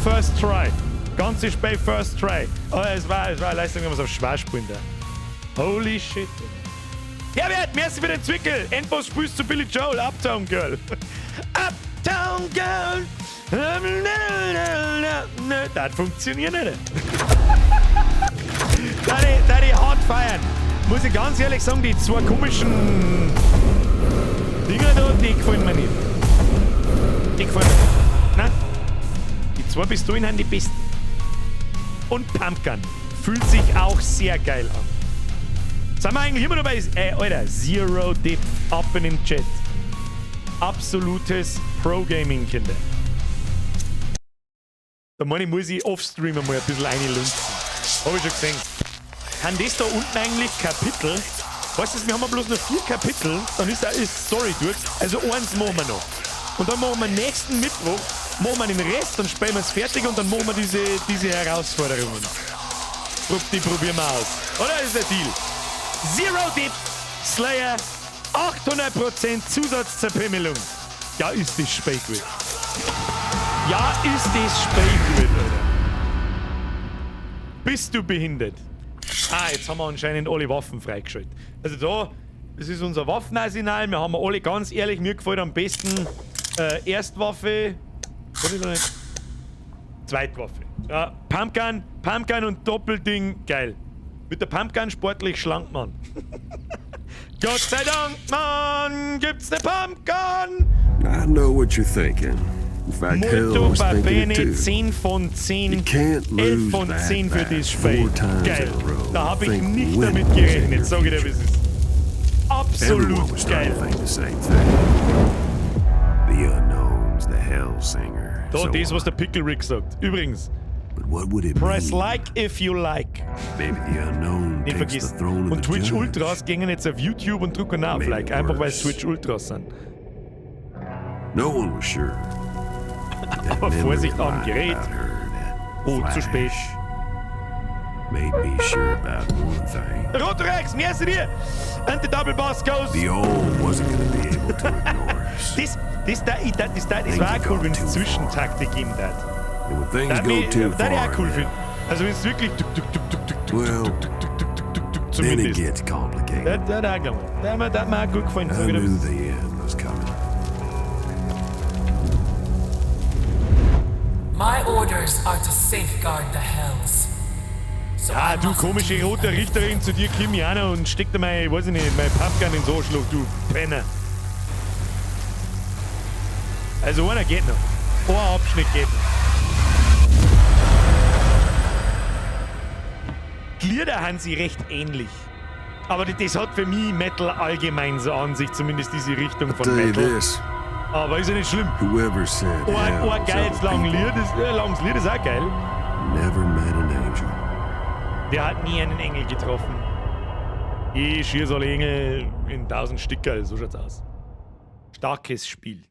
First Try. Ganze Spiel First Try. Aber es war eine Leistung, wenn man es auf schwer spielen darf. Holy shit. Herbert, merci für den Zwickel. Endboss spielst zu Billy Joel, Uptown Girl. Uptown Girl. Das funktioniert nicht. Da die hart feiern. Muss ich ganz ehrlich sagen, die zwei komischen Dinger da, die gefallen mir nicht. Die gefallen mir nicht. Nein. Die zwei Pistolen sind die besten. Und Pumpgun. Fühlt sich auch sehr geil an. Sind wir eigentlich immer noch bei. Alter, Zero Depth up in den Chat. Absolutes Pro-Gaming, Kinder. Da meine ich, muss ich offstream einmal ein bisschen reinlunzen. Hab ich schon gesehen. Haben das da unten eigentlich Kapitel? Weißt du, wir haben ja bloß noch vier Kapitel, dann ist Story durch. Also eins machen wir noch. Und dann machen wir nächsten Mittwoch, machen wir den Rest, dann spielen wir es fertig und dann machen wir diese Herausforderungen. Die probieren wir aus. Oder ist der Deal? Zero Depth Slayer, 800% Zusatzzerpimmelung. Ja, ist das Spiel gut. Ja, ist das Spiel gut, Alter. Bist du behindert? Ah, jetzt haben wir anscheinend alle Waffen freigeschaltet. Also da, das ist unser Waffenarsenal. Wir haben alle, ganz ehrlich, mir gefällt am besten Erstwaffe. Kann ich noch nicht? Zweitwaffe. Ja, Pumpgun, Pumpgun und Doppelding, geil. Mit der Pumpgun sportlich schlank, Mann. Gott sei Dank, Mann, gibt's ne Pumpgun! I know what you're thinking. In fact, hell Molto was va thinking bene, it too. 10 von 10, You can't 11 lose von that 10 für bad das Spiel. four times Geil. in a row. Da habe ich Think nicht winning damit was in gerechnet, your sag ich dir, wie es future. ist. Everyone Absolut was starting geil. to think the same thing. The unknowns, the Hellsinger. Da, so das, was on. der Pickle Rick sagt. Übrigens, But what would it press mean? like if you like. Maybe the unknown Nicht takes the vergessen. throne of Und the Twitch judge. Ultras gehen jetzt auf YouTube und drücken auch auf Maybe Like, einfach weil es worse. Twitch Ultras sind. No one was sure. But that Aber memory Vorsicht of am mine Gerät. about her, that Oh, zu spät. flash, made me sure about one thing. Rotorex, merci dir! And the double boss goes. The All wasn't gonna be able to ignore us. Das war auch cool, wenn es Zwischentakte geben hat. And when things Das go too wär ich far, auch cool finden. Also wenn es wirklich tuk, tuk, tuk, tuk, tuk, tuk, Well, tuk, tuk, tuk, tuk, tuk, tuk, tuk, then it zumindest. gets complicated. Das hat auch gegangen. Das hat mir auch gut gefallen. I Sag ich dir, knew wie es ist. the end was coming. My orders are to safeguard the Hells. So Ah, I du must komische do rote Richterin, zu dir komm ich auch noch und steck dir mein, weiß ich nicht, mein Pumpgun ins Arschloch, du Penner. Also einer geht noch. Ein Abschnitt geht noch. Die Lieder haben sie recht ähnlich. Aber das hat für mich Metal allgemein so an sich, zumindest diese Richtung von Tell you Metal. this, Aber ist ja nicht schlimm. whoever said Ein hell's geiles other langes people Lied, langes Lied ist auch geil. never met an angel. Der hat nie einen Engel getroffen. Ich schieß alle Engel in 1000 Stücke, so schaut's aus. Starkes Spiel.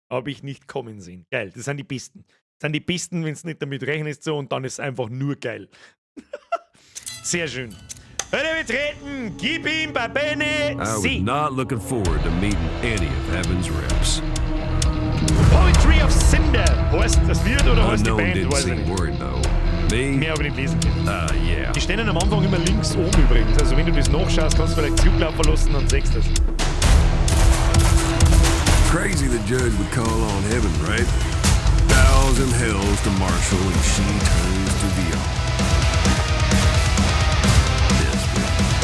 Habe ich nicht kommen sehen. Geil, das sind die Besten. Das sind die Besten, wenn du nicht damit rechnest, so, und dann ist es einfach nur geil. Sehr schön. Hölle betreten, gib ihm va bene, I was sì. not looking forward to meeting any of Heaven's reps. Poetry of Cinder. Heißt das Lied oder heißt die Unknown Band? didn't Weiß ich seem nicht. worried though. Me? Mehr habe ich nicht lesen können. Yeah. Die stehen am Anfang immer links oben übrigens. Also wenn du das nachschaust, kannst du vielleicht zurücklaufen lassen und siehst das. Crazy the judge would call on heaven, right? Thousand hells to marshal, and she turns to the All. Desperate.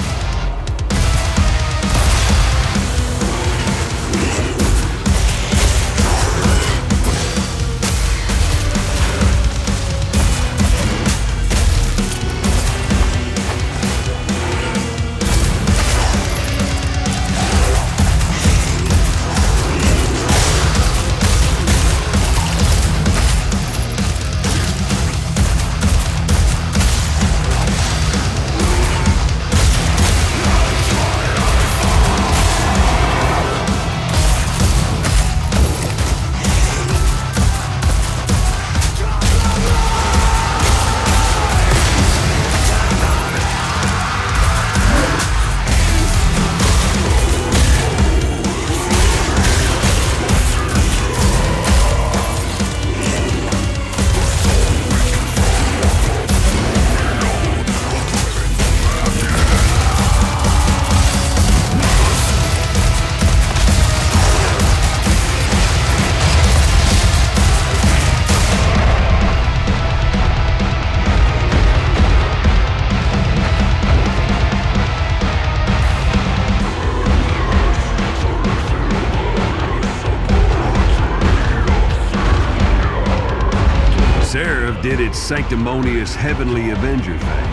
its sanctimonious heavenly avenger thing.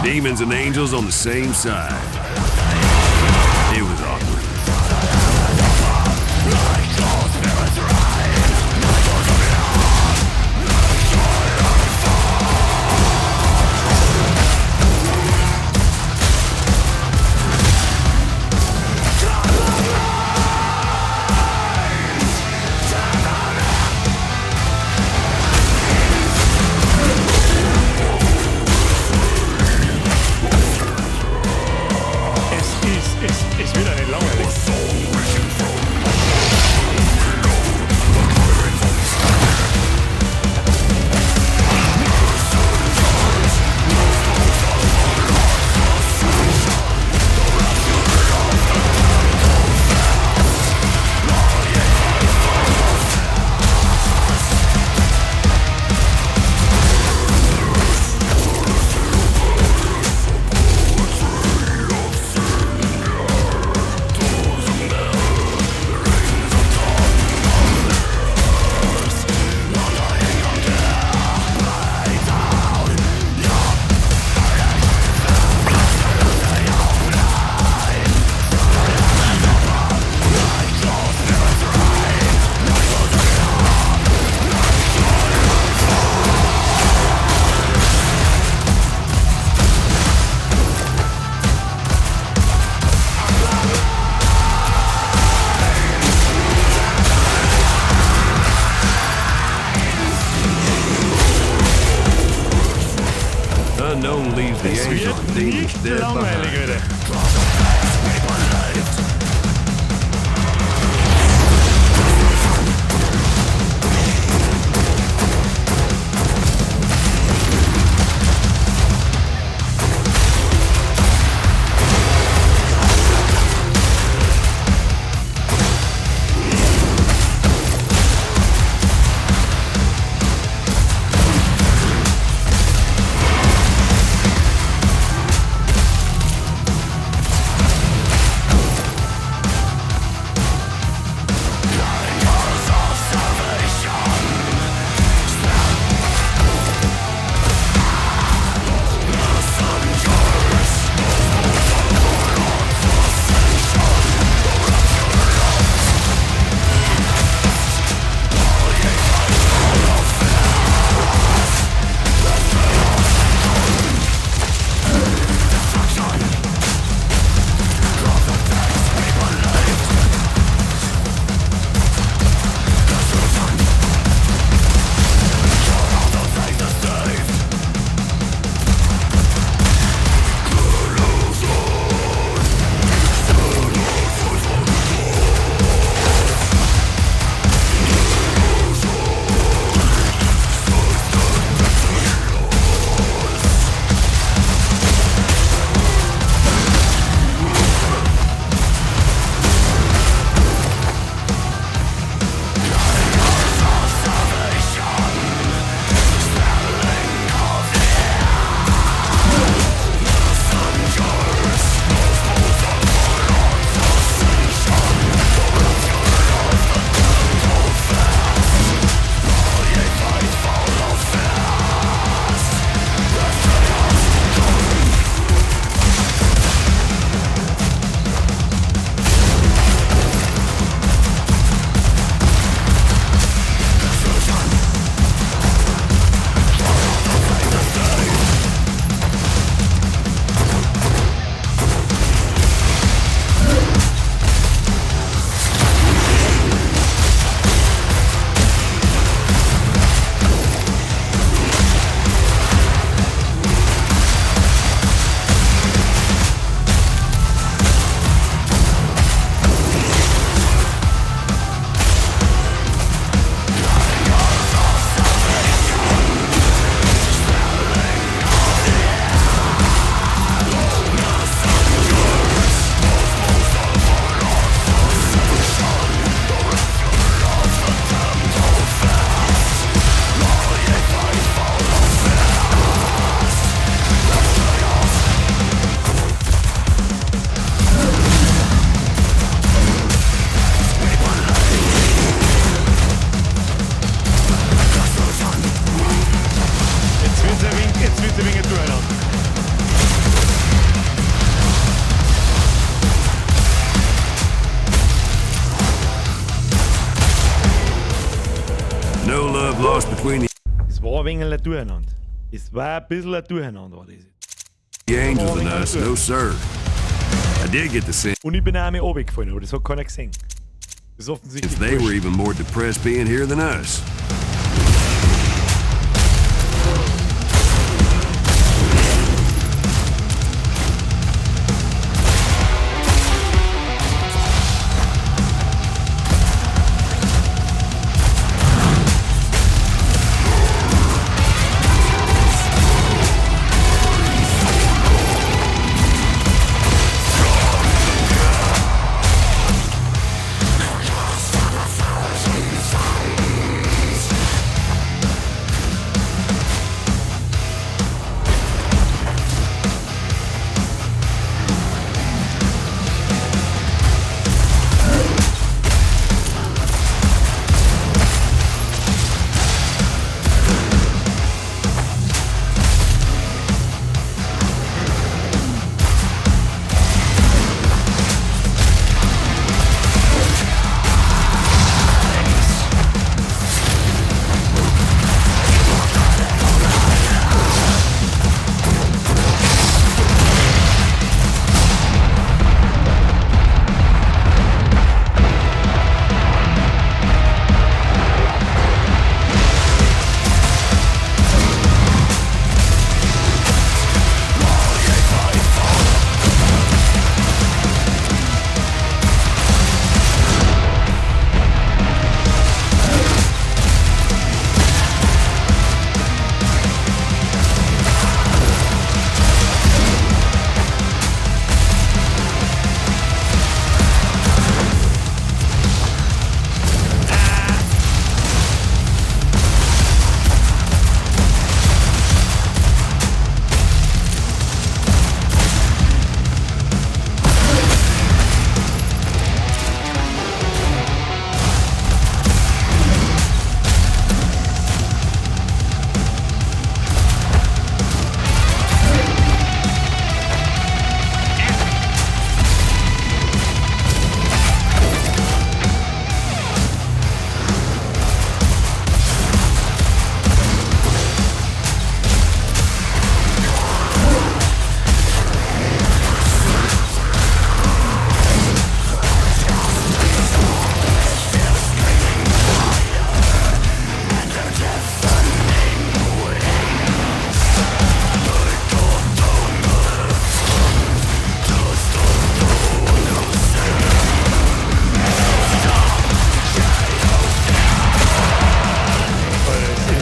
Demons and angels on the same side. It was awkward. Es wird auch nicht langweilig. Unknown leaves the Es angels wird and demons nicht dead langweilig, behind. Alter. No love lost between the Es war ein wenig ein Durcheinander. Es war ein bisschen ein Durcheinander, war das. angels and us, no sir. I did get the sense Und ich bin auch einmal runtergefallen, aber das hat keiner gesehen. Das ist offensichtlich. they were wurscht. even more depressed being here than us.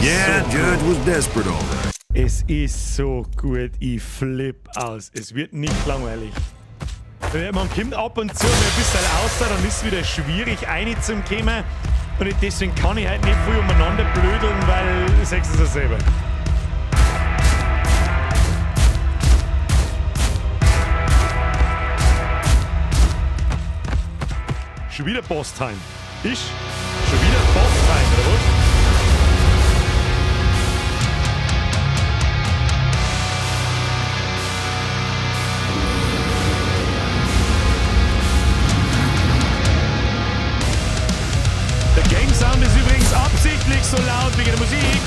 Yeah, Judge was desperate, all right. Es ist so gut, ich flipp aus. Es wird nicht langweilig. Man kommt ab und zu mal ein bisschen aus, dann ist es wieder schwierig reinzukommen. Und deswegen kann ich halt nicht viel umeinander blödeln, weil sagst du es ja selber. Schon wieder Boss-Time. Ist schon wieder Boss-Time, oder was? Der Game Sound ist übrigens absichtlich so laut wegen der Musik.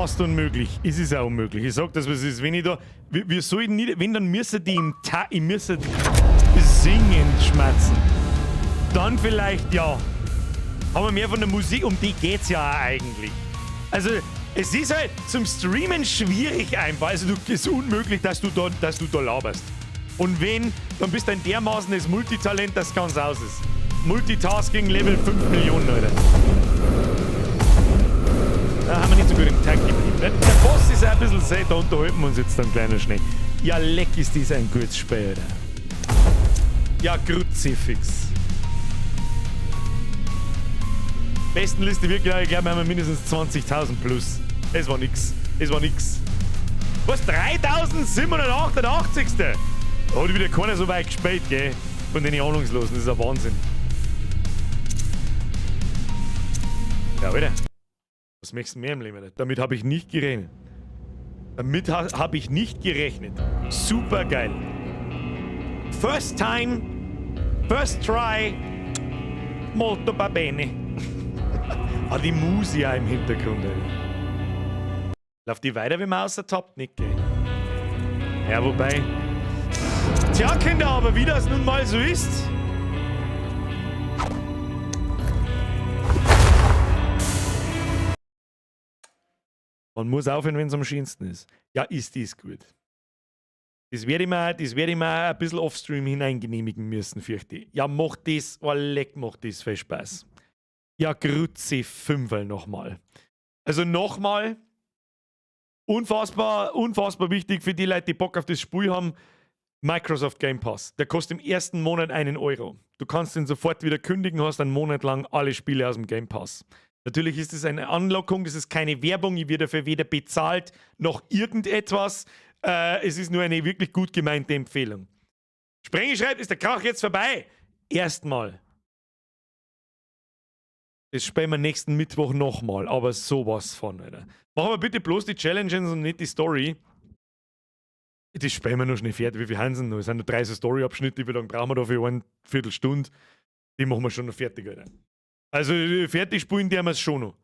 fast unmöglich. Es ist auch unmöglich. Ich sag das, was es ist. Wenn ich da. Wir sollten nicht. Wenn, dann müssen die im Ta ich müsste singend schmatzen. Dann vielleicht ja. Aber mehr von der Musik, um die geht's ja auch eigentlich. Also, es ist halt zum Streamen schwierig einfach. Also, du, es ist unmöglich, dass du da laberst. Und wenn, dann bist du ein dermaßenes Multitalent, das ganz aus ist. Multitasking Level 5 Millionen, Alter. Da haben wir nicht so gut im Takt geblieben. Ne? Der Boss ist auch ein bisschen zäh, da unterhalten wir uns jetzt dann kleiner schnell. Ja, leck, ist das ein gutes Spiel, Alter. Ja, Kruzifix. Bestenliste wirklich, ich glaube, wir haben mindestens 20.000 plus. Es war nix. Es war nix. Was? 3788. Da hat wieder keiner so weit gespielt, gell? Von den Ahnungslosen. Das ist ein Wahnsinn. Ja, Alter. Was möchtest du mehr im Leben, Alter? Damit habe ich nicht gerechnet. Damit ha habe ich nicht gerechnet. Super geil. First time, first try, molto va bene. Ah, die Musi auch im Hintergrund, Alter. Läuft die weiter, wenn man außer tappt? Nicht, gell? Ja, wobei. Tja, Kinder, aber wie das nun mal so ist. Man muss aufhören, wenn es am schönsten ist. Ja, ist dies gut. Das werde ich mir ein bisschen offstream hineingenehmigen müssen, fürchte ich. Ja, macht das, oh leck, macht das viel Spaß. Ja, Grütze Fünferl nochmal. Also nochmal, unfassbar, unfassbar wichtig für die Leute, die Bock auf das Spiel haben: Microsoft Game Pass. Der kostet im ersten Monat 1 Euro. Du kannst ihn sofort wieder kündigen, hast einen Monat lang alle Spiele aus dem Game Pass. Natürlich ist es eine Anlockung, das ist keine Werbung, ich werde dafür weder bezahlt noch irgendetwas. Es ist nur eine wirklich gut gemeinte Empfehlung. Sprengi schreibt, ist der Krach jetzt vorbei? Erstmal. Das spielen wir nächsten Mittwoch nochmal, aber sowas von, Alter. Machen wir bitte bloß die Challenges und nicht die Story. Das spielen wir noch schnell fertig. Wie viel haben sie noch? Es sind nur drei so Story-Abschnitte, wie lange brauchen wir da für eine Viertelstunde? Die machen wir schon noch fertig, Alter. Also fertig spielen die haben wir es schon noch.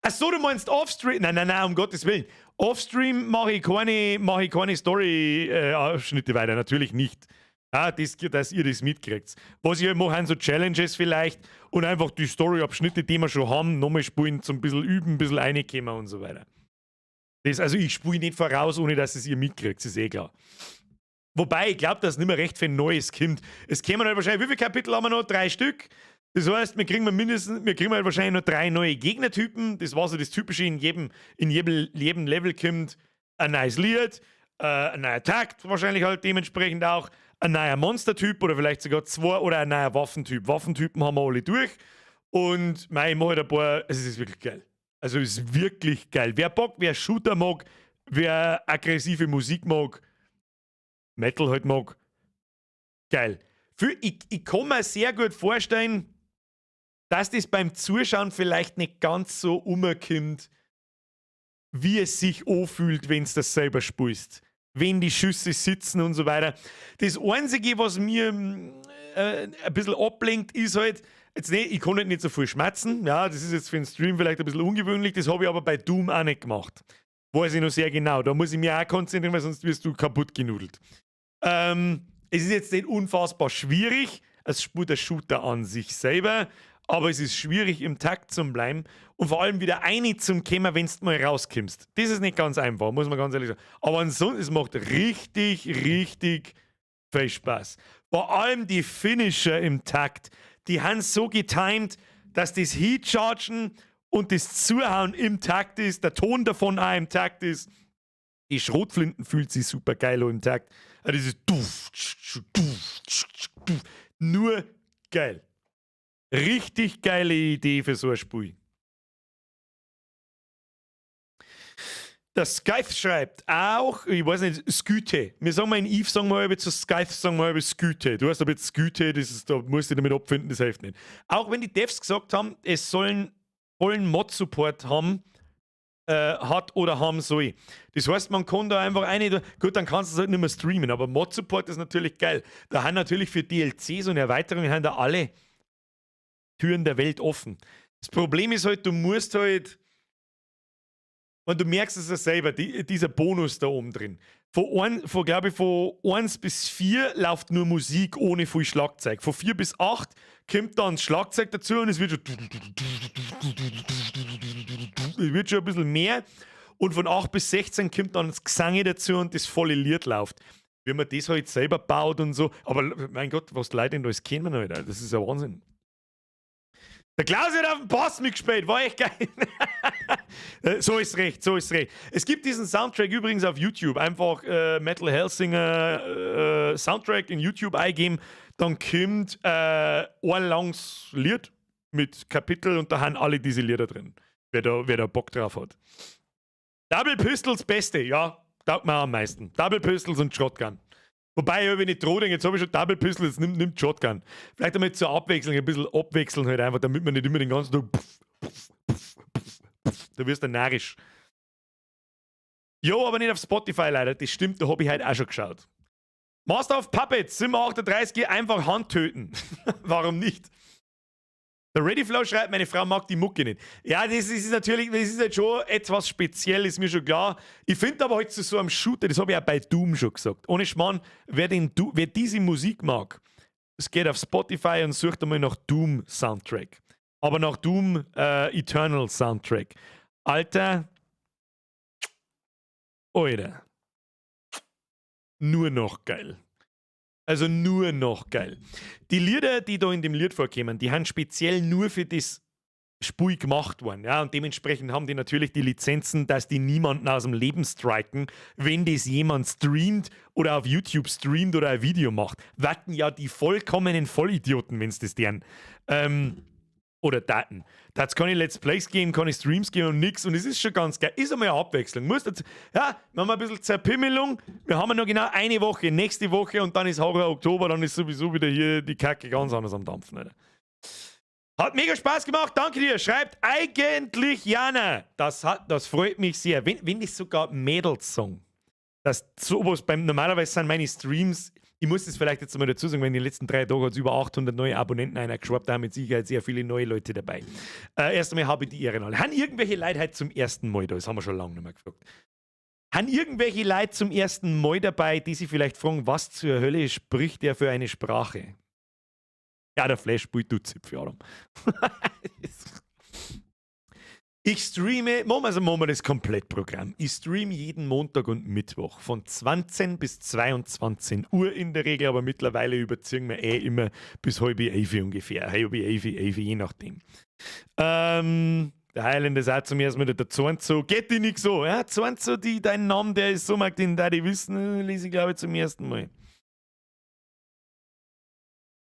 Ach so, du meinst Offstream? Nein, nein, nein, um Gottes willen. Offstream mache ich keine Story-Abschnitte weiter, natürlich nicht. Ah, dass ihr das mitkriegt. Was ich halt mache, sind so Challenges vielleicht und einfach die Story-Abschnitte, die wir schon haben, nochmal spielen, zum bisschen üben, ein bisschen reinkommen und so weiter. Das, also ich spiele nicht voraus, ohne dass es ihr mitkriegt, ist eh klar. Wobei, ich glaube, dass nicht mehr recht viel Neues kommt. Es kämen halt wahrscheinlich, wie viele Kapitel haben wir noch? Drei Stück. Das heißt, wir kriegen halt wahrscheinlich noch drei neue Gegnertypen. Das war so das Typische, in jedem Level kommt ein neues Lied, ein neuer Takt, wahrscheinlich halt dementsprechend auch, ein neuer Monstertyp oder vielleicht sogar zwei oder ein neuer Waffentyp. Waffentypen haben wir alle durch. Und mei, ich mache halt ein paar, es ist wirklich geil. Also es ist wirklich geil. Wer Bock, wer Shooter mag, wer aggressive Musik mag, Metal halt mag, geil. Ich kann mir sehr gut vorstellen, dass das beim Zuschauen vielleicht nicht ganz so umkommt, wie es sich anfühlt, wenn du das selber spielst. Wenn die Schüsse sitzen und so weiter. Das Einzige, was mir ein bisschen ablenkt, ist halt, jetzt nicht, ich kann halt nicht so viel schmatzen. Ja, das ist jetzt für den Stream vielleicht ein bisschen ungewöhnlich, das habe ich aber bei Doom auch nicht gemacht. Weiß ich noch sehr genau. Da muss ich mich auch konzentrieren, weil sonst wirst du kaputt genudelt. Es ist jetzt nicht unfassbar schwierig. Es spielt der Shooter an sich selber, aber es ist schwierig, im Takt zu bleiben und vor allem wieder eini zum kommen, wenn du mal rauskommst. Das ist nicht ganz einfach, muss man ganz ehrlich sagen. Aber ansonsten, es macht richtig, richtig viel Spaß. Vor allem die Finisher im Takt, die haben so getimed, dass das Hi-Chargen und das Zuhauen im Takt ist, der Ton davon auch im Takt ist. Die Schrotflinten fühlt sich super geil an im Takt. Also dieses Duff, Duff, Duff. Nur geil. Richtig geile Idee für so ein Spiel. Der Skype schreibt auch, ich weiß nicht, Sküte. Wir sagen mal in Eve, sagen wir zu Skype, sagen wir Sküte. Du hast aber jetzt Sküte, das ist, da musst du dich damit abfinden, das hilft nicht. Auch wenn die Devs gesagt haben, es sollen vollen Mod-Support haben, hat oder haben soll. Das heißt, man kann da einfach eine, gut, dann kannst du es halt nicht mehr streamen, aber Mod-Support ist natürlich geil. Da haben natürlich für DLCs und Erweiterungen haben da alle Türen der Welt offen. Das Problem ist halt, du musst halt Und du merkst es ja selber, dieser Bonus da oben drin. Von, glaube ich, von 1 bis 4 läuft nur Musik ohne viel Schlagzeug. Von 4 bis 8 kommt dann das Schlagzeug dazu und es wird schon ein bisschen mehr. Und von 8 bis 16 kommt dann das Gesang dazu und das volle Lied läuft. Wie man das halt selber baut und so. Aber mein Gott, was die Leute denn alles kennen, Alter. Das ist ja Wahnsinn. Der Klaus hat auf dem Bass mitgespielt, war echt geil. So ist recht, so ist recht. Es gibt diesen Soundtrack übrigens auf YouTube. Einfach Metal Hellsinger Soundtrack in YouTube eingeben, dann kommt ein langes Lied mit Kapitel und da haben alle diese Lieder drin. Wer da Bock drauf hat. Double Pistols Beste, ja, taugt mir am meisten. Double Pistols und Shotgun. Wobei, wenn ich drohe, jetzt habe ich schon Double Pistol, jetzt nimmt Shotgun. Vielleicht einmal zur Abwechslung, ein bisschen abwechseln halt einfach, damit man nicht immer den ganzen Tag puff, puff, puff, puff, puff. Da wirst du narrisch. Jo, aber nicht auf Spotify leider. Das stimmt, da habe ich heute auch schon geschaut. Master of Puppets, 738, einfach Hand töten. Warum nicht? Der Readyflow schreibt, meine Frau mag die Mucke nicht. Ja, das ist natürlich, das ist halt schon etwas speziell, ist mir schon klar. Ich finde aber halt zu so einem Shooter, das habe ich auch bei Doom schon gesagt. Ohne Schmarrn, wer diese Musik mag, es geht auf Spotify und sucht einmal nach Doom Soundtrack. Aber nach Doom Eternal Soundtrack. Alter, Alter. Nur noch geil. Also nur noch geil. Die Lieder, die da in dem Lied vorkommen, die haben speziell nur für das Spiel gemacht worden. Ja, und dementsprechend haben die natürlich die Lizenzen, dass die niemanden aus dem Leben striken, wenn das jemand streamt oder auf YouTube streamt oder ein Video macht. Watten ja die vollkommenen Vollidioten, wenn es das deren. Oder Daten. Da hat es keine Let's Plays geben, keine Streams geben und nix. Und es ist schon ganz geil. Ist einmal eine Abwechslung. Muss dazu, ja, machen wir ein bisschen Zerpimmelung. Wir haben ja noch genau eine Woche, nächste Woche, und dann ist Horror Oktober, dann ist sowieso wieder hier die Kacke ganz anders am Dampfen. Alter. Hat mega Spaß gemacht, danke dir. Schreibt eigentlich Jana. Das freut mich sehr. Wenn das sogar Mädels sagen, dass sowas beim, normalerweise sind meine Streams, ich muss das vielleicht jetzt mal dazu sagen, weil in den letzten 3 Tagen hat es über 800 neue Abonnenten einer geschwappt, da haben mit Sicherheit sehr viele neue Leute dabei. Erst einmal habe ich die Ehren alle. Haben irgendwelche Leute heute zum ersten Mal da? Das haben wir schon lange nicht mehr gefragt. Haben irgendwelche Leute zum ersten Mal dabei, die sich vielleicht fragen, was zur Hölle spricht der für eine Sprache? Ja, der Flash spielt du Zipfel, Adam. Ich streame, also machen wir das Komplettprogramm. Ich streame jeden Montag und Mittwoch von 20 bis 22 Uhr in der Regel, aber mittlerweile überziehen wir eh immer bis halb elf ungefähr. Halb elf, 11, je nachdem. Der Highlander ist auch zu mir erstmal der Zornzo. Geht die nicht so? Ja, Zornzo, die, dein Name, der ist so, mag den da die wissen, lese ich, glaube ich, zum ersten Mal.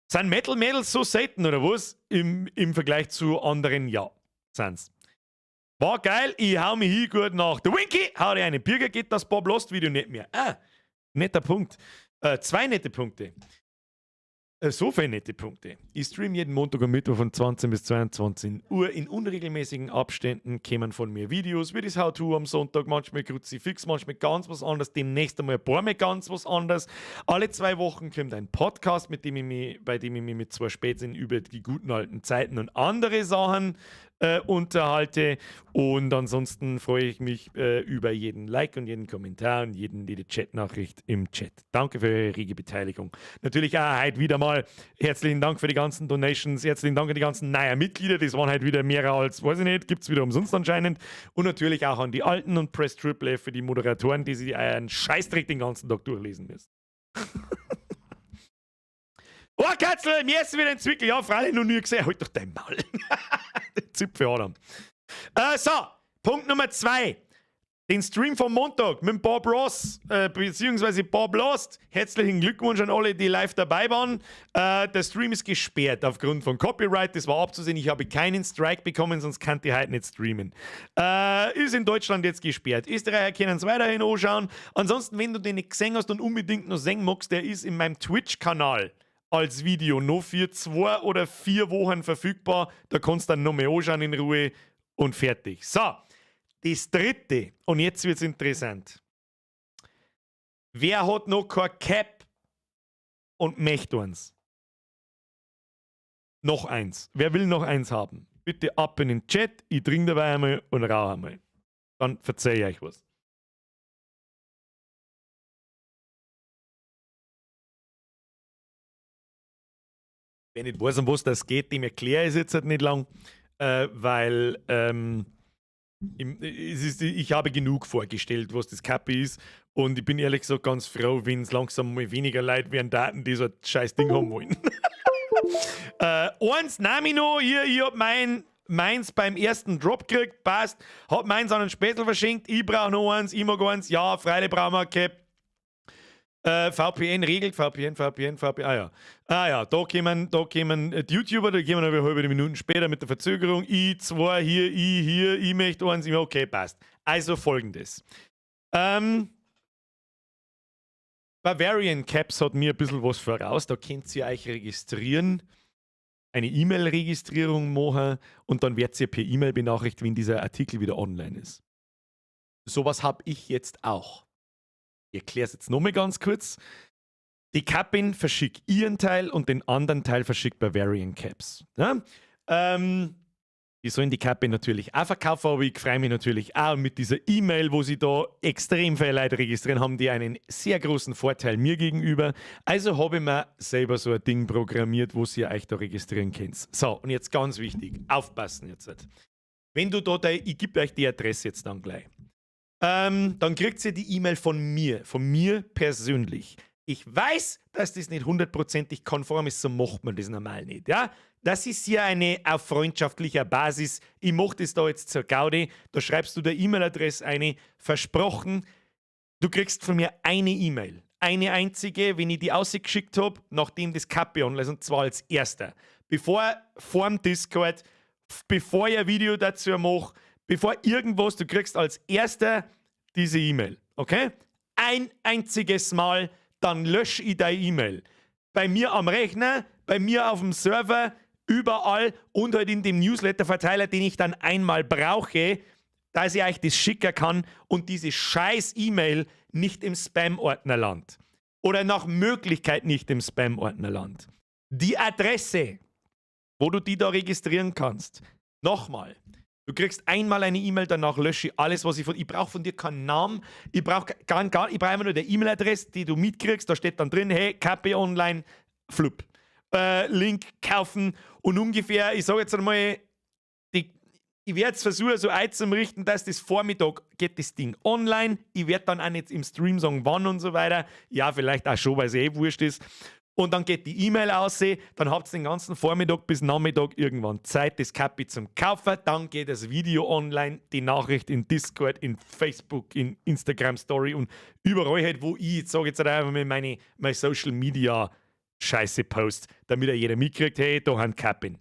Sind Metal Mädels so selten oder was? Im Vergleich zu anderen, ja, sind's. War geil, ich hau mich hin, gut nach. Der Winky, hau dir eine Birger, geht das Bob Lost Video nicht mehr. Ah, netter Punkt. Zwei nette Punkte. So viele nette Punkte. Ich stream jeden Montag und Mittwoch von 20 bis 22 Uhr. In unregelmäßigen Abständen kämen von mir Videos, wie das How-To am Sonntag, manchmal Kruzifix, manchmal ganz was anderes, demnächst einmal ein paar Mal ganz was anderes. Alle 2 Wochen kommt ein Podcast, mit dem ich mich, bei dem ich mich mit zwei Spätzchen über die guten alten Zeiten und andere Sachen unterhalte. Und ansonsten freue ich mich über jeden Like und jeden Kommentar und jede Chatnachricht im Chat. Danke für eure rege Beteiligung. Natürlich auch heute wieder mal herzlichen Dank für die ganzen Donations, herzlichen Dank an die ganzen neuen Mitglieder. Das waren heute wieder mehr als, weiß ich nicht, gibt es wieder umsonst anscheinend. Und natürlich auch an die Alten und Press Triple F für die Moderatoren, die sich einen Scheißdreck den ganzen Tag durchlesen müssen. Oh, Katzel, mir ist wieder ein Zwickel. Ja, freilich, noch nie gesehen. Halt doch dein Maul. Zipfel Adam. So, Punkt Nummer 2. Den Stream vom Montag mit Bob Ross, beziehungsweise Bob Lost. Herzlichen Glückwunsch an alle, die live dabei waren. Der Stream ist gesperrt aufgrund von Copyright. Das war abzusehen. Ich habe keinen Strike bekommen, sonst kann ich heute nicht streamen. Ist in Deutschland jetzt gesperrt. Österreicher können es weiterhin anschauen. Ansonsten, wenn du den nicht gesehen hast und unbedingt noch sehen magst, der ist in meinem Twitch-Kanal als Video noch für 2 oder 4 Wochen verfügbar. Da kannst du dann noch mehr anschauen in Ruhe und fertig. So, das Dritte, und jetzt wird es interessant. Wer hat noch kein Cap und möchte eins? Noch eins. Wer will noch eins haben? Bitte ab in den Chat. Ich trinke dabei einmal und rauche einmal. Dann verzeih ich euch was. Wer nicht weiß, um was das geht, dem erkläre ich es jetzt halt nicht lang, weil ich habe genug vorgestellt, was das Cappy ist. Und ich bin ehrlich gesagt ganz froh, wenn es langsam mal weniger Leute werden Daten, die so ein scheiß Ding haben wollen. Eins nehme ich noch, ich hab meins beim ersten Drop gekriegt, passt. Hab meins an einen Spätzl verschenkt, ich brauche noch eins, ich mag eins, ja, freilich brauchen wir ein Cap. VPN regelt, VPN, VPN, VPN, ah ja. Ah ja, da kommen die YouTuber, da kommen aber halbe Minuten später mit der Verzögerung. Ich, zwei hier, ich möchte eins, ich, okay, passt. Also folgendes. Bavarian Caps hat mir ein bisschen was voraus, da könnt ihr euch registrieren, eine E-Mail-Registrierung machen und dann werdet ihr per E-Mail benachrichtigt, wenn dieser Artikel wieder online ist. Sowas hab ich jetzt auch. Ich erkläre es jetzt nochmal ganz kurz. Die Kappin verschickt ihren Teil und den anderen Teil verschickt Bavarian Caps. Ja? Die sollen die Kappe natürlich auch verkaufen, aber ich freue mich natürlich auch mit dieser E-Mail, wo sie da extrem viele Leute registrieren, haben die einen sehr großen Vorteil mir gegenüber. Also habe ich mir selber so ein Ding programmiert, wo ihr euch da registrieren könnt. So, und jetzt ganz wichtig, aufpassen jetzt. Wenn du da, ich gebe euch die Adresse jetzt dann gleich. Dann kriegt ihr die E-Mail von mir persönlich. Ich weiß, dass das nicht hundertprozentig konform ist, so macht man das normal nicht. Ja? Das ist hier eine auf freundschaftlicher Basis. Ich mach das da jetzt zur Gaudi. Da schreibst du der E-Mail-Adresse eine. Versprochen, du kriegst von mir eine E-Mail. Eine einzige, wenn ich die ausgeschickt hab, nachdem das Kappe online ist, und zwar als erster. Bevor vorm Discord, bevor ich ein Video dazu mach, bevor irgendwas, du kriegst als erster diese E-Mail. Okay? Ein einziges Mal, dann lösche ich deine E-Mail. Bei mir am Rechner, bei mir auf dem Server, überall und halt in dem Newsletter-Verteiler, den ich dann einmal brauche, dass ich euch das schicken kann und diese scheiß E-Mail nicht im Spam-Ordner landet. Oder nach Möglichkeit nicht im Spam-Ordner landet. Die Adresse, wo du die da registrieren kannst, nochmal. Du kriegst einmal eine E-Mail, danach lösche ich alles, was ich von... Ich brauche von dir keinen Namen, ich brauche gar, gar, ich brauche einfach nur die E-Mail-Adresse, die du mitkriegst, da steht dann drin, hey, KP Online, flupp. Link kaufen und ungefähr, ich sag jetzt einmal, ich werde es versuchen, so einzurichten, dass das Vormittag geht das Ding online. Ich werde dann auch nicht im Stream sagen, wann und so weiter. Ja, vielleicht auch schon, weil es eh wurscht ist. Und dann geht die E-Mail aus, dann habt ihr den ganzen Vormittag bis Nachmittag irgendwann Zeit, das Kapi zum Kaufen. Dann geht das Video online, die Nachricht in Discord, in Facebook, in Instagram Story und überall halt, wo ich, ich sag jetzt halt einfach mal meine Social Media Scheiße post, damit ja jeder mitkriegt, hey, da haben Kappin.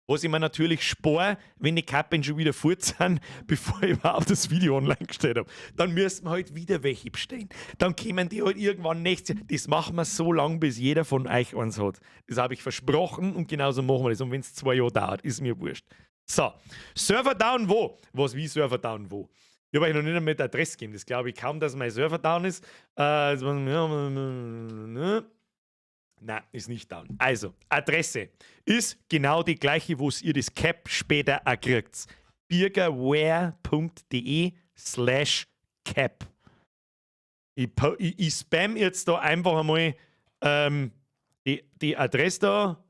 Was ich mir natürlich spare, wenn die Kappen schon wieder fort sind, bevor ich überhaupt das Video online gestellt hab. Dann müssen wir halt wieder welche bestellen. Dann kommen die halt irgendwann nächstes Jahr. Das machen wir so lange, bis jeder von euch eins hat. Das habe ich versprochen und genauso machen wir das. Und wenn's 2 Jahre dauert, ist mir wurscht. So, Server down wo? Was wie Server down wo? Ich hab euch noch nicht einmal die Adresse gegeben. Das glaube ich kaum, dass mein Server down ist. Nein, ist nicht down. Also, Adresse ist genau die gleiche, wo ihr das Cap später auch kriegt. Birgerwear punkt de slash cap. Ich spam jetzt da einfach einmal die Adresse da.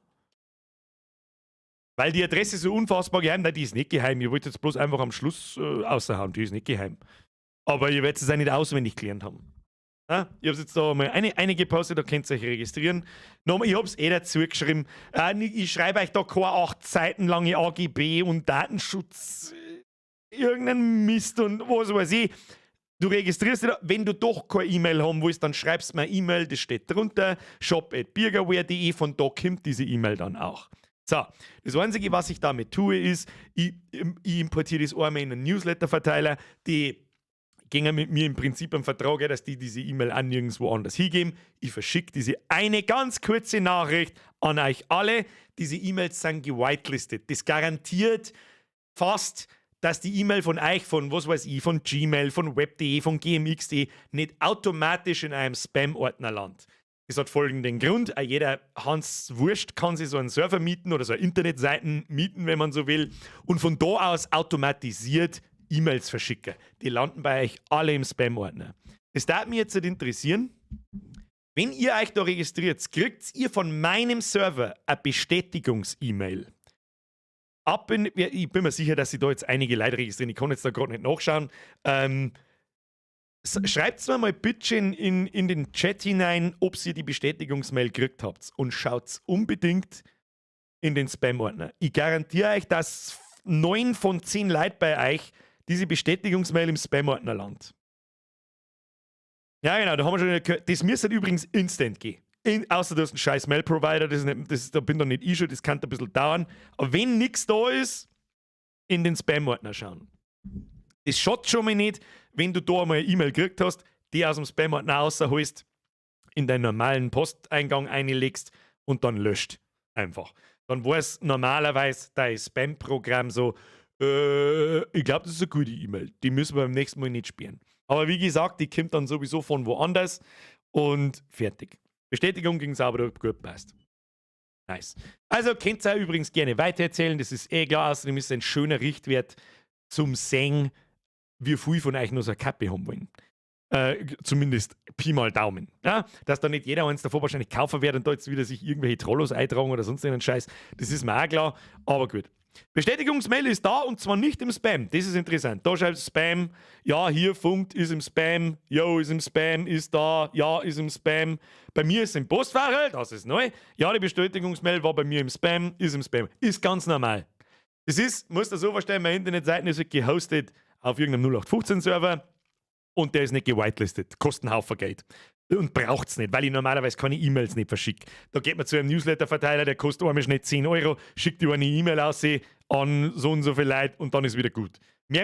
Weil die Adresse so unfassbar geheim, nein, die ist nicht geheim. Ich wollte jetzt bloß einfach am Schluss außerhauen, die ist nicht geheim. Aber ihr werdet es auch nicht auswendig gelernt haben. Ja, ich hab's jetzt da mal eine gepostet, da könnt ihr euch registrieren. Nochmal, ich hab's eh dazu geschrieben. Ich schreibe euch da keine 8 Seiten lange AGB und Datenschutz, irgendeinen Mist und was weiß ich. Du registrierst dich da, wenn du doch keine E-Mail haben willst, dann schreibst du mir eine E-Mail, das steht drunter, shop at birgerwear punkt de, von da kommt diese E-Mail dann auch. So, das Einzige, was ich damit tue, ist, ich importiere das einmal in einen Newsletter-Verteiler, die gingen mit mir im Prinzip einen Vertrag, dass die diese E-Mail auch nirgendwo anders hingeben. Ich verschicke diese eine ganz kurze Nachricht an euch alle. Diese E-Mails sind gewitelistet. Das garantiert fast, dass die E-Mail von euch, von was weiß ich, von Gmail, von web.de, von gmx.de nicht automatisch in einem Spam-Ordner landet. Das hat folgenden Grund. Auch jeder Hans Wurscht kann sich so einen Server mieten oder so eine Internetseiten mieten, wenn man so will, und von da aus automatisiert E-Mails verschicke. Die landen bei euch alle im Spam-Ordner. Das darf mich jetzt nicht interessieren. Wenn ihr euch da registriert, kriegt ihr von meinem Server eine Bestätigungs-E-Mail. Ich bin mir sicher, dass sich da jetzt einige Leute registrieren. Ich kann jetzt da gerade nicht nachschauen. Schreibt mir mal bitte in den Chat hinein, ob ihr die Bestätigungsmail gekriegt habt. Und schaut unbedingt in den Spam-Ordner. Ich garantiere euch, dass 9 von 10 Leuten bei euch diese Bestätigungsmail im Spam-Ordner landet. Ja, genau, da haben wir schon gehört. Das müsste übrigens instant gehen. Außer du hast einen scheiß Mail-Provider, das ist nicht, da bin doch nicht ich schon, das kann ein bisschen dauern. Aber wenn nichts da ist, in den Spam-Ordner schauen. Das schadet schon mal nicht, wenn du da einmal eine E-Mail gekriegt hast, die aus dem Spam-Ordner rausholst, in deinen normalen Posteingang einlegst und dann löscht. Einfach. Dann weiß normalerweise dein Spam-Programm so, ich glaube, das ist eine gute E-Mail. Die müssen wir beim nächsten Mal nicht sperren. Aber wie gesagt, die kommt dann sowieso von woanders und fertig. Bestätigung ging sauber durch, gut, passt. Nice. Also könnt ihr übrigens gerne weitererzählen, das ist eh klar. Außerdem ist es ein schöner Richtwert zum Sehen, wie viel von euch noch so eine Kappe haben wollen. Zumindest Pi mal Daumen. Ja? Dass da nicht jeder eins davor wahrscheinlich kaufen wird und da jetzt wieder sich irgendwelche Trollos eintragen oder sonst irgendeinen Scheiß, das ist mir auch klar, aber gut. Bestätigungsmail ist da und zwar nicht im Spam. Das ist interessant. Da schreibt Spam, ja, hier funkt, ist im Spam, yo, ist im Spam, ist da, ja, ist im Spam. Bei mir ist es im Postfach, das ist neu. Ja, die Bestätigungsmail war bei mir im Spam, ist im Spam. Ist ganz normal. Das ist, musst du so vorstellen, meine Internetseiten ist gehostet auf irgendeinem 0815-Server und der ist nicht gewhitelistet. Kostet einen Haufen Geld. Und braucht es nicht, weil ich normalerweise keine E-Mails nicht verschicke. Da geht man zu einem Newsletter-Verteiler, der kostet einmal schnell 10 Euro, schickt die eine E-Mail aus an so und so viel Leute und dann ist wieder gut.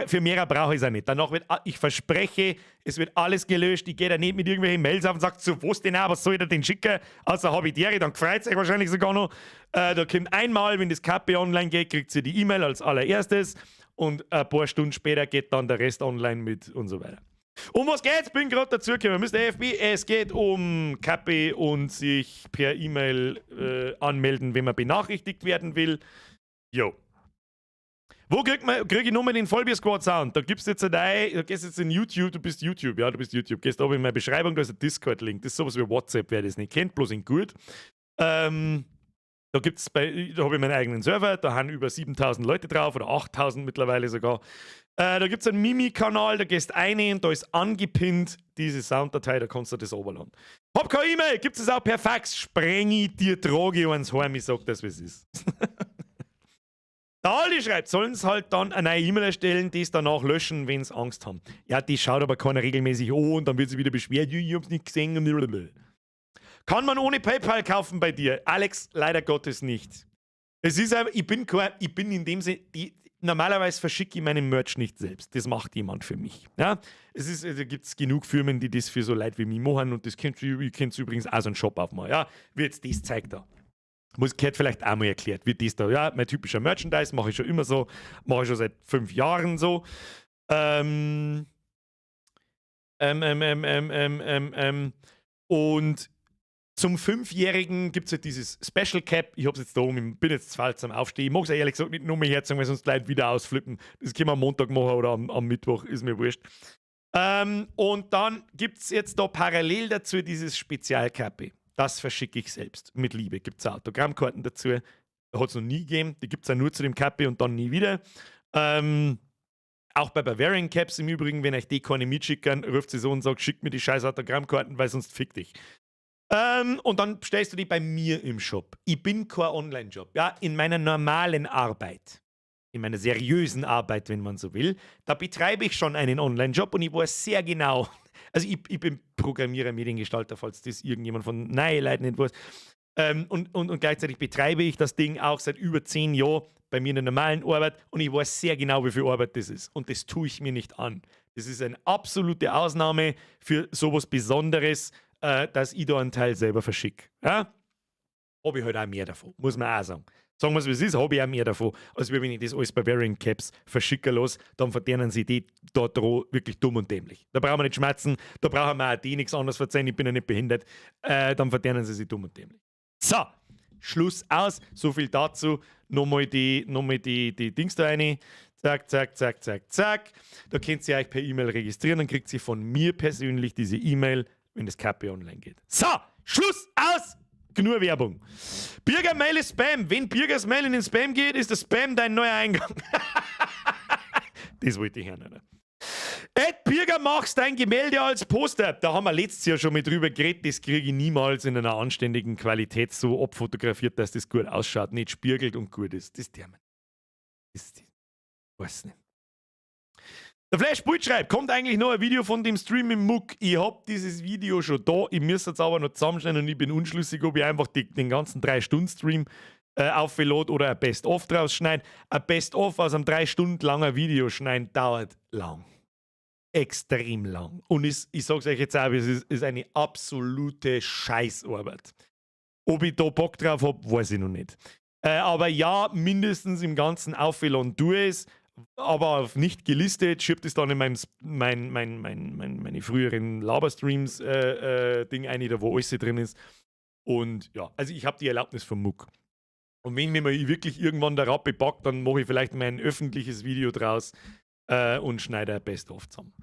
Für mehr brauche ich es auch nicht. Danach wird, ich verspreche, es wird alles gelöscht. Ich gehe da nicht mit irgendwelchen Mails auf und sage, zu was denn auch, was soll ich denn schicken? Also habe ich die, dann freut es euch wahrscheinlich sogar noch. Da kommt einmal, wenn das Kappe online geht, kriegt sie die E-Mail als allererstes und ein paar Stunden später geht dann der Rest online mit und so weiter. Um was geht's? Bin gerade dazu gekommen. Mr. AFB, es geht um Kappe und sich per E-Mail anmelden, wenn man benachrichtigt werden will. Jo. Wo krieg ich nochmal den Vollbier Squad Sound? Da gibst jetzt ein, da gehst jetzt in YouTube, du bist YouTube, ja, du bist YouTube. Gehst oben in meine Beschreibung, da ist ein Discord-Link. Das ist sowas wie WhatsApp, wer das nicht kennt, bloß in gut. Da habe ich meinen eigenen Server, da haben über 7000 Leute drauf oder 8000 mittlerweile sogar. Da gibt es einen Mimi-Kanal, da gehst eine und da ist angepinnt diese Sounddatei, da kannst du das runterladen. Hab keine E-Mail, gibt es auch per Fax. Spreng ich dir, trage ich eins heim, ich sag das, wie es ist. Der Aldi schreibt, sollen sie halt dann eine neue E-Mail erstellen, die es danach löschen, wenn sie Angst haben. Ja, die schaut aber keiner regelmäßig an und dann wird sie wieder beschwert, ich hab's nicht gesehen. Kann man ohne PayPal kaufen bei dir? Alex, leider Gottes nicht. Es ist einfach, ich bin, kein, ich bin in dem Sinne, normalerweise verschicke ich meinen Merch nicht selbst. Das macht jemand für mich. Ja? Also gibt es genug Firmen, die das für so Leute wie mich machen und das könnt ihr, ihr könnt übrigens auch so einen Shop aufmachen. Ja? Wie jetzt das zeigt da. Gehört vielleicht auch mal erklärt, wie das da. Ja, mein typischer Merchandise mache ich schon immer so, mache ich schon seit 5 Jahren so. Und zum Fünfjährigen gibt es halt dieses Special Cap. Ich habe es jetzt da oben, ich bin jetzt zu faul zum Aufstehen. Ich mag es ehrlich gesagt nicht nur mehr herzogen, weil sonst Leute wieder ausflippen. Das können wir am Montag machen oder am Mittwoch, ist mir wurscht. Und dann gibt es jetzt da parallel dazu dieses Spezialkappe. Das verschicke ich selbst. Mit Liebe. Gibt es Autogrammkarten dazu. Hat es noch nie gegeben. Die gibt es auch nur zu dem Kappe und dann nie wieder. Auch bei Bavarian Caps im Übrigen, wenn euch die keine mitschicken, ruft sie so und sagt, schickt mir die scheiß Autogrammkarten, weil sonst fick dich. Und dann bestellst du die bei mir im Shop. Ich bin kein Online-Shop. Ja, in meiner normalen Arbeit, in meiner seriösen Arbeit, wenn man so will, da betreibe ich schon einen Online-Shop und ich weiß sehr genau, also ich bin Programmierer, Mediengestalter, falls das irgendjemand von neuen Leuten nicht weiß. Und gleichzeitig betreibe ich das Ding auch seit über 10 Jahren bei mir in der normalen Arbeit und ich weiß sehr genau, wie viel Arbeit das ist. Und das tue ich mir nicht an. Das ist eine absolute Ausnahme für sowas Besonderes, dass ich da einen Teil selber verschicke. Ja? Habe ich halt auch mehr davon, muss man auch sagen. Sagen wir es, wie es ist, habe ich auch mehr davon, als wenn ich das alles Bavarian Caps verschicken lasse, dann verdienen sie die da droh wirklich dumm und dämlich. Da brauchen wir nicht schmerzen, da brauchen wir auch die nichts anderes verzeihen, ich bin ja nicht behindert. Dann verdienen sie sich dumm und dämlich. So, Schluss aus. So viel dazu. Nochmal die Dings da rein. Zack, zack, zack, zack, zack. Da könnt ihr euch per E-Mail registrieren, dann kriegt ihr von mir persönlich diese E-Mail, wenn das KP online geht. So, Schluss, aus! Genug Werbung. Birger Mail ist Spam. Wenn Birgers Mail in den Spam geht, ist der Spam dein neuer Eingang. Das wollte ich hören, Alter. @Birger, machst dein Gemälde als Poster. Da haben wir letztes Jahr schon mit drüber geredet. Das kriege ich niemals in einer anständigen Qualität so abfotografiert, dass das gut ausschaut, nicht spiegelt und gut ist. Das ist der Mann. Das ist, weiß nicht. Der Flash Bull schreibt, kommt eigentlich noch ein Video von dem Stream im Muck? Ich hab dieses Video schon da, ich muss jetzt aber noch zusammenschneiden und ich bin unschlüssig, ob ich einfach den ganzen 3-Stunden-Stream auflad oder ein Best-of draus schneide. Ein Best-of aus einem 3 Stunden langen Video schneiden dauert lang. Extrem lang. Und ich sag's euch jetzt auch, es ist eine absolute Scheißarbeit. Ob ich da Bock drauf hab, weiß ich noch nicht. Aber ja, mindestens im ganzen Aufladen tue es, aber auf nicht gelistet, schiebt es dann in meine früheren Laberstreams Ding ein, da wo alles drin ist. Und ja, also ich habe die Erlaubnis vom Muck. Und wenn mir mal wirklich irgendwann der Rappe packt, dann mache ich vielleicht mein öffentliches Video draus und schneide ein Best-of zusammen.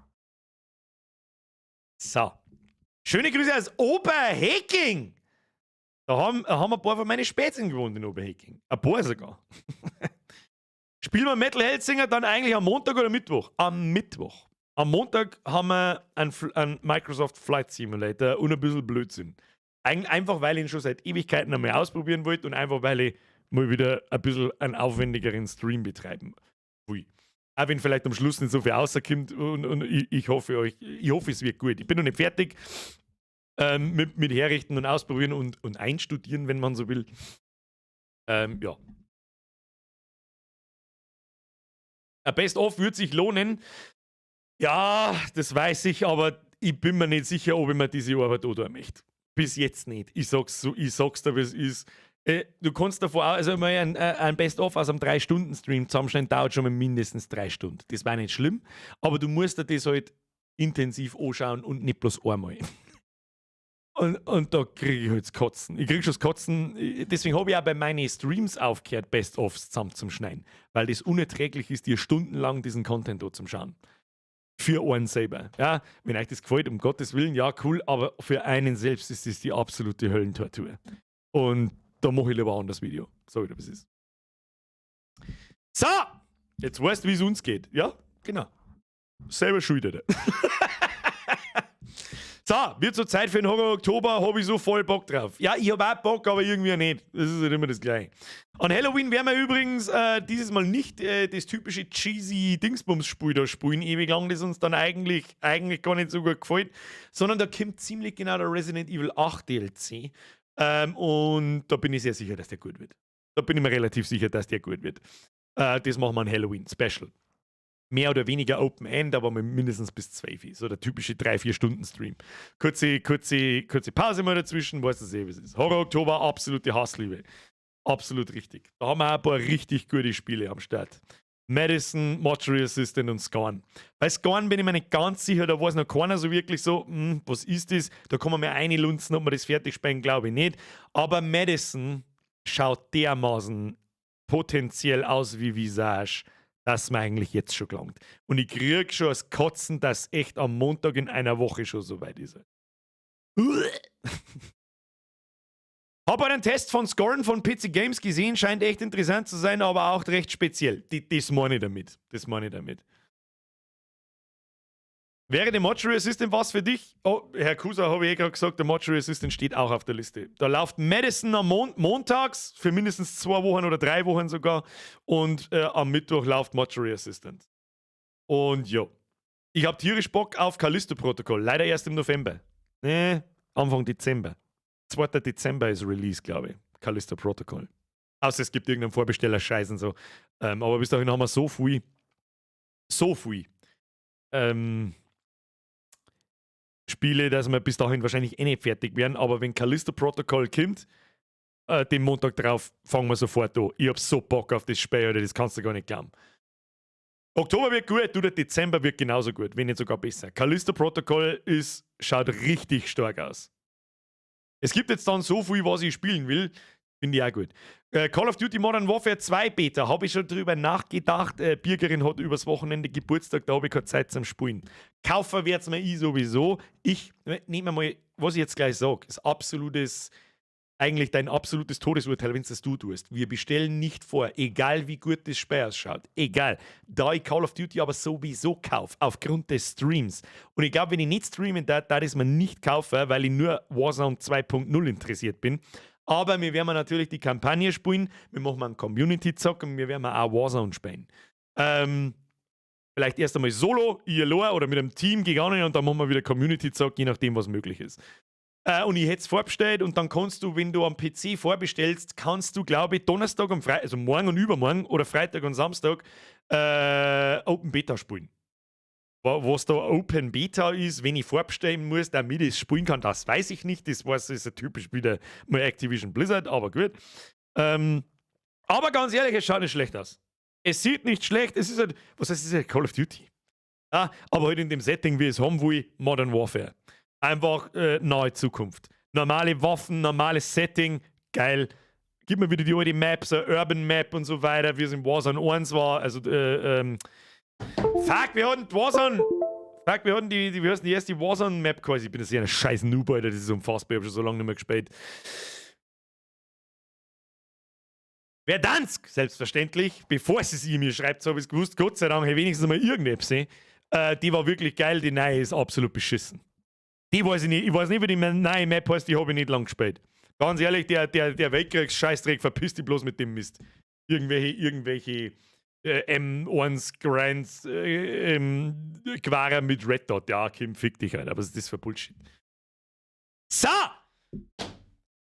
So. Schöne Grüße aus Oberhaching! Da haben ein paar von meinen Spezln gewohnt in Oberhaching. Ein paar sogar. Spielen wir Metal Hellsinger dann eigentlich am Montag oder Mittwoch? Am Mittwoch. Am Montag haben wir einen Microsoft Flight Simulator und ein bisschen Blödsinn. Einfach, weil ich ihn schon seit Ewigkeiten einmal ausprobieren wollte und einfach, weil ich mal wieder ein bisschen einen aufwendigeren Stream betreiben will. Auch wenn vielleicht am Schluss nicht so viel rauskommt und ich hoffe, es wird gut. Ich bin noch nicht fertig mit Herrichten und Ausprobieren und Einstudieren, wenn man so will. Ja. Ein Best-of würde sich lohnen. Ja, das weiß ich, aber ich bin mir nicht sicher, ob ich mir diese Arbeit antun möchte. Bis jetzt nicht. Ich sag's so, ich sag's dir, wie es ist. Du kannst davor auch, also mal ein Best-of aus einem 3-Stunden-Stream zusammenstellen, dauert schon mal mindestens 3 Stunden. Das war nicht schlimm, aber du musst dir das halt intensiv anschauen und nicht bloß einmal. Und da kriege ich halt das Kotzen. Ich kriege schon das Kotzen. Deswegen habe ich auch bei meinen Streams aufgehört, Best-ofs zusammen zum Schneiden. Weil das unerträglich ist, dir stundenlang diesen Content da zum Schauen. Für einen selber. Ja, wenn euch das gefällt, um Gottes Willen, ja, cool, aber für einen selbst ist das die absolute Höllentortur. Und da mache ich lieber ein anderes Video. Sag ich dir, was ist. So! Jetzt weißt du, wie es uns geht. Ja, genau. Selber schuld, Alter. So, wird so Zeit für den Horror Oktober, habe ich so voll Bock drauf. Ja, ich habe auch Bock, aber irgendwie nicht. Das ist halt immer das Gleiche. An Halloween werden wir übrigens dieses Mal nicht das typische cheesy Dingsbums-Spiel da spielen, ewig lang, das uns dann eigentlich gar nicht so gut gefällt, sondern da kommt ziemlich genau der Resident Evil 8 DLC. Und da bin ich sehr sicher, dass der gut wird. Da bin ich mir relativ sicher, dass der gut wird. Das machen wir an Halloween Special. Mehr oder weniger Open End, aber mindestens bis 12. So der typische 3-4 Stunden Stream. Kurze, kurze, kurze Pause mal dazwischen, weißt du eh, wie es ist. Horror Oktober, absolute Hassliebe. Absolut richtig. Da haben wir auch ein paar richtig gute Spiele am Start. Madison, Mortuary Assistant und Scorn. Bei Scorn bin ich mir nicht ganz sicher, da weiß noch keiner so wirklich so, was ist das? Da kann man mir einlunzen, ob wir das fertig spielen, glaube ich nicht. Aber Madison schaut dermaßen potenziell aus wie Visage, dass mir eigentlich jetzt schon gelangt. Und ich krieg schon das Kotzen, dass echt am Montag in einer Woche schon so weit ist. Hab einen Test von Scorn von PC Games gesehen, scheint echt interessant zu sein, aber auch recht speziell. Das meine ich damit. Das meine ich damit. Wäre der Mortuary Assistant was für dich? Oh, Herr Kusa, habe ich eh gerade gesagt, der Mortuary Assistant steht auch auf der Liste. Da läuft Madison am montags für mindestens 2 Wochen oder 3 Wochen sogar und am Mittwoch läuft Mortuary Assistant. Und ja, ich habe tierisch Bock auf Callisto Protocol. Leider erst im November. Nee, Anfang Dezember. 2. Dezember ist Release, glaube ich. Callisto Protocol. Außer es gibt irgendeinen Vorbesteller-Scheiß und so. Aber bis dahin haben wir so viel. So viel. Spiele, dass wir bis dahin wahrscheinlich eh nicht fertig werden. Aber wenn Callisto Protocol kommt, den Montag drauf, fangen wir sofort an. Ich hab so Bock auf das Spiel, Alter, das kannst du gar nicht glauben. Oktober wird gut, du, der Dezember wird genauso gut, wenn nicht sogar besser. Callisto Protocol schaut richtig stark aus. Es gibt jetzt dann so viel, was ich spielen will. Finde ich auch gut. Call of Duty Modern Warfare 2 Beta, habe ich schon drüber nachgedacht. Birgerin hat übers Wochenende Geburtstag, da habe ich keine Zeit zum Spielen. Kaufen werde mir ich sowieso. Ich nehme mal, was ich jetzt gleich sage, ist absolutes, eigentlich dein absolutes Todesurteil, wenn es das du tust. Wir bestellen nicht vor, egal wie gut das Spiel ausschaut. Egal. Da ich Call of Duty aber sowieso kaufe, aufgrund des Streams. Und ich glaube, wenn ich nicht streamen darf, darf ich es mir nicht kaufen, weil ich nur Warzone 2.0 interessiert bin. Aber wir werden natürlich die Kampagne spielen, wir machen einen Community-Zock und wir werden auch Warzone spielen. Vielleicht erst einmal solo, ich allein oder mit einem Team gegangen und dann machen wir wieder Community-Zock, je nachdem, was möglich ist. Und ich hätte es vorbestellt und dann kannst du, wenn du am PC vorbestellst, kannst du, glaube ich, Donnerstag und Freitag, also morgen und übermorgen oder Freitag und Samstag Open Beta spielen. Was da Open Beta ist, wenn ich vorbestellen muss, damit ich es spielen kann, das weiß ich nicht. Das weiß, ist ja typisch wieder mal Activision Blizzard, aber gut. Aber ganz ehrlich, es schaut nicht schlecht aus. Es sieht nicht schlecht, es ist halt, was heißt, es ist halt Call of Duty. Ja, aber halt in dem Setting, wie ich es haben will, Modern Warfare. Einfach nahe Zukunft. Normale Waffen, normales Setting, geil. Gib mir wieder die alte Map, so Urban Map und so weiter, wie es in Warzone 1 war. Also, fuck, wir hatten Warzone. Fuck, wir hatten die, wie heißt denn die erste Warzone-Map quasi? Ich bin das ja ein scheiß Noob, Alter, das ist unfassbar, ich hab schon so lange nicht mehr gespielt. Verdansk, selbstverständlich, bevor sie es mir schreibt, so hab ich's gewusst. Gott sei Dank, hey, wenigstens mal irgendetwas. Die war wirklich geil, die neue ist absolut beschissen. Die weiß ich nicht, ich weiß nicht, wie die neue Map heißt, die hab ich nicht lang gespielt. Ganz ehrlich, der Weltkriegs-Scheißdreck, verpiss dich bloß mit dem Mist. Irgendwelche M1 Grands Quara mit Red Dot. Ja, Kim, fick dich halt, aber was ist das für Bullshit? So!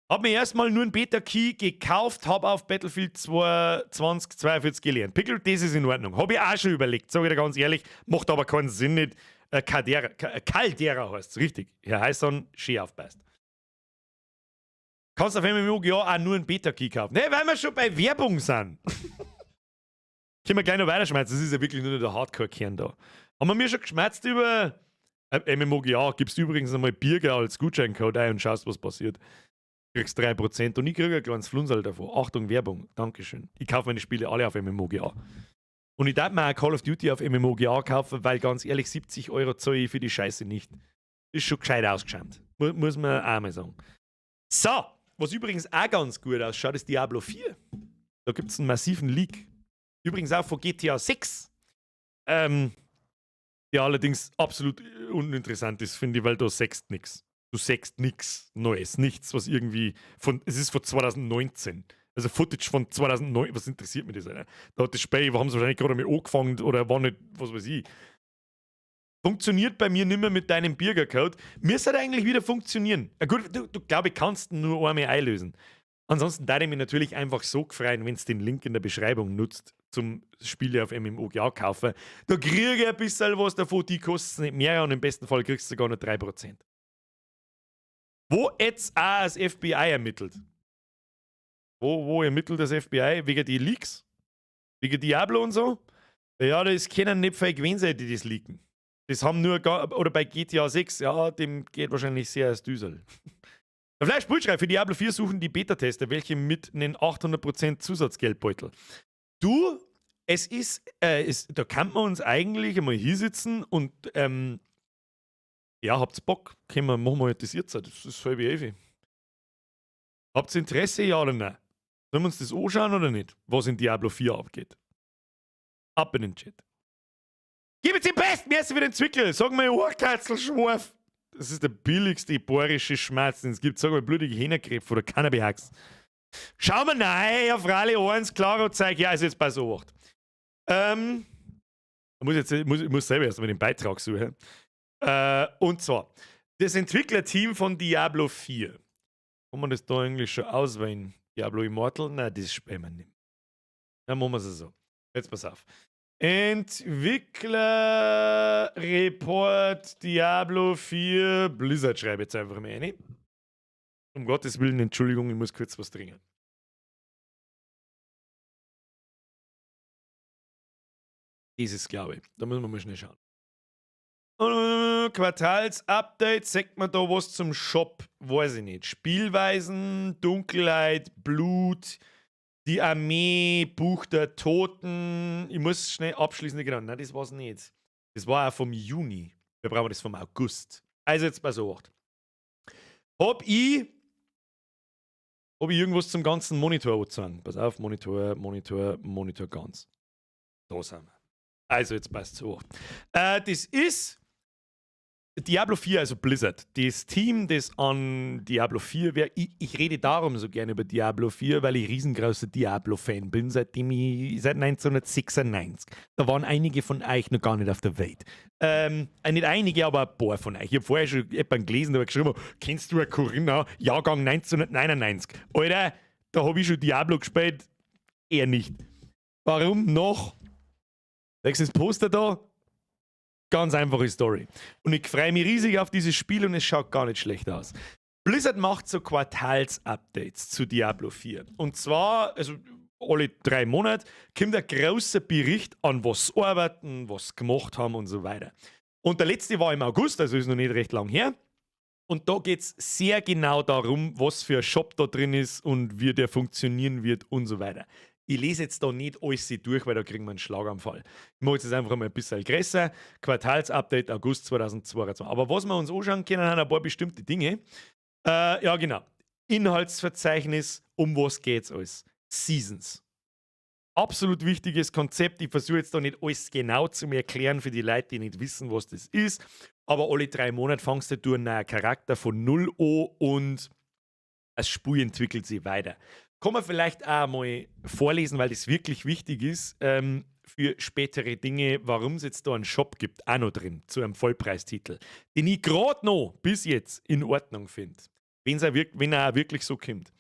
Hab mir erstmal nur einen Beta-Key gekauft, hab auf Battlefield 2 2042 gelernt. Pickel, das ist in Ordnung. Hab ich auch schon überlegt, sag ich dir ganz ehrlich, macht aber keinen Sinn nicht. Caldera heißt's, richtig. Herr Heisson, schön aufpasst. Kannst auf MMOGA auch nur einen Beta-Key kaufen. Ne, weil wir schon bei Werbung sind. Können wir gleich noch weiterschmerzen. Das ist ja wirklich nur der Hardcore-Kern da. Haben wir mir schon geschmerzt über MMOGA? Gibst übrigens einmal Birger als Gutscheincode ein und schaust, was passiert. Kriegst 3% und ich krieg ein kleines Flunserl davon. Achtung, Werbung. Dankeschön. Ich kaufe meine Spiele alle auf MMOGA. Und ich darf mir auch Call of Duty auf MMOGA kaufen, weil ganz ehrlich, 70 Euro zahle ich für die Scheiße nicht. Ist schon gescheit ausgeschaut. Muss man auch mal sagen. So, was übrigens auch ganz gut ausschaut, ist Diablo 4. Da gibt's einen massiven Leak. Übrigens auch von GTA 6. Der allerdings absolut uninteressant ist, finde ich, weil du sechst nix. Du sechst nix Neues, nichts, was irgendwie von, es ist von 2019. Also Footage von 2009, was interessiert mich das, Alter? Da hat das Spiel, haben sie wahrscheinlich gerade mal angefangen oder war nicht, was weiß ich. Funktioniert bei mir nimmer mit deinem Birger-Code. Müsste halt eigentlich wieder funktionieren. Ja, gut, du glaube ich, kannst nur einmal einlösen. Ansonsten darf ich mich natürlich einfach so freuen, wenn's den Link in der Beschreibung nutzt, zum Spiele auf MMOGA kaufen. Da kriege ich ein bisschen was davon, die kostet's nicht mehr und im besten Fall kriegst du sogar noch 3%. Wo jetzt auch das FBI ermittelt. Wo ermittelt das FBI? Wegen die Leaks? Wegen Diablo und so? Ja, das können nicht viel gewesen sein, die das leaken. Das haben nur, oder bei GTA 6, ja, dem geht wahrscheinlich sehr als Düsel. Der Fleisch Bullschrei, für Diablo 4 suchen die Beta-Tester, welche mit einem 800% Zusatzgeldbeutel. Du, es ist, es, da kann man uns eigentlich einmal hinsitzen und, ja, habt's Bock? Können wir, machen wir halt das jetzt, das ist halb elf. Habt's Interesse, ja oder nein? Sollen wir uns das anschauen oder nicht? Was in Diablo 4 abgeht? Ab in den Chat. Gib es dem Besten, merci für den Zwickel. Sag mal, Ohrkatzelschwarf. Das ist der billigste bayerische Schmerz, den es gibt. Sag mal, blutige Hähnerkrebs oder Cannabis. Schauen wir rein, auf Rallye 1, klaro Zeug. Ja, also jetzt pass auf. Ich muss jetzt, ich muss, ich muss selber erstmal den Beitrag suchen. Und zwar, das Entwicklerteam von Diablo 4. Kann man das da eigentlich schon auswählen? Diablo Immortal? Nein, das spielen wir nicht. Dann machen wir es so. Jetzt pass auf. Entwickler-Report Diablo 4 Blizzard schreibe jetzt einfach mal rein. Um Gottes Willen, Entschuldigung, ich muss kurz was trinken. Dieses, glaube ich. Da müssen wir mal schnell schauen. Quartalsupdate, sagt man da was zum Shop? Weiß ich nicht. Spielweisen, Dunkelheit, Blut, die Armee, Buch der Toten. Ich muss schnell abschließend, genau. Nein, das war's nicht. Das war auch vom Juni. Wir brauchen das vom August. Also jetzt pass auf. Hab ich irgendwas zum ganzen Monitor angezogen? Pass auf, Monitor, Monitor, Monitor ganz. Da sind wir. Also jetzt passt zu. Das ist Diablo 4, also Blizzard. Das Team, das an Diablo 4 wär, ich rede darum so gerne über Diablo 4, weil ich riesengroßer Diablo-Fan bin, seit 1996. Da waren einige von euch noch gar nicht auf der Welt. Nicht einige, aber ein paar von euch. Ich habe vorher schon jemanden gelesen, der hat geschrieben: "Kennst du eine Corinna, Jahrgang 1999?" Alter, da habe ich schon Diablo gespielt, er nicht. Warum noch? Siehst du das Poster da? Ganz einfache Story. Und ich freue mich riesig auf dieses Spiel und es schaut gar nicht schlecht aus. Blizzard macht so Quartals-Updates zu Diablo 4. Und zwar, also alle 3 Monate, kommt ein großer Bericht, an was sie arbeiten, was sie gemacht haben und so weiter. Und der letzte war im August, also ist noch nicht recht lang her. Und da geht es sehr genau darum, was für ein Shop da drin ist und wie der funktionieren wird und so weiter. Ich lese jetzt da nicht alles durch, weil da kriegen wir einen Schlaganfall. Ich mache jetzt einfach mal ein bisschen größer. Quartalsupdate August 2022. Aber was wir uns anschauen können, sind ein paar bestimmte Dinge. Ja, genau. Inhaltsverzeichnis, um was geht's alles? Seasons. Absolut wichtiges Konzept. Ich versuche jetzt da nicht alles genau zu erklären für die Leute, die nicht wissen, was das ist. Aber alle 3 Monate fangst du einen neuen Charakter von null an und das Spiel entwickelt sich weiter. Kann man vielleicht auch mal vorlesen, weil das wirklich wichtig ist für spätere Dinge, warum es jetzt da einen Shop gibt, auch noch drin, zu einem Vollpreistitel, den ich gerade noch bis jetzt in Ordnung finde. Wenn er auch wirklich so kommt.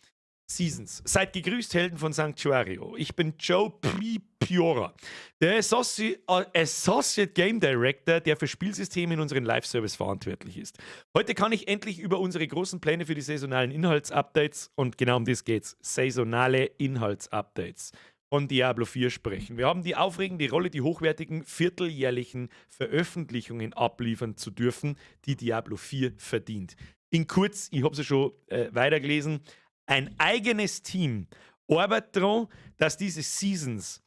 Seasons. Seid gegrüßt, Helden von Sanctuario. Ich bin Joe P. Piora, der Associate Game Director, der für Spielsysteme in unseren Live-Service verantwortlich ist. Heute kann ich endlich über unsere großen Pläne für die saisonalen Inhaltsupdates, und genau um das geht's, saisonale Inhaltsupdates von Diablo 4 sprechen. Wir haben die aufregende Rolle, die hochwertigen vierteljährlichen Veröffentlichungen abliefern zu dürfen, die Diablo 4 verdient. In kurz, ich habe sie schon weitergelesen, ein eigenes Team arbeitet daran, dass diese Seasons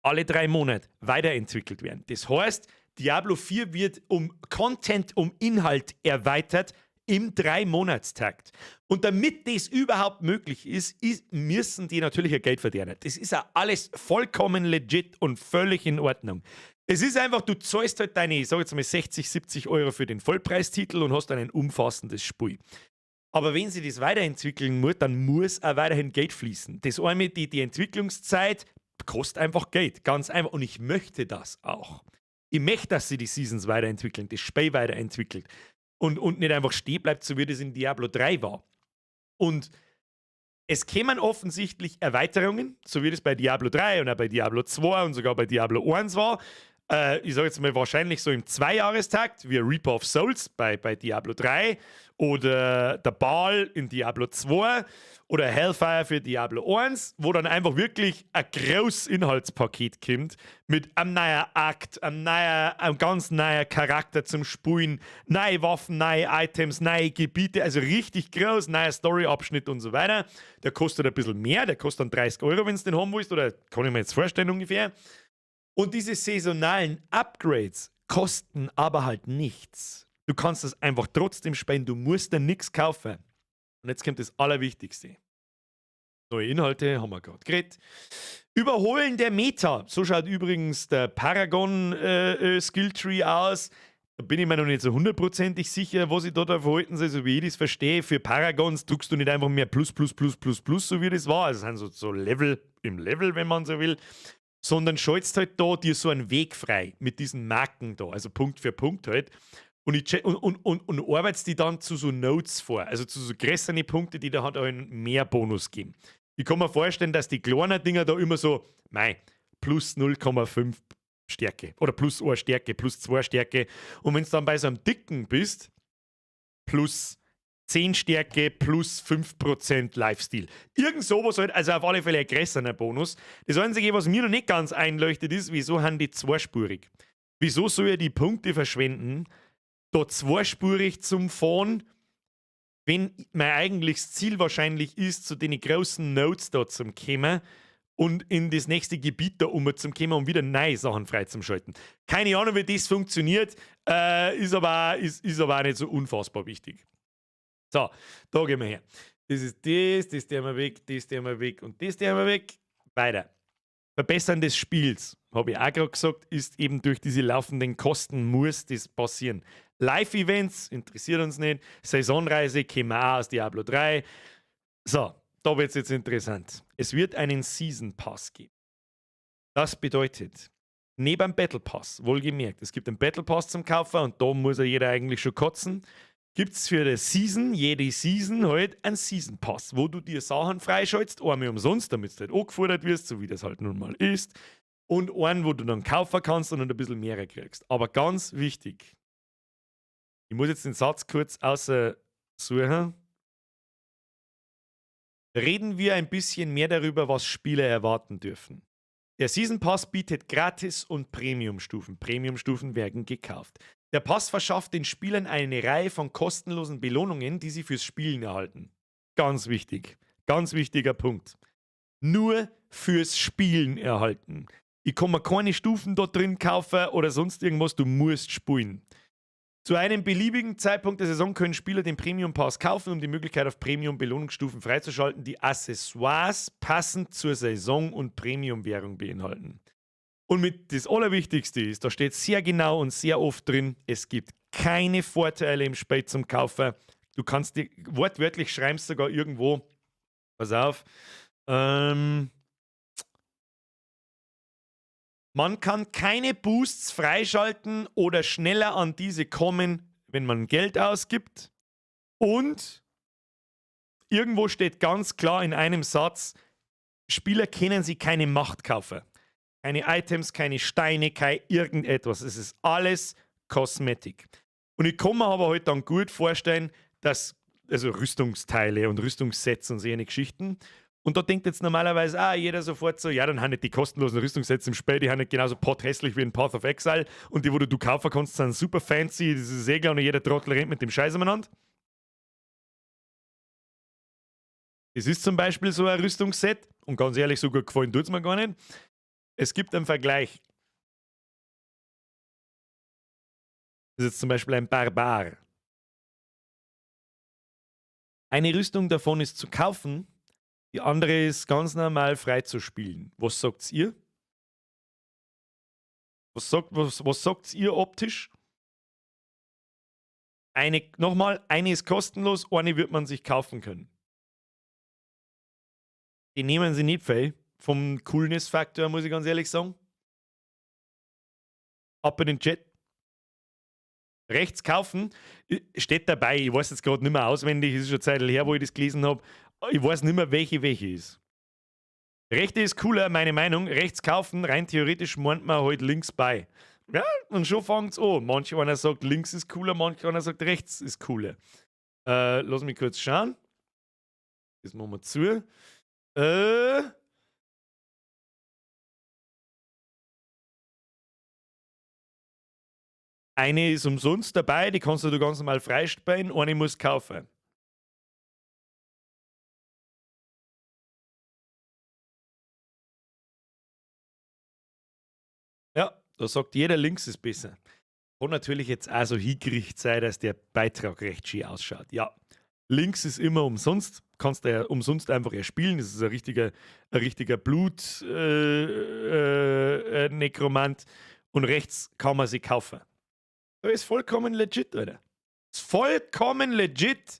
alle 3 Monate weiterentwickelt werden. Das heißt, Diablo 4 wird um Content, um Inhalt erweitert im Drei-Monatstakt. Und damit das überhaupt möglich ist, müssen die natürlich ein Geld verdienen. Das ist ja alles vollkommen legit und völlig in Ordnung. Es ist einfach, du zahlst halt deine, ich sag jetzt mal 60, 70 Euro für den Vollpreistitel und hast dann ein umfassendes Spiel. Aber wenn sie das weiterentwickeln muss, dann muss auch weiterhin Geld fließen. Das eine, die Entwicklungszeit kostet einfach Geld. Ganz einfach. Und ich möchte das auch. Ich möchte, dass sie die Seasons weiterentwickeln, das Spiel weiterentwickelt. Und nicht einfach stehen bleibt, so wie das in Diablo 3 war. Und es kämen offensichtlich Erweiterungen, so wie das bei Diablo 3 und auch bei Diablo 2 und sogar bei Diablo 1 war. Ich sage jetzt mal wahrscheinlich so im Zweijahrestakt, wie Reaper of Souls bei Diablo 3 oder der Baal in Diablo 2 oder Hellfire für Diablo 1, wo dann einfach wirklich ein großes Inhaltspaket kommt mit einem neuen Akt, einem ganz neuen Charakter zum Spielen, neue Waffen, neue Items, neue Gebiete, also richtig groß, neuer Story-Abschnitt und so weiter. Der kostet ein bisschen mehr, der kostet dann 30 Euro, wenn du den haben willst, oder kann ich mir jetzt vorstellen ungefähr. Und diese saisonalen Upgrades kosten aber halt nichts. Du kannst das einfach trotzdem spielen, du musst da nichts kaufen. Und jetzt kommt das Allerwichtigste. Neue Inhalte, haben wir gerade geredet. Überholen der Meta. So schaut übrigens der Paragon Skilltree aus. Da bin ich mir noch nicht so hundertprozentig sicher, was ich da verhalten soll, so wie ich das verstehe. Für Paragons drückst du nicht einfach mehr plus, plus, plus, plus, plus, so wie das war. Also das sind so Level im Level, wenn man so will. Sondern schaltest halt da dir so einen Weg frei mit diesen Marken da, also Punkt für Punkt halt. Und, ich, und arbeitest die dann zu so Nodes vor, also zu so größeren Punkte, die da halt auch einen mehr Bonus geben. Ich kann mir vorstellen, dass die kleinen Dinger da immer so, mei, plus 0,5 Stärke oder plus 1 Stärke, plus 2 Stärke. Und wenn du dann bei so einem dicken bist, plus 10 Stärke plus 5% Lifesteal. Irgend sowas halt, also auf alle Fälle ein größerer Bonus. Das Einzige, was mir noch nicht ganz einleuchtet, ist, wieso haben die zweispurig? Wieso soll er die Punkte verschwenden, da zweispurig zum Fahren? Wenn mein eigentliches Ziel wahrscheinlich ist, zu den großen Nodes da zum kommen und in das nächste Gebiet da um zum kommen, um wieder neue Sachen freizuschalten. Keine Ahnung, wie das funktioniert, ist aber auch nicht so unfassbar wichtig. So, da gehen wir her. Das ist das, das tun wir weg, das tun wir weg und das tun wir weg. Weiter. Verbessern des Spiels, habe ich auch gerade gesagt, ist eben durch diese laufenden Kosten muss das passieren. Live-Events interessiert uns nicht. Saisonreise käme auch aus Diablo 3. So, da wird es jetzt interessant. Es wird einen Season Pass geben. Das bedeutet, neben dem Battle Pass, wohlgemerkt, es gibt einen Battle Pass zum Kaufen und da muss ja jeder eigentlich schon kotzen, gibt es für die Season, jede Season halt einen Season Pass, wo du dir Sachen freischaltest, einmal umsonst, damit du halt angefordert wirst, so wie das halt nun mal ist, und einen, wo du dann kaufen kannst und dann ein bisschen mehr kriegst. Aber ganz wichtig, ich muss jetzt den Satz kurz außer suchen. Reden wir ein bisschen mehr darüber, was Spieler erwarten dürfen. Der Season Pass bietet Gratis- und Premium-Stufen. Premium-Stufen werden gekauft. Der Pass verschafft den Spielern eine Reihe von kostenlosen Belohnungen, die sie fürs Spielen erhalten. Ganz wichtig. Ganz wichtiger Punkt. Nur fürs Spielen erhalten. Ich kann mir keine Stufen dort drin kaufen oder sonst irgendwas, du musst spielen. Zu einem beliebigen Zeitpunkt der Saison können Spieler den Premium Pass kaufen, um die Möglichkeit auf Premium-Belohnungsstufen freizuschalten, die Accessoires passend zur Saison und Premium-Währung beinhalten. Und mit das Allerwichtigste ist, da steht sehr genau und sehr oft drin, es gibt keine Vorteile im Spiel zum Kaufen. Du kannst dir wortwörtlich schreibst sogar irgendwo, pass auf, man kann keine Boosts freischalten oder schneller an diese kommen, wenn man Geld ausgibt. Und irgendwo steht ganz klar in einem Satz, Spieler können sich keine Macht kaufen. Keine Items, keine Steine, kein irgendetwas. Es ist alles Kosmetik. Und ich kann mir aber halt dann gut vorstellen, dass, also Rüstungsteile und Rüstungssets und solche Geschichten. Und da denkt jetzt normalerweise auch jeder sofort so, ja, dann haben nicht die kostenlosen Rüstungssets im Spiel, die haben nicht genauso potthässlich wie in Path of Exile und die, wo du kaufen kannst, sind super fancy, das ist eh klar und jeder Trottel rennt mit dem Scheiß umeinander. Das ist zum Beispiel so ein Rüstungsset und ganz ehrlich, so gut gefallen tut es mir gar nicht. Es gibt einen Vergleich. Das ist jetzt zum Beispiel ein Barbar. Eine Rüstung davon ist zu kaufen, die andere ist ganz normal frei zu spielen. Was sagt ihr? Was sagt ihr optisch? Eine, nochmal, eine ist kostenlos, eine wird man sich kaufen können. Die nehmen sie nicht viel. Vom Coolness-Faktor, muss ich ganz ehrlich sagen. Ab in den Chat. Rechts kaufen, steht dabei, ich weiß jetzt gerade nicht mehr auswendig, es ist schon eine Zeit her, wo ich das gelesen habe. Ich weiß nicht mehr, welche welche ist. Rechte ist cooler, meine Meinung. Rechts kaufen, rein theoretisch meint man halt links bei. Ja, und schon fängt's an. Manch einer sagt, links ist cooler, manch einer sagt, rechts ist cooler. Lass mich kurz schauen. Das machen wir zu. Eine ist umsonst dabei, die kannst du ganz normal freispielen, eine musst kaufen. Ja, da sagt jeder, links ist besser. Kann natürlich jetzt auch so hingerichtet sein, dass der Beitrag recht schön ausschaut. Ja, links ist immer umsonst, kannst du ja umsonst einfach erspielen. Das ist ein richtiger Blut-Nekromant. Und rechts kann man sie kaufen. Das ist vollkommen legit, Alter. Ist vollkommen legit.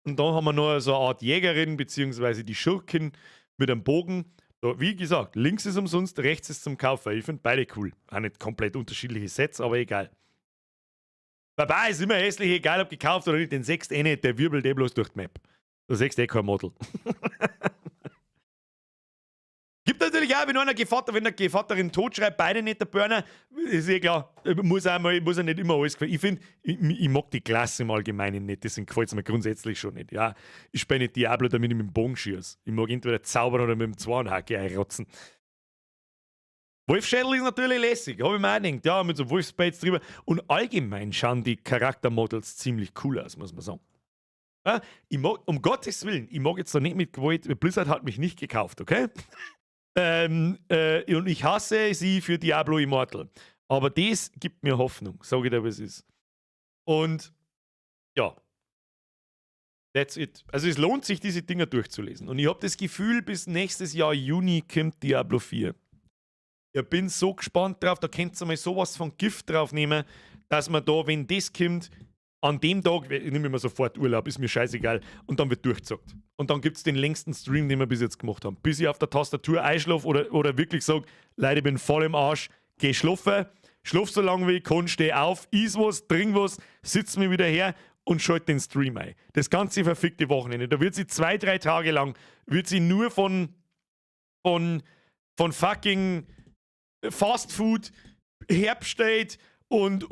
Und dann haben wir noch so eine Art Jägerin, beziehungsweise die Schurkin mit einem Bogen. So, wie gesagt, links ist umsonst, rechts ist zum Kaufen. Ich finde beide cool. Auch nicht komplett unterschiedliche Sets, aber egal. Wobei, ist immer hässlich, egal ob gekauft oder nicht, den sechst eh nicht, der wirbelt eh bloß durch die Map. Du siehst eh kein Model. Gibt natürlich auch, wenn der Gevatterin tot schreit, beide nicht der Burner, ist eh klar, muss auch nicht immer alles gefallen. Ich finde, ich mag die Klasse im Allgemeinen nicht, deswegen gefällt es mir grundsätzlich schon nicht. Ja, ich spiele nicht Diablo, damit ich mit dem Bogen schieße. Ich mag entweder zaubern oder mit dem Zweihandhacke einrotzen. Wolfschädel ist natürlich lässig, habe ich mir auch gedacht. Ja, mit so Wolfspelz drüber. Und allgemein schauen die Charaktermodels ziemlich cool aus, muss man sagen. Ja, ich mag, um Gottes Willen, ich mag jetzt da nicht mit Gewalt, Blizzard hat mich nicht gekauft, okay? Und ich hasse sie für Diablo Immortal. Aber das gibt mir Hoffnung, sage ich dir, was es ist. Und ja, that's it. Also es lohnt sich, diese Dinger durchzulesen. Und ich habe das Gefühl, bis nächstes Jahr Juni kommt Diablo 4. Ich bin so gespannt drauf, da könnt ihr mal sowas von Gift drauf nehmen, dass man da, wenn das kommt, an dem Tag, ich nehme immer sofort Urlaub, ist mir scheißegal, und dann wird durchgezockt. Und dann gibt es den längsten Stream, den wir bis jetzt gemacht haben. Bis ich auf der Tastatur einschlafe oder wirklich sage, Leute, ich bin voll im Arsch, geh schlafen, schlaf so lange, wie ich kann, steh auf, iss was, trink was, sitz mir wieder her und schalt den Stream ein. Das ganze verfickte Wochenende. Da wird sie 2, 3 Tage lang, wird sie nur von fucking Fast Food herbestellt und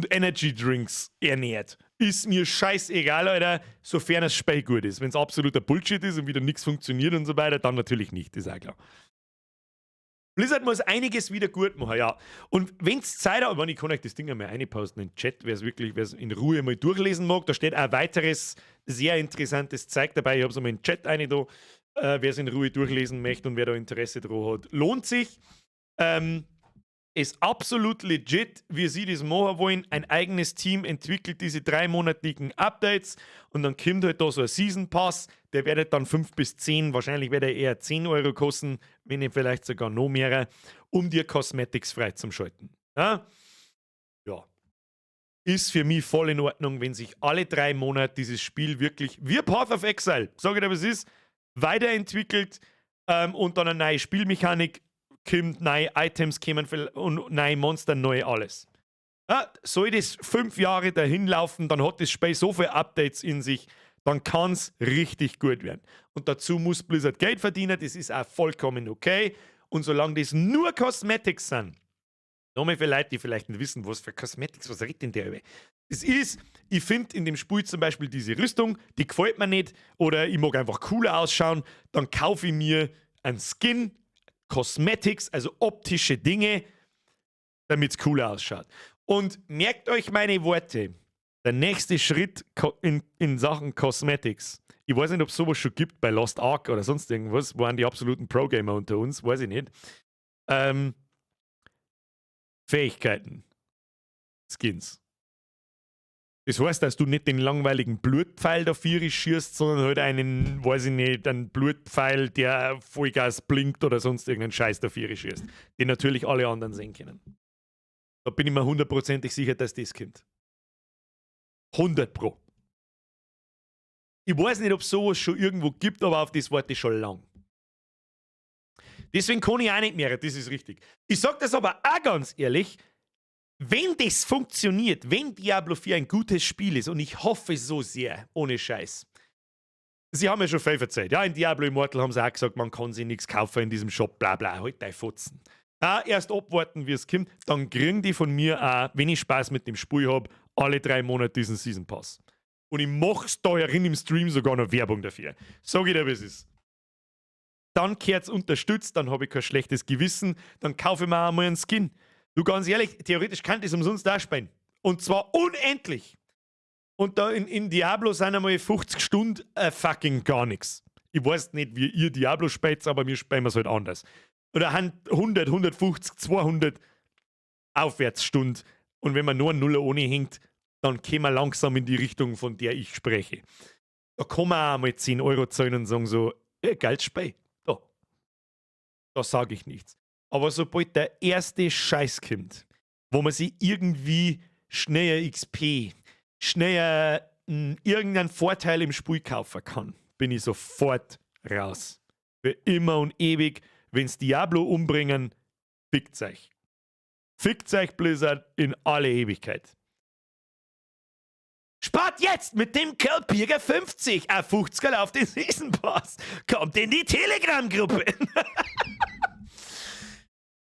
Energy Drinks ernährt. Ist mir scheißegal, Alter, sofern das Spiel gut ist. Wenn es absoluter Bullshit ist und wieder nichts funktioniert und so weiter, dann natürlich nicht, ist auch klar. Blizzard muss einiges wieder gut machen, ja. Und wenn es Zeit hat, ich kann euch das Ding einmal reinposten in den Chat, wer es wirklich, wer es in Ruhe mal durchlesen mag, da steht auch weiteres sehr interessantes Zeug dabei. Ich habe es einmal in den Chat rein da, wer es in Ruhe durchlesen möchte und wer da Interesse dran hat. Lohnt sich. Ist absolut legit, wie sie das machen wollen. Ein eigenes Team entwickelt diese dreimonatigen Updates und dann kommt halt da so ein Season Pass, der wird dann 5 bis 10, wahrscheinlich wird er eher 10 € kosten, wenn nicht vielleicht sogar noch mehr, um dir Cosmetics freizuschalten. Ja? Ja. Ist für mich voll in Ordnung, wenn sich alle 3 Monate dieses Spiel wirklich, wie Path of Exile, sage ich dir, was es ist, weiterentwickelt und dann eine neue Spielmechanik kommt, neue Items kommen und neue Monster, neu alles. Ja, soll das 5 Jahre dahin laufen, dann hat das Spiel so viele Updates in sich, dann kann es richtig gut werden. Und dazu muss Blizzard Geld verdienen, das ist auch vollkommen okay. Und solange das nur Cosmetics sind, nochmal für Leute, die vielleicht nicht wissen, was für Cosmetics, was redet denn der über? Es ist, ich finde in dem Spiel zum Beispiel diese Rüstung, die gefällt mir nicht oder ich mag einfach cooler ausschauen, dann kaufe ich mir einen Skin, Cosmetics, also optische Dinge, damit es cooler ausschaut. Und merkt euch meine Worte. Der nächste Schritt in Sachen Cosmetics. Ich weiß nicht, ob es sowas schon gibt bei Lost Ark oder sonst irgendwas. Waren die absoluten Pro-Gamer unter uns, weiß ich nicht. Fähigkeiten. Skins. Das heißt, dass du nicht den langweiligen Blutpfeil da schießt, sondern halt einen, weiß ich nicht, einen Blutpfeil, der Vollgas blinkt oder sonst irgendeinen Scheiß da schießt. Den natürlich alle anderen sehen können. Da bin ich mir hundertprozentig sicher, dass das kommt. 100 Pro. Ich weiß nicht, ob es sowas schon irgendwo gibt, aber auf das warte ich schon lang. Deswegen kann ich auch nicht mehr, das ist richtig. Ich sag das aber auch ganz ehrlich, wenn das funktioniert, wenn Diablo 4 ein gutes Spiel ist, und ich hoffe so sehr, ohne Scheiß. Sie haben ja schon viel verzeiht. Ja, in Diablo Immortal haben sie auch gesagt, man kann sich nichts kaufen in diesem Shop, bla bla, halt dein Fotzen. Ja, erst abwarten, wie es kommt, dann kriegen die von mir auch, wenn ich Spaß mit dem Spiel habe, alle 3 Monate diesen Season Pass. Und ich mach's da herin im Stream sogar noch Werbung dafür. Sag ich dir, wie es ist. Dann kehrt's unterstützt, dann habe ich kein schlechtes Gewissen, dann kaufe ich mir auch mal einen Skin. Du, ganz ehrlich, theoretisch kann ich das umsonst da spielen. Und zwar unendlich. Und da in Diablo sind einmal 50 Stunden fucking gar nichts. Ich weiß nicht, wie ihr Diablo spielt, aber wir spielen es halt anders. Oder haben 100, 150, 200 Aufwärtsstunden. Und wenn man nur ein Nuller ohne hängt, dann kommen wir langsam in die Richtung, von der ich spreche. Da kann man auch mal 10 € zahlen und sagen so, ja, geiles Spiel. Da. Da sage ich nichts. Aber sobald der erste Scheiß kommt, wo man sich irgendwie schneller XP, schneller irgendeinen Vorteil im Spiel kaufen kann, bin ich sofort raus. Für immer und ewig. Wenn's Diablo umbringen, fickt euch. Fickt euch, Blizzard, in alle Ewigkeit. Spart jetzt mit dem Code Birger 50 a 50 auf den Season Pass. Kommt in die Telegram-Gruppe.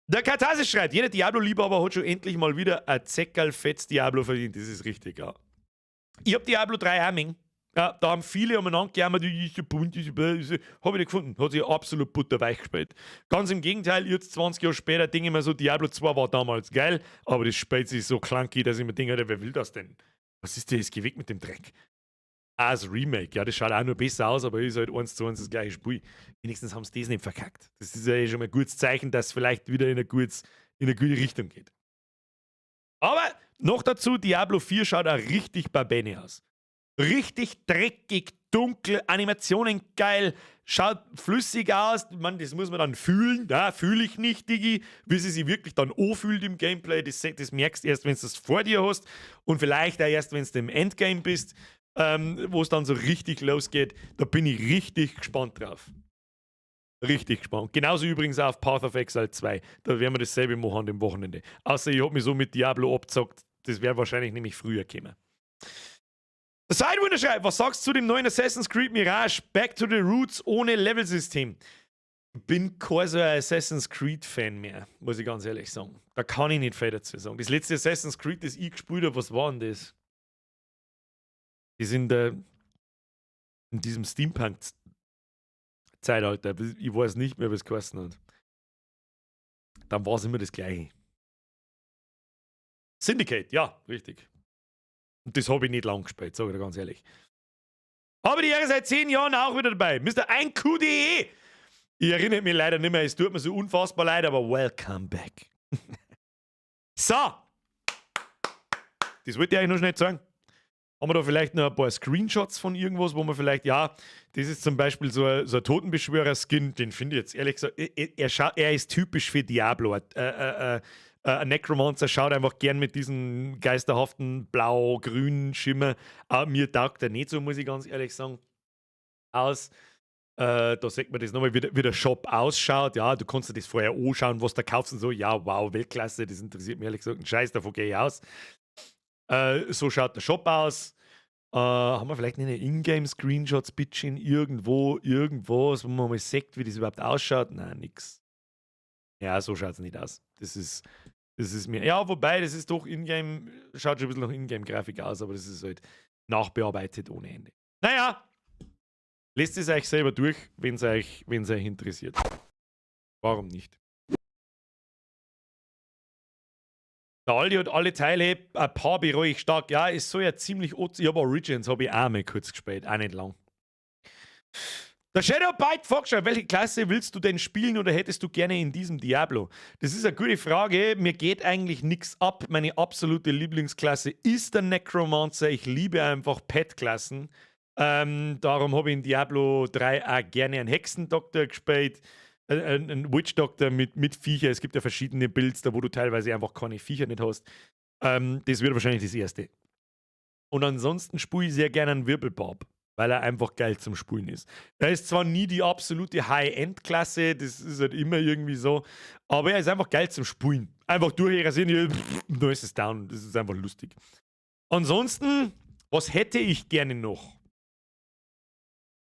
Der Katharsis schreibt, jeder Diablo-Liebhaber hat schon endlich mal wieder ein Zeckerl Fetz Diablo verdient. Das ist richtig, ja. Ich hab Diablo 3 auch. Ja, da haben viele umeinander gejammert, die ist so bunt, die ist so böse. Hab ich nicht gefunden. Hat sich absolut butterweich gespielt. Ganz im Gegenteil, jetzt 20 Jahre später denke ich mir so, Diablo 2 war damals geil, aber das spielt sich so clunky, dass ich mir denke, wer will das denn? Was ist denn das? Geh weg mit dem Dreck. Ah, das Remake, ja, das schaut auch nur besser aus, aber ist halt 1:1 das gleiche Spiel. Wenigstens haben sie das nicht verkackt. Das ist ja eh schon mal ein gutes Zeichen, dass es vielleicht wieder in eine gute Richtung geht. Aber noch dazu, Diablo 4 schaut auch richtig babene aus. Richtig dreckig, dunkel, Animationen geil, schaut flüssig aus. Man, das muss man dann fühlen. Ja, fühle ich nicht, Digi. Wie sie sich wirklich dann anfühlt im Gameplay, das merkst du erst, wenn du das vor dir hast. Und vielleicht auch erst, wenn du im Endgame bist, wo es dann so richtig losgeht. Da bin ich richtig gespannt drauf. Richtig gespannt. Genauso übrigens auch auf Path of Exile 2. Da werden wir dasselbe machen am Wochenende. Außer ich hab mich so mit Diablo abzockt, das wäre wahrscheinlich nämlich früher gekommen. Sidewinder schreibt: "Was sagst du zu dem neuen Assassin's Creed Mirage? Back to the Roots ohne Level-System." Bin kein so ein Assassin's Creed-Fan mehr, muss ich ganz ehrlich sagen. Da kann ich nicht viel dazu sagen. Das letzte Assassin's Creed, das ich gespielt habe, was war denn das? Die sind in diesem Steampunk-Zeitalter. Ich weiß nicht mehr, was es geheißen hat. Dann war es immer das Gleiche. Syndicate, ja, richtig. Und das habe ich nicht lang gespielt, sage ich dir ganz ehrlich. Aber die Ehre seit 10 Jahren auch wieder dabei. Mr. 1QDE. Ich erinnere mich leider nicht mehr, es tut mir so unfassbar leid, aber welcome back. So. Das wollte ich eigentlich nur schnell sagen. Haben wir da vielleicht noch ein paar Screenshots von irgendwas, wo man vielleicht, ja, das ist zum Beispiel so ein Totenbeschwörer-Skin, den finde ich jetzt ehrlich gesagt, er ist typisch für Diablo. Ein Necromancer schaut einfach gern mit diesem geisterhaften blau-grünen Schimmer. Mir taugt er nicht so, muss ich ganz ehrlich sagen, aus. Da sieht man das nochmal, wie der Shop ausschaut. Ja, du kannst dir das vorher anschauen, was du kaufst und so. Ja, wow, Weltklasse, das interessiert mich ehrlich gesagt einen Scheiß, davon gehe ich aus. So schaut der Shop aus. Haben wir vielleicht eine Ingame-Screenshots, bitteschön, irgendwo, irgendwas, wo man mal sieht, wie das überhaupt ausschaut? Nein, nix. Ja, so schaut es nicht aus. Das ist mir. Ja, wobei, das ist doch Ingame, schaut schon ein bisschen nach Ingame-Grafik aus, aber das ist halt nachbearbeitet ohne Ende. Naja, lest es euch selber durch, wenn es euch interessiert. Warum nicht? Der Aldi hat alle Teile, ein paar bereue ich stark. Ja, es soll ja ziemlich. Ich habe Origins, habe ich auch mal kurz gespielt, auch nicht lang. Der Shadow Byte Fox schreibt: "Welche Klasse willst du denn spielen oder hättest du gerne in diesem Diablo?" Das ist eine gute Frage. Mir geht eigentlich nichts ab. Meine absolute Lieblingsklasse ist der Necromancer. Ich liebe einfach Pet-Klassen. Darum habe ich in Diablo 3 auch gerne einen Hexendoktor gespielt. Ein Witch Doctor mit Viecher. Es gibt ja verschiedene Builds, da wo du teilweise einfach keine Viecher nicht hast. Das wird wahrscheinlich das erste. Und ansonsten spiele ich sehr gerne einen Wirbelbarb, weil er einfach geil zum Spielen ist. Er ist zwar nie die absolute High-End-Klasse, das ist halt immer irgendwie so, aber er ist einfach geil zum Spielen. Einfach durchrasieren, da ist es down. Das ist einfach lustig. Ansonsten, was hätte ich gerne noch?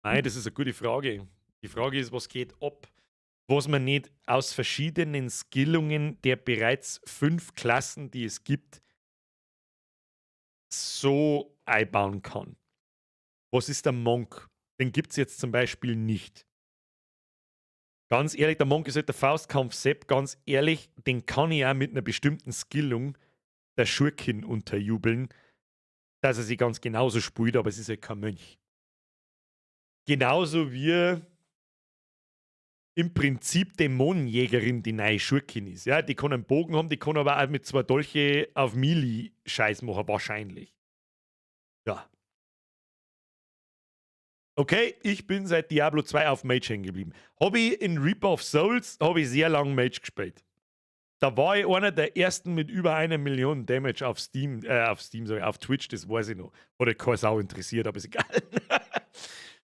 Nein, das ist eine gute Frage. Die Frage ist, was geht ab, was man nicht aus verschiedenen Skillungen der bereits fünf Klassen, die es gibt, so einbauen kann. Was ist der Monk? Den gibt es jetzt zum Beispiel nicht. Ganz ehrlich, der Monk ist halt der Faustkampf-Sepp. Ganz ehrlich, den kann ich auch mit einer bestimmten Skillung der Schurkin unterjubeln, dass er sich ganz genauso spielt, aber es ist halt kein Mönch. Genauso wie im Prinzip Dämonenjägerin die neue Schurkin ist. Ja, die kann einen Bogen haben, die kann aber auch mit zwei Dolche auf Melee Scheiß machen, wahrscheinlich. Ja. Okay, ich bin seit Diablo 2 auf Mage hängen geblieben. Habe ich in Reaper of Souls, habe ich sehr lang Mage gespielt. Da war ich einer der ersten mit über 1 Million Damage auf Steam, sorry, auf Twitch, das weiß ich noch. Oder keine Sau interessiert, aber ist egal.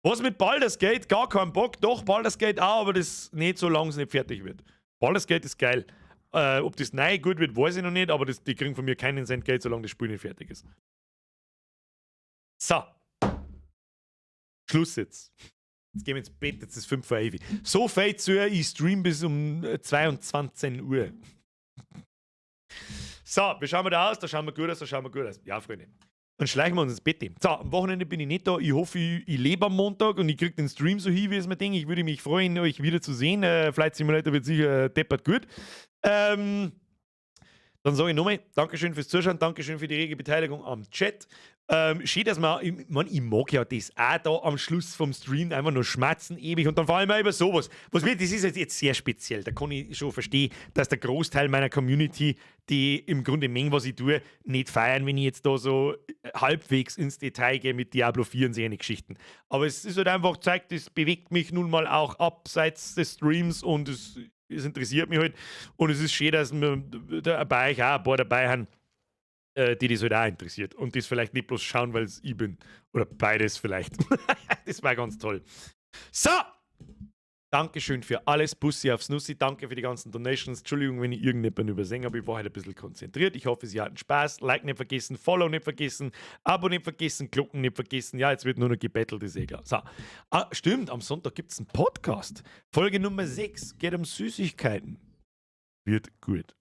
Was mit Baldur's Gate? Gar keinen Bock. Doch, Baldur's Gate auch, aber das nicht so lange es nicht fertig wird. Baldur's Gate ist geil. Ob das neu gut wird, weiß ich noch nicht, aber die kriegen von mir keinen Cent Geld, solange das Spiel nicht fertig ist. So. Schluss jetzt. Jetzt gehen wir ins Bett, jetzt ist 5 vor 11. So viel zu, ich stream bis um 22 Uhr. So, wie schauen wir da aus? Da schauen wir gut aus, da schauen wir gut aus. Ja, Freunde. Dann schleichen wir uns ins Bett. So, am Wochenende bin ich nicht da. Ich hoffe, ich lebe am Montag und ich kriege den Stream so hin, wie es mir denke. Ich würde mich freuen, euch wieder zu sehen. Flight Simulator wird sicher deppert gut. Dann sage ich nochmal Dankeschön fürs Zuschauen, Dankeschön für die rege Beteiligung am Chat. Schön, dass man, ich, man, ich mag ja das auch da am Schluss vom Stream einfach nur schmatzen ewig und dann vor allem auch über sowas. Was mir, das ist jetzt sehr speziell. Da kann ich schon verstehen, dass der Großteil meiner Community, die im Grunde mengen, was ich tue, nicht feiern, wenn ich jetzt da so halbwegs ins Detail gehe mit Diablo 4 und solche Geschichten. Aber es ist halt einfach zeigt, das bewegt mich nun mal auch abseits des Streams und es interessiert mich halt. Und es ist schön, dass wir da bei euch auch ein paar dabei haben, die das halt auch interessiert und das vielleicht nicht bloß schauen, weil es ich bin. Oder beides vielleicht. Das war ganz toll. So! Dankeschön für alles. Bussi aufs Nussi. Danke für die ganzen Donations. Entschuldigung, wenn ich irgendjemanden übersehen habe. Ich war heute ein bisschen konzentriert. Ich hoffe, Sie hatten Spaß. Like nicht vergessen, Follow nicht vergessen, Abo nicht vergessen, Glocken nicht vergessen. Ja, jetzt wird nur noch gebettelt, ist eh klar. So. Ah, stimmt, am Sonntag gibt es einen Podcast. Folge Nummer 6 geht um Süßigkeiten. Wird gut.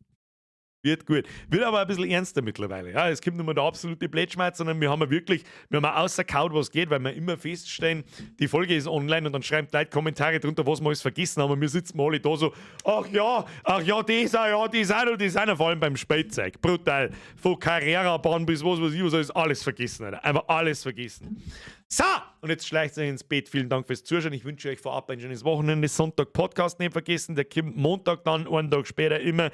Wird gut. Wird aber ein bisschen ernster mittlerweile. Ja, es kommt nicht mehr der absolute Blätschmerz, sondern wir haben ja wirklich, wir haben außerkaut, was geht, weil wir immer feststellen, die Folge ist online und dann schreiben die Leute Kommentare drunter, was wir alles vergessen haben. Und wir sitzen alle da so, ach ja, das auch, ja, das auch noch, das auch noch, vor allem beim Spätzeug. Brutal. Von Carrera-Bahn bis was weiß ich, was alles, alles vergessen, Alter. Einfach alles vergessen. So, und jetzt schleicht euch ins Bett. Vielen Dank fürs Zuschauen. Ich wünsche euch vorab ein schönes Wochenende. Sonntag Podcast nicht vergessen. Der kommt Montag dann, einen Tag später immer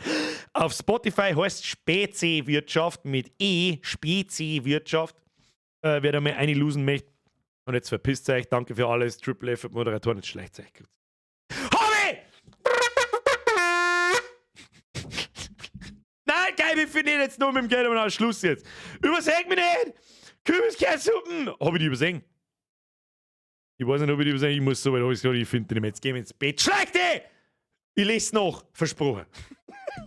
auf Spotify. Heißt Spezi-Wirtschaft mit E. Spezi-Wirtschaft. Wer da mal eine losen möchte. Und jetzt verpisst euch. Danke für alles. Triple F Moderatoren. Jetzt schleicht euch gut. Hobby! Nein, geil, ich finde jetzt nur mit dem Geld und Schluss jetzt. Übersehen mich nicht! Kürbiskernsuppen! Hab ich die übersehen? Ich weiß nicht, ob ich die übersehen. Ich muss so weit, hab ich gesagt, ich finde die nicht mehr. Jetzt gehen wir ins Bett. Schlechte! Ich lese noch. Versprochen.